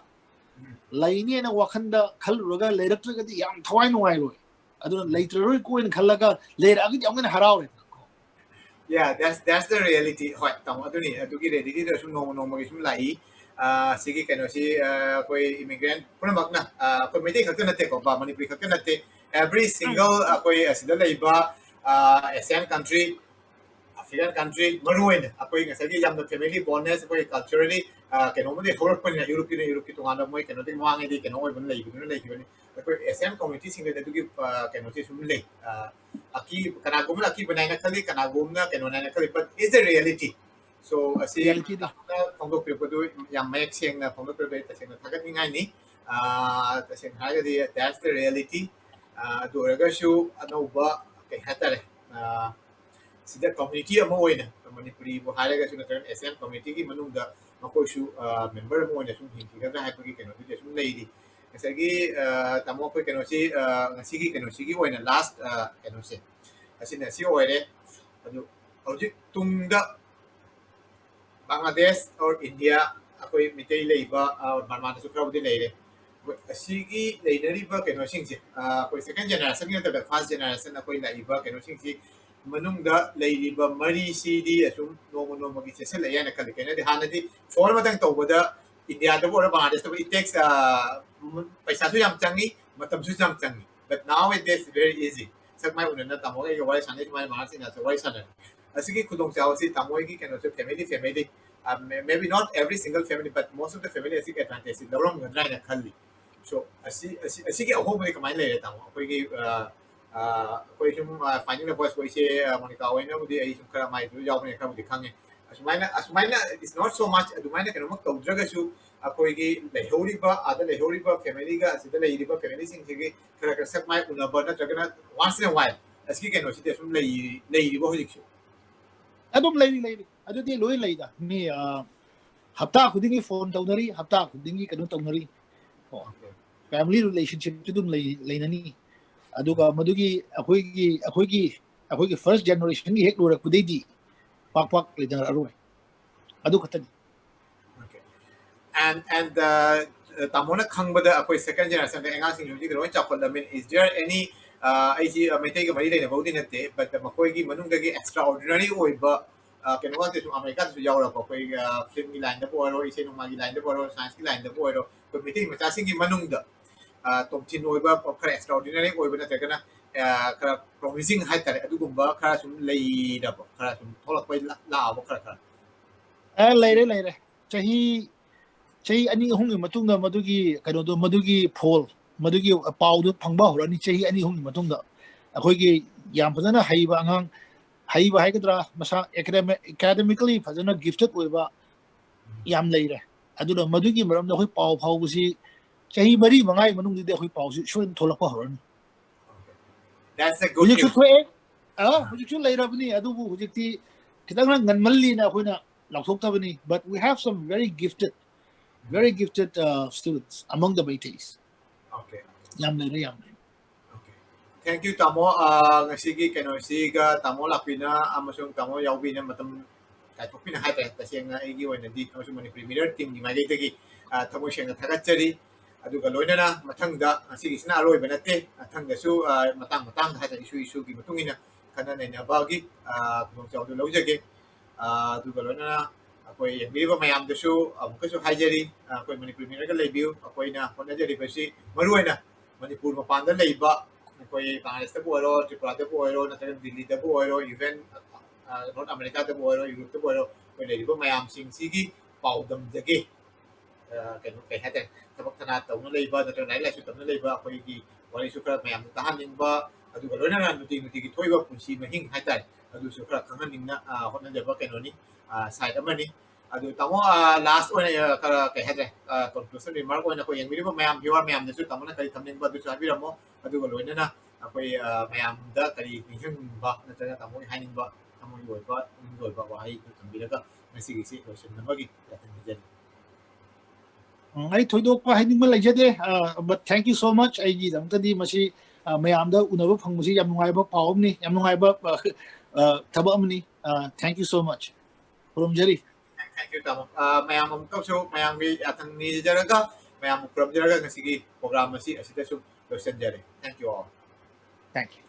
ꯂꯩꯅꯦꯅ ꯋꯥꯈꯜꯗ ꯈꯜꯂꯨꯔꯒ ꯂꯩꯔꯛꯇ꯭ꯔꯒꯗꯤ ꯌꯥꯝ ꯊꯋꯥꯏ ꯅꯨꯡꯉꯥꯏꯔꯣꯏ꯫ ꯑꯗꯨꯅ ꯂꯩꯇ꯭ꯔꯔꯣꯏꯀꯣꯅ ꯈꯜꯂꯒ ꯂꯩꯔꯛꯑꯒꯗꯤ ꯌꯥꯝ ꯍꯦꯟꯅ ꯍꯔꯥꯎꯔꯦꯗꯅꯀꯣ꯫ Yeah, that's that's the reality. ꯍꯣꯏ, ꯇꯥꯃꯣ, ꯑꯗꯨꯅꯤ, ꯑꯗꯨꯒꯤ reality ꯗ ꯁꯨꯝ ꯅꯣꯡꯃ ꯅꯣꯡꯃꯒꯤ ꯁꯨꯝ ꯂꯥꯛꯏ꯫ ꯑ, ꯁꯤꯒꯤ ꯀꯩꯅꯣꯁꯤ, ꯑ, ꯑꯩꯈꯣꯏ immigrant ꯄꯨꯝꯅꯃꯛꯅ, ꯑ, ꯑꯩꯈꯣꯏ ꯃꯩꯇꯩ ꯈꯛꯇ ꯅꯠꯇꯦꯀꯣ, ꯕ-, ꯃꯅꯤꯄꯨꯔꯤ ꯈꯛꯇ ꯅꯠꯇꯦ, every single ꯑꯩꯈꯣꯏ ꯑꯁꯤꯗ ꯂꯩꯕ, ꯑ, Asian country, African country, ꯃꯔꯨ ꯑꯣꯏꯅ ꯑꯩꯈꯣꯏ ꯉꯁꯥꯏꯒꯤ ꯌꯥꯝꯅ family bondness, ꯑꯩꯈꯣꯏ culturally, ꯑ, ꯀꯩꯅꯣꯝꯃꯗꯤ ꯍꯧꯔꯛꯄꯅꯤꯅ, ꯌꯨꯔꯣꯞꯀꯤꯅ ꯌꯨꯔꯣꯞꯀꯤ ꯇꯣꯉꯥꯟꯕ ꯃꯣꯏ ꯀꯩꯅꯣꯗꯒꯤ ꯃꯃꯥꯡꯉꯩꯗꯤ ꯀꯩꯅꯣ ꯑꯣꯏꯕꯅ ꯂꯩꯕꯗꯨꯅ ꯂꯩꯈꯤꯕꯅꯤ꯫ ꯑꯩꯈꯣꯏ Asian community ꯁꯤꯡꯗꯗꯤ ꯑꯗꯨꯒꯤ, ꯑ, ꯀꯩꯅꯣꯁꯤ ꯁꯨꯝ ꯂꯩ꯫ ꯑ, ꯑꯀꯤ-, ꯀꯅꯥꯒꯨꯝꯕꯅ ꯑꯀꯤꯕꯅꯦ ꯍꯥꯏꯅ ꯈꯜꯂꯤ, ꯀꯅꯥꯒꯨꯝꯕꯅ ꯀꯩꯅꯣꯅꯦ ꯍꯥꯏꯅ ꯈꯜꯂꯤ, but it's the reality. So, ꯑꯁꯤ reality ꯗ꯫ ꯇꯥꯃꯣꯅ ꯐꯣꯡꯗꯣꯛꯄꯤꯔꯛꯄꯗꯨ ꯌꯥꯝ ꯃꯌꯦꯛ ꯁꯦꯡꯅ ꯐꯣꯡꯗꯣꯛꯄꯤꯔꯛꯄꯗꯨ ꯑꯩ ꯇꯁꯦꯡꯅ ꯊꯥꯒꯠꯅꯤꯡꯉꯥꯏꯅꯤ꯫ ꯑ, ꯇꯁꯦꯡꯅ ꯍꯥꯏꯔꯒꯗꯤ that's the reality꯫ ꯑ, ꯑꯗꯨ ꯑꯣꯏꯔꯒꯁꯨ ꯑꯅꯧꯕ, ꯀꯩ ꯍꯥꯏꯇꯥꯔꯦ, ꯑ, ꯁꯤꯗ community ꯑꯃ ꯑꯣꯏꯅ ꯃꯅꯤꯄꯨꯔꯤꯕꯨ ꯍꯥꯏꯔꯒꯁꯨ ꯅꯠꯇ꯭ꯔꯒꯅ Asian community ꯒꯤ ꯃꯅꯨꯡꯗ ꯃꯈꯣꯏꯁꯨ, ꯑ, member ꯑꯃ ꯑꯣꯏꯅ ꯁꯨꯝ ꯍꯤꯡꯈꯤꯒꯗ꯭ꯔꯥ ꯍꯥꯏꯕꯒꯤ ꯀꯩꯅꯣꯗꯨꯗꯤ ꯁꯨꯝ ꯂꯩꯔꯤ꯫ ꯉꯁꯥꯏꯒꯤ, ꯑ, ꯇꯥꯃꯣ, ꯑꯩꯈꯣꯏ ꯀꯩꯅꯣꯁꯤ, ꯑ, ꯉꯁꯤꯒꯤ ꯀꯩꯅꯣꯁꯤꯒꯤ ꯑꯣꯏꯅ last, ꯑ, ꯀꯩꯅꯣꯁꯦ, ꯑꯁꯤꯅ ꯁꯤ ꯑꯣꯏꯔꯦ꯫ ꯑꯗꯨ ꯍꯧꯖꯤꯛ ꯇꯨꯡꯗ ꯕꯪꯒ꯭ꯂꯥꯗꯦꯁ or India, ꯑꯩꯈꯣꯏ ꯃꯤꯇꯩ ꯂꯩꯕ, ꯑ, ꯕꯔꯃꯥꯗꯁꯨ ꯈꯔꯕꯨꯗꯤ ꯂꯩꯔꯦ꯫ ꯑꯩꯈꯣꯏ ꯑꯁꯤꯒꯤ ꯂꯩꯅꯔꯤꯕ ꯀꯩꯅꯣꯁꯤꯡꯁꯦ, ꯑ, ꯑꯩꯈꯣꯏ second generation ꯒꯤ ꯅꯠꯇꯕ first generation ꯑꯩꯈꯣꯏ ꯂꯥꯛꯏꯕ ꯀꯩꯅꯣꯁꯤꯡꯁꯤ ꯃꯅꯨꯡꯗ ꯂꯩꯔꯤꯕ ꯃꯔꯤꯁꯤꯗꯤ ꯑꯁꯨꯝ ꯅꯣꯡꯃ ꯅꯣꯡꯃꯒꯤ ꯆꯦꯠꯁꯤꯜꯂꯛꯑꯦ ꯍꯥꯏꯅ ꯈꯜꯂꯤ꯫ ꯀꯩꯅꯣꯗꯤ ꯍꯥꯟꯅꯗꯤ ꯐꯣꯟ ꯑꯃꯇꯪ ꯇꯧꯕꯗ ꯏꯟꯗꯤꯌꯥꯗꯕꯨ ꯑꯣꯏꯔꯣ ꯕꯪꯒ꯭ꯂꯥꯗꯦꯁꯇꯕꯨ it takes, ꯑ, ꯄꯩꯁꯥꯁꯨ ꯌꯥꯝ ꯆꯪꯉꯤ, ꯃꯇꯝꯁꯨ ꯌꯥꯝ ꯆꯪꯉꯤ꯫ But now it is very easy. ꯁꯛ ꯃꯥꯏ ꯎꯅꯅ ꯇꯥꯃꯣꯒ ꯑꯩꯒ ꯋꯥꯔꯤ ꯁꯥꯟꯅꯩ, ꯁꯨꯃꯥꯏꯅ ꯕꯪꯒ꯭ꯂꯥꯗꯦꯁ ꯏꯟꯗꯤꯌꯥꯁꯦ ꯋꯥꯔꯤ ꯁꯥꯟꯅꯔꯦ꯫ ꯑꯁꯤꯒꯤ ꯈꯨꯗꯣꯡꯆꯥꯕꯁꯤ ꯇꯥꯃꯣꯒꯤ ꯀꯩꯅꯣꯁꯦ family, family, ꯑ, may-, maybe not every single family, but most of the family ꯑꯁꯤꯒꯤ advantage ꯁꯤ ꯂꯧꯔꯝꯒꯗ꯭ꯔꯥ ꯍꯥꯏꯅ ꯈꯜꯂꯤ꯫ So, ꯑꯁꯤ, ꯑꯁꯤ, ꯑꯁꯤꯒꯤ ꯑꯍꯣꯡꯕꯗꯤ ꯀꯃꯥꯏꯅ ꯂꯩꯔꯦ, ꯇꯥꯃꯣ? ꯑꯩꯈꯣꯏꯒꯤ, ꯑ, ꯑ, ꯑꯩꯈꯣꯏ ꯁꯨꯝ, ꯑ, finding the voice ꯑꯩꯈꯣꯏꯁꯦ, ꯑ, ꯃꯣꯅꯤꯀꯥ ꯍꯣꯏꯅꯕꯨꯗꯤ ꯑꯩ ꯁꯨꯝ ꯈꯔ ꯃꯥꯏꯗꯨ ꯌꯥꯎꯕꯅꯤꯅ ꯈꯔꯕꯨꯗꯤ ꯈꯪꯉꯦ꯫ ꯑꯁꯨꯃꯥꯏꯅ, ꯑꯁꯨꯃꯥꯏꯅ it's not so much, ꯑꯗꯨꯃꯥꯏꯅ ꯀꯩꯅꯣꯃꯛ ꯇꯧꯗ꯭ꯔꯒꯁꯨ ꯑꯩꯈꯣꯏꯒꯤ ꯂꯩꯍꯧꯔꯤꯕ, ꯑꯥꯗ ꯂꯩꯍꯧꯔꯤꯕ family ꯒ ꯑꯁꯤꯗ ꯂꯩꯔꯤꯕ family ꯁꯤꯡꯁꯤꯒꯤ ꯈꯔ ꯈꯔ ꯁꯛ ꯃꯥꯏ ꯎꯅꯕ ꯅꯠꯇ꯭ꯔꯒꯅ once in a while ꯑꯁꯤꯒꯤ ꯀꯩꯅꯣꯁꯤꯗꯤ ꯑꯁꯨꯝ ꯂꯩ-, ꯂꯩꯔꯤꯕ ꯍꯧꯖꯤꯛꯁꯨ? ꯑꯗꯨꯝ ꯂꯩꯔꯤ, ꯂꯩꯔꯤ꯫ ꯑꯗꯨꯗꯤ ꯂꯣꯏ ꯂꯩꯗ꯫ ꯃꯤ, ꯑ, ꯍꯞꯇꯥ ꯈꯨꯗꯤꯡꯒꯤ ꯐꯣꯟ ꯇꯧꯅꯔꯤ, ꯍꯞꯇꯥ ꯈꯨꯗꯤꯡꯒꯤ ꯀꯩꯅꯣ ꯇꯧꯅꯔꯤ꯫ ꯀꯣ꯫ Family relationship ꯇꯤ ꯑꯗꯨꯝ ꯂꯩ-, ꯂꯩꯅꯅꯤ꯫ ꯑꯗꯨꯒ ꯃꯗꯨꯒꯤ ꯑꯩꯈꯣꯏꯒꯤ, ꯑꯩꯈꯣꯏꯒꯤ, ꯑꯩꯈꯣꯏꯒꯤ first generation ꯒꯤ ꯍꯦꯛ ꯂꯣꯏꯔꯛꯄꯗꯩꯗꯤ ꯄꯥꯛ ꯄꯥꯛ ꯂꯩꯅꯔꯛꯑꯔꯣꯏ꯫ ꯑꯗꯨ ꯈꯛꯇꯅꯤ꯫ Okay. And, and, uh, ꯇꯥꯃꯣꯅ ꯈꯪꯕꯗ ꯑꯩꯈꯣꯏ second generation ꯗ ꯑꯉꯥꯡꯁꯤꯡ ꯍꯧꯖꯤꯛ ꯂꯣꯏ ꯆꯥꯎꯈꯠꯂꯕꯅꯤꯅ, is there any, ꯑꯩꯁꯤ ꯃꯩꯇꯩꯒ ꯃꯔꯤ ꯂꯩꯅꯕꯕꯨꯗꯤ ꯅꯠꯇꯦ, but ꯃꯈꯣꯏꯒꯤ ꯃꯅꯨꯡꯗꯒꯤ extraordinary ꯑꯣꯏꯕ ꯀꯩꯅꯣ ꯉꯥꯛꯇ ꯁꯨꯝ ꯑꯃꯦꯔꯤꯀꯥꯗꯁꯨ ꯌꯥꯎꯔꯛꯄ, ꯑꯩꯈꯣꯏ ꯐꯤꯂꯝꯒꯤ ꯂꯥꯏꯟꯗꯕꯨ ꯑꯣꯏꯔꯣ, ꯏꯁꯩ ꯅꯣꯡꯃꯥꯏꯒꯤ ꯂꯥꯏꯟꯗꯕꯨ ꯑꯣꯏꯔꯣ, ꯁꯥꯏꯟꯁꯀꯤ ꯂꯥꯏꯟꯗꯕꯨ ꯑꯣꯏꯔꯣ, ꯑꯩꯈꯣꯏ ꯃꯩꯇꯩ ꯃꯆꯥꯁꯤꯡꯒꯤ ꯃꯅꯨꯡꯗ ꯇꯣꯞ ꯇꯦꯟ ꯑꯣꯏꯕ, ꯈꯔ extraordinary ꯑꯣꯏꯕ ꯅꯠꯇ꯭ꯔꯒꯅ ꯈꯔ promising ꯍꯥꯏꯇꯥꯔꯦ, ꯑꯗꯨꯒꯨꯝꯕ ꯈꯔ ꯁꯨꯝ ꯂꯩꯔꯕ, ꯈꯔ ꯁꯨꯝ ꯊꯣꯛꯂꯛꯄ ꯂꯥꯛꯑꯕ ꯈꯔ ꯈꯔ? ꯑꯦ, ꯂꯩꯔꯦ, ꯂꯩꯔꯦ꯫ ꯆꯍꯤ, ꯆꯍꯤ ꯑꯅꯤ ꯑꯍꯨꯝꯒꯤ ꯃꯇꯨꯡꯗ ꯃꯗꯨꯒꯤ ꯀꯩꯅꯣꯗꯣ, ꯃꯗꯨꯒꯤ ꯐꯣꯜ, ꯃꯗꯨꯒꯤ ꯄꯥꯎꯗꯨ ꯐꯪꯕ ꯍꯧꯔꯅꯤ ꯆꯍꯤ ꯑꯅꯤ ꯑꯍꯨꯝꯒꯤ ꯃꯇꯨꯡꯗ꯫ ꯑꯩꯈꯣꯏꯒꯤ ꯌꯥꯝ ꯐꯖꯅ ꯍꯩꯕ ꯑꯉꯥꯡ, ꯍꯩꯕ ꯍꯥꯏꯒꯗ꯭ꯔꯥ, ꯃꯁꯥ academic-, academically ꯐꯖꯅ gifted ꯑꯣꯏꯕ ꯌꯥꯝ ꯂꯩꯔꯦ꯫ ꯑꯗꯨꯅ ꯃꯗꯨꯒꯤ ꯃꯔꯝꯗ ꯑꯩꯈꯣꯏ ꯄꯥꯎ ꯐꯥꯎꯕꯁꯤ ꯆꯍꯤ ꯃꯔꯤ ꯃꯉꯥꯒꯤ ꯃꯅꯨꯡꯗꯗꯤ ꯑꯩꯈꯣꯏ ꯄꯥꯎꯁꯤ ꯁꯣꯏꯗꯅ ꯊꯣꯛꯂꯛꯄ ꯍꯧꯔꯅꯤ꯫ That's a good ꯍꯧꯖꯤꯛꯁꯨ news. ꯊꯣꯛꯑꯦ, ꯑ, ꯍꯧꯖꯤꯛꯁꯨ ꯂꯩꯔꯕꯅꯤ, ꯑꯗꯨꯕꯨ ꯍꯧꯖꯤꯛꯇꯤ ꯈꯤꯇꯪ ꯉꯟꯃꯜꯂꯤꯅ ꯑꯩꯈꯣꯏꯅ ꯂꯥꯎꯊꯣꯛꯇꯕꯅꯤ, but we have some very gifted, very gifted, uh, students among the Meiteis. Okay. ꯌꯥꯝ ꯂꯩꯔꯦ, ꯌꯥꯝ ꯂꯩꯔꯦ꯫ Okay. Thank you, ꯇꯥꯃꯣ꯫ ꯑꯥ, ꯉꯁꯤꯒꯤ ꯀꯩꯅꯣꯁꯤꯒ ꯇꯥꯃꯣ ꯂꯥꯛꯄꯤꯅ ꯑꯃꯁꯨꯡ ꯇꯥꯃꯣ ꯌꯥꯎꯕꯤꯅ ꯃꯇꯝ ꯀꯥꯏꯊꯣꯛꯄꯤꯅ ꯍꯥꯏꯇꯥꯔꯦ, ꯇꯁꯦꯡꯅ ꯑꯩꯒꯤ ꯑꯣꯏꯅꯗꯤ ꯑꯃꯁꯨꯡ ꯃꯅꯤꯄꯨꯔꯤ ꯃꯤꯔꯔ ꯇꯤꯝꯒꯤ ꯃꯥꯏꯀꯩꯗꯒꯤ, ꯑꯥ, ꯊꯃꯣꯏ ꯁꯦꯡꯅ ꯊꯥꯒꯠꯆꯔꯤ꯫ ꯑꯗꯨꯒ ꯂꯣꯏꯅꯅ ꯃꯊꯪꯗ, ꯉꯁꯤꯒꯤꯁꯤꯅ ꯑꯔꯣꯏꯕ ꯅꯠꯇꯦ, ꯃꯊꯪꯗꯁꯨ, ꯑꯥ, ꯃꯇꯥꯡ ꯃꯇꯥꯡꯗ ꯍꯥꯏꯇꯥꯔꯦ, issue issueꯒꯤ ꯃꯇꯨꯡ ꯏꯟꯅ ꯈꯟꯅ ꯅꯩꯅꯕꯒꯤ, ꯑꯥ, ꯈꯨꯗꯣꯡꯆꯥꯕꯗꯨ ꯂꯧꯖꯒꯦ꯫ ꯑꯥ, ꯑꯗꯨꯒ ꯂꯣꯏꯅꯅ ꯑꯩꯈꯣꯏ ꯌꯦꯡꯕꯤꯔꯤꯕ ꯃꯌꯥꯝꯗꯁꯨ ꯑꯃꯨꯛꯀꯁꯨ ꯍꯥꯏꯖꯔꯤ, ꯑꯥ, ꯑꯩꯈꯣꯏ ꯃꯅꯤꯄꯨꯔꯤ ꯃꯤꯔꯔꯒ ꯂꯩꯕꯤꯌꯨ꯫ ꯑꯩꯈꯣꯏꯅ ꯍꯣꯠꯅꯖꯔꯤꯕꯁꯤ ꯃꯔꯨꯑꯣꯏꯅ ꯃꯅꯤꯄꯨꯔ ꯃꯄꯥꯟꯗ ꯂꯩꯕ ꯑꯩꯈꯣꯏ ꯕꯪꯒ꯭ꯂꯥꯗꯦꯁꯇꯕꯨ ꯑꯣꯏꯔꯣ, ꯇ꯭ꯔꯤꯄꯨꯔꯥꯗꯕꯨ ꯑꯣꯏꯔꯣ, ꯅꯠꯇ꯭ꯔꯒ ꯗꯤꯜꯂꯤꯗꯕꯨ ꯑꯣꯏꯔꯣ, even, ꯑ, ꯅꯣꯔꯠ ꯑꯃꯦꯔꯤꯀꯥꯗꯕꯨ ꯑꯣꯏꯔꯣ, ꯌꯨꯔꯣꯞꯇꯕꯨ ꯑꯣꯏꯔꯣ, ꯑꯩꯈꯣꯏ ꯂꯩꯔꯤꯕ ꯃꯌꯥꯝꯁꯤꯡꯁꯤꯒꯤ ꯄꯥꯎꯗꯝꯖꯒꯦ꯫ ꯑ, ꯀꯩꯅꯣ, ꯀꯩ ꯍꯥꯏꯇꯥꯔꯦ, ꯊꯕꯛ ꯊꯅꯥ ꯇꯧꯅ ꯂꯩꯕ ꯅꯠꯇ꯭ꯔꯒ ꯂꯥꯏꯔꯤꯛ ꯂꯥꯏꯁꯨ ꯇꯝꯅ ꯂꯩꯕ, ꯑꯩꯈꯣꯏꯒꯤ ꯋꯥꯔꯤꯁꯨ ꯈꯔ ꯃꯌꯥꯝꯗ ꯇꯥꯍꯟꯅꯤꯡꯕ, ꯑꯗꯨꯒ ꯂꯣꯏꯅꯅ ꯅꯨꯡꯇꯤ ꯅꯨꯡꯇꯤꯒꯤ ꯊꯣꯛꯏꯕ ꯄꯨꯟꯁꯤ ꯃꯍꯤꯡ ꯍꯥꯏꯇꯥꯔꯦ, ꯑꯗꯨꯁꯨ ꯈꯔ ꯈꯪꯍꯟꯅꯤꯡꯅ, ꯑ, ꯍꯣꯠꯅꯖꯕ ꯀꯩꯅꯣꯅꯤ, ꯑ, site ꯑꯃꯅꯤ꯫ ꯑꯗꯨ ꯇꯥꯃꯣ, ꯑ, last ꯑꯣꯏꯅ, ꯑ, ꯈꯔ ꯀꯩ ꯍꯥꯏꯇꯥꯔꯦ, ꯑ, conclusion remark ꯑꯣꯏꯅ ꯑꯩꯈꯣꯏ ꯌꯦꯡꯕꯤꯔꯤꯕ ꯃꯌꯥꯝ, viewer ꯃꯌꯥꯝꯗꯁꯨ ꯇꯥꯃꯣꯅ ꯀꯔꯤ ꯊꯝꯅꯤꯡꯕ ꯑꯗꯨꯁꯨ ꯍꯥꯏꯕꯤꯔꯝꯃꯣ꯫ ꯑꯗꯨꯒ ꯂꯣꯏꯅꯅ ꯑꯩꯈꯣꯏ, ꯑ, ꯃꯌꯥꯝꯗ ꯀꯔꯤ ꯅꯤꯡꯁꯤꯡꯅꯤꯡꯕ ꯅꯠꯇ꯭ꯔꯒ ꯇꯥꯃꯣꯒꯤ ꯍꯥꯏꯅꯤꯡꯕ, ꯊꯃꯣꯏꯒꯤ ꯑꯣꯏꯕ, ꯄꯨꯛꯅꯤꯡꯒꯤ ꯑꯣꯏꯕ ꯋꯥꯍꯩ ꯑꯗꯨ ꯊꯝꯕꯤꯔꯒ ꯉꯁꯤꯒꯤꯁꯤ ꯂꯣꯏꯁꯤꯟꯅꯕꯒꯤ ꯌꯥꯊꯪ ꯅꯤꯖꯔꯤ꯫ ꯎꯝ, ꯑꯩ ꯊꯣꯏꯗꯣꯛꯄ ꯍꯥꯏꯅꯤꯡꯕ ꯂꯩꯖꯗꯦ, ꯑ, but thank you so much꯫ ꯑꯩꯒꯤꯗꯃꯛꯇꯗꯤ ꯃꯁꯤ, ꯑ, ꯃꯌꯥꯝꯗ ꯎꯅꯕ ꯐꯪꯕꯁꯤ ꯌꯥꯝ ꯅꯨꯡꯉꯥꯏꯕ ꯄꯥꯎ ꯑꯃꯅꯤ, ꯌꯥꯝ ꯅꯨꯡꯉꯥꯏꯕ, ꯑ, ꯑ, ꯊꯕꯛ ꯑꯃꯅꯤ꯫ ꯑ, thank you so much꯫ ꯈꯨꯔꯨꯝꯖꯔꯤ꯫ Thank you, ꯇꯥꯃꯣ꯫ ꯑ, ꯃꯌꯥꯝ ꯑꯃꯨꯛꯇꯁꯨ ꯃꯌꯥꯝꯒꯤ ꯌꯥꯊꯪ ꯅꯤꯖꯔꯒ, ꯃꯌꯥꯝꯕꯨ ꯈꯨꯔꯨꯝꯖꯔꯒ ꯉꯁꯤꯒꯤ program ꯑꯁꯤ ꯑꯁꯤꯗꯁꯨ ꯂꯣꯏꯁꯤꯟꯖꯔꯦ꯫ Thank you all. Thank you.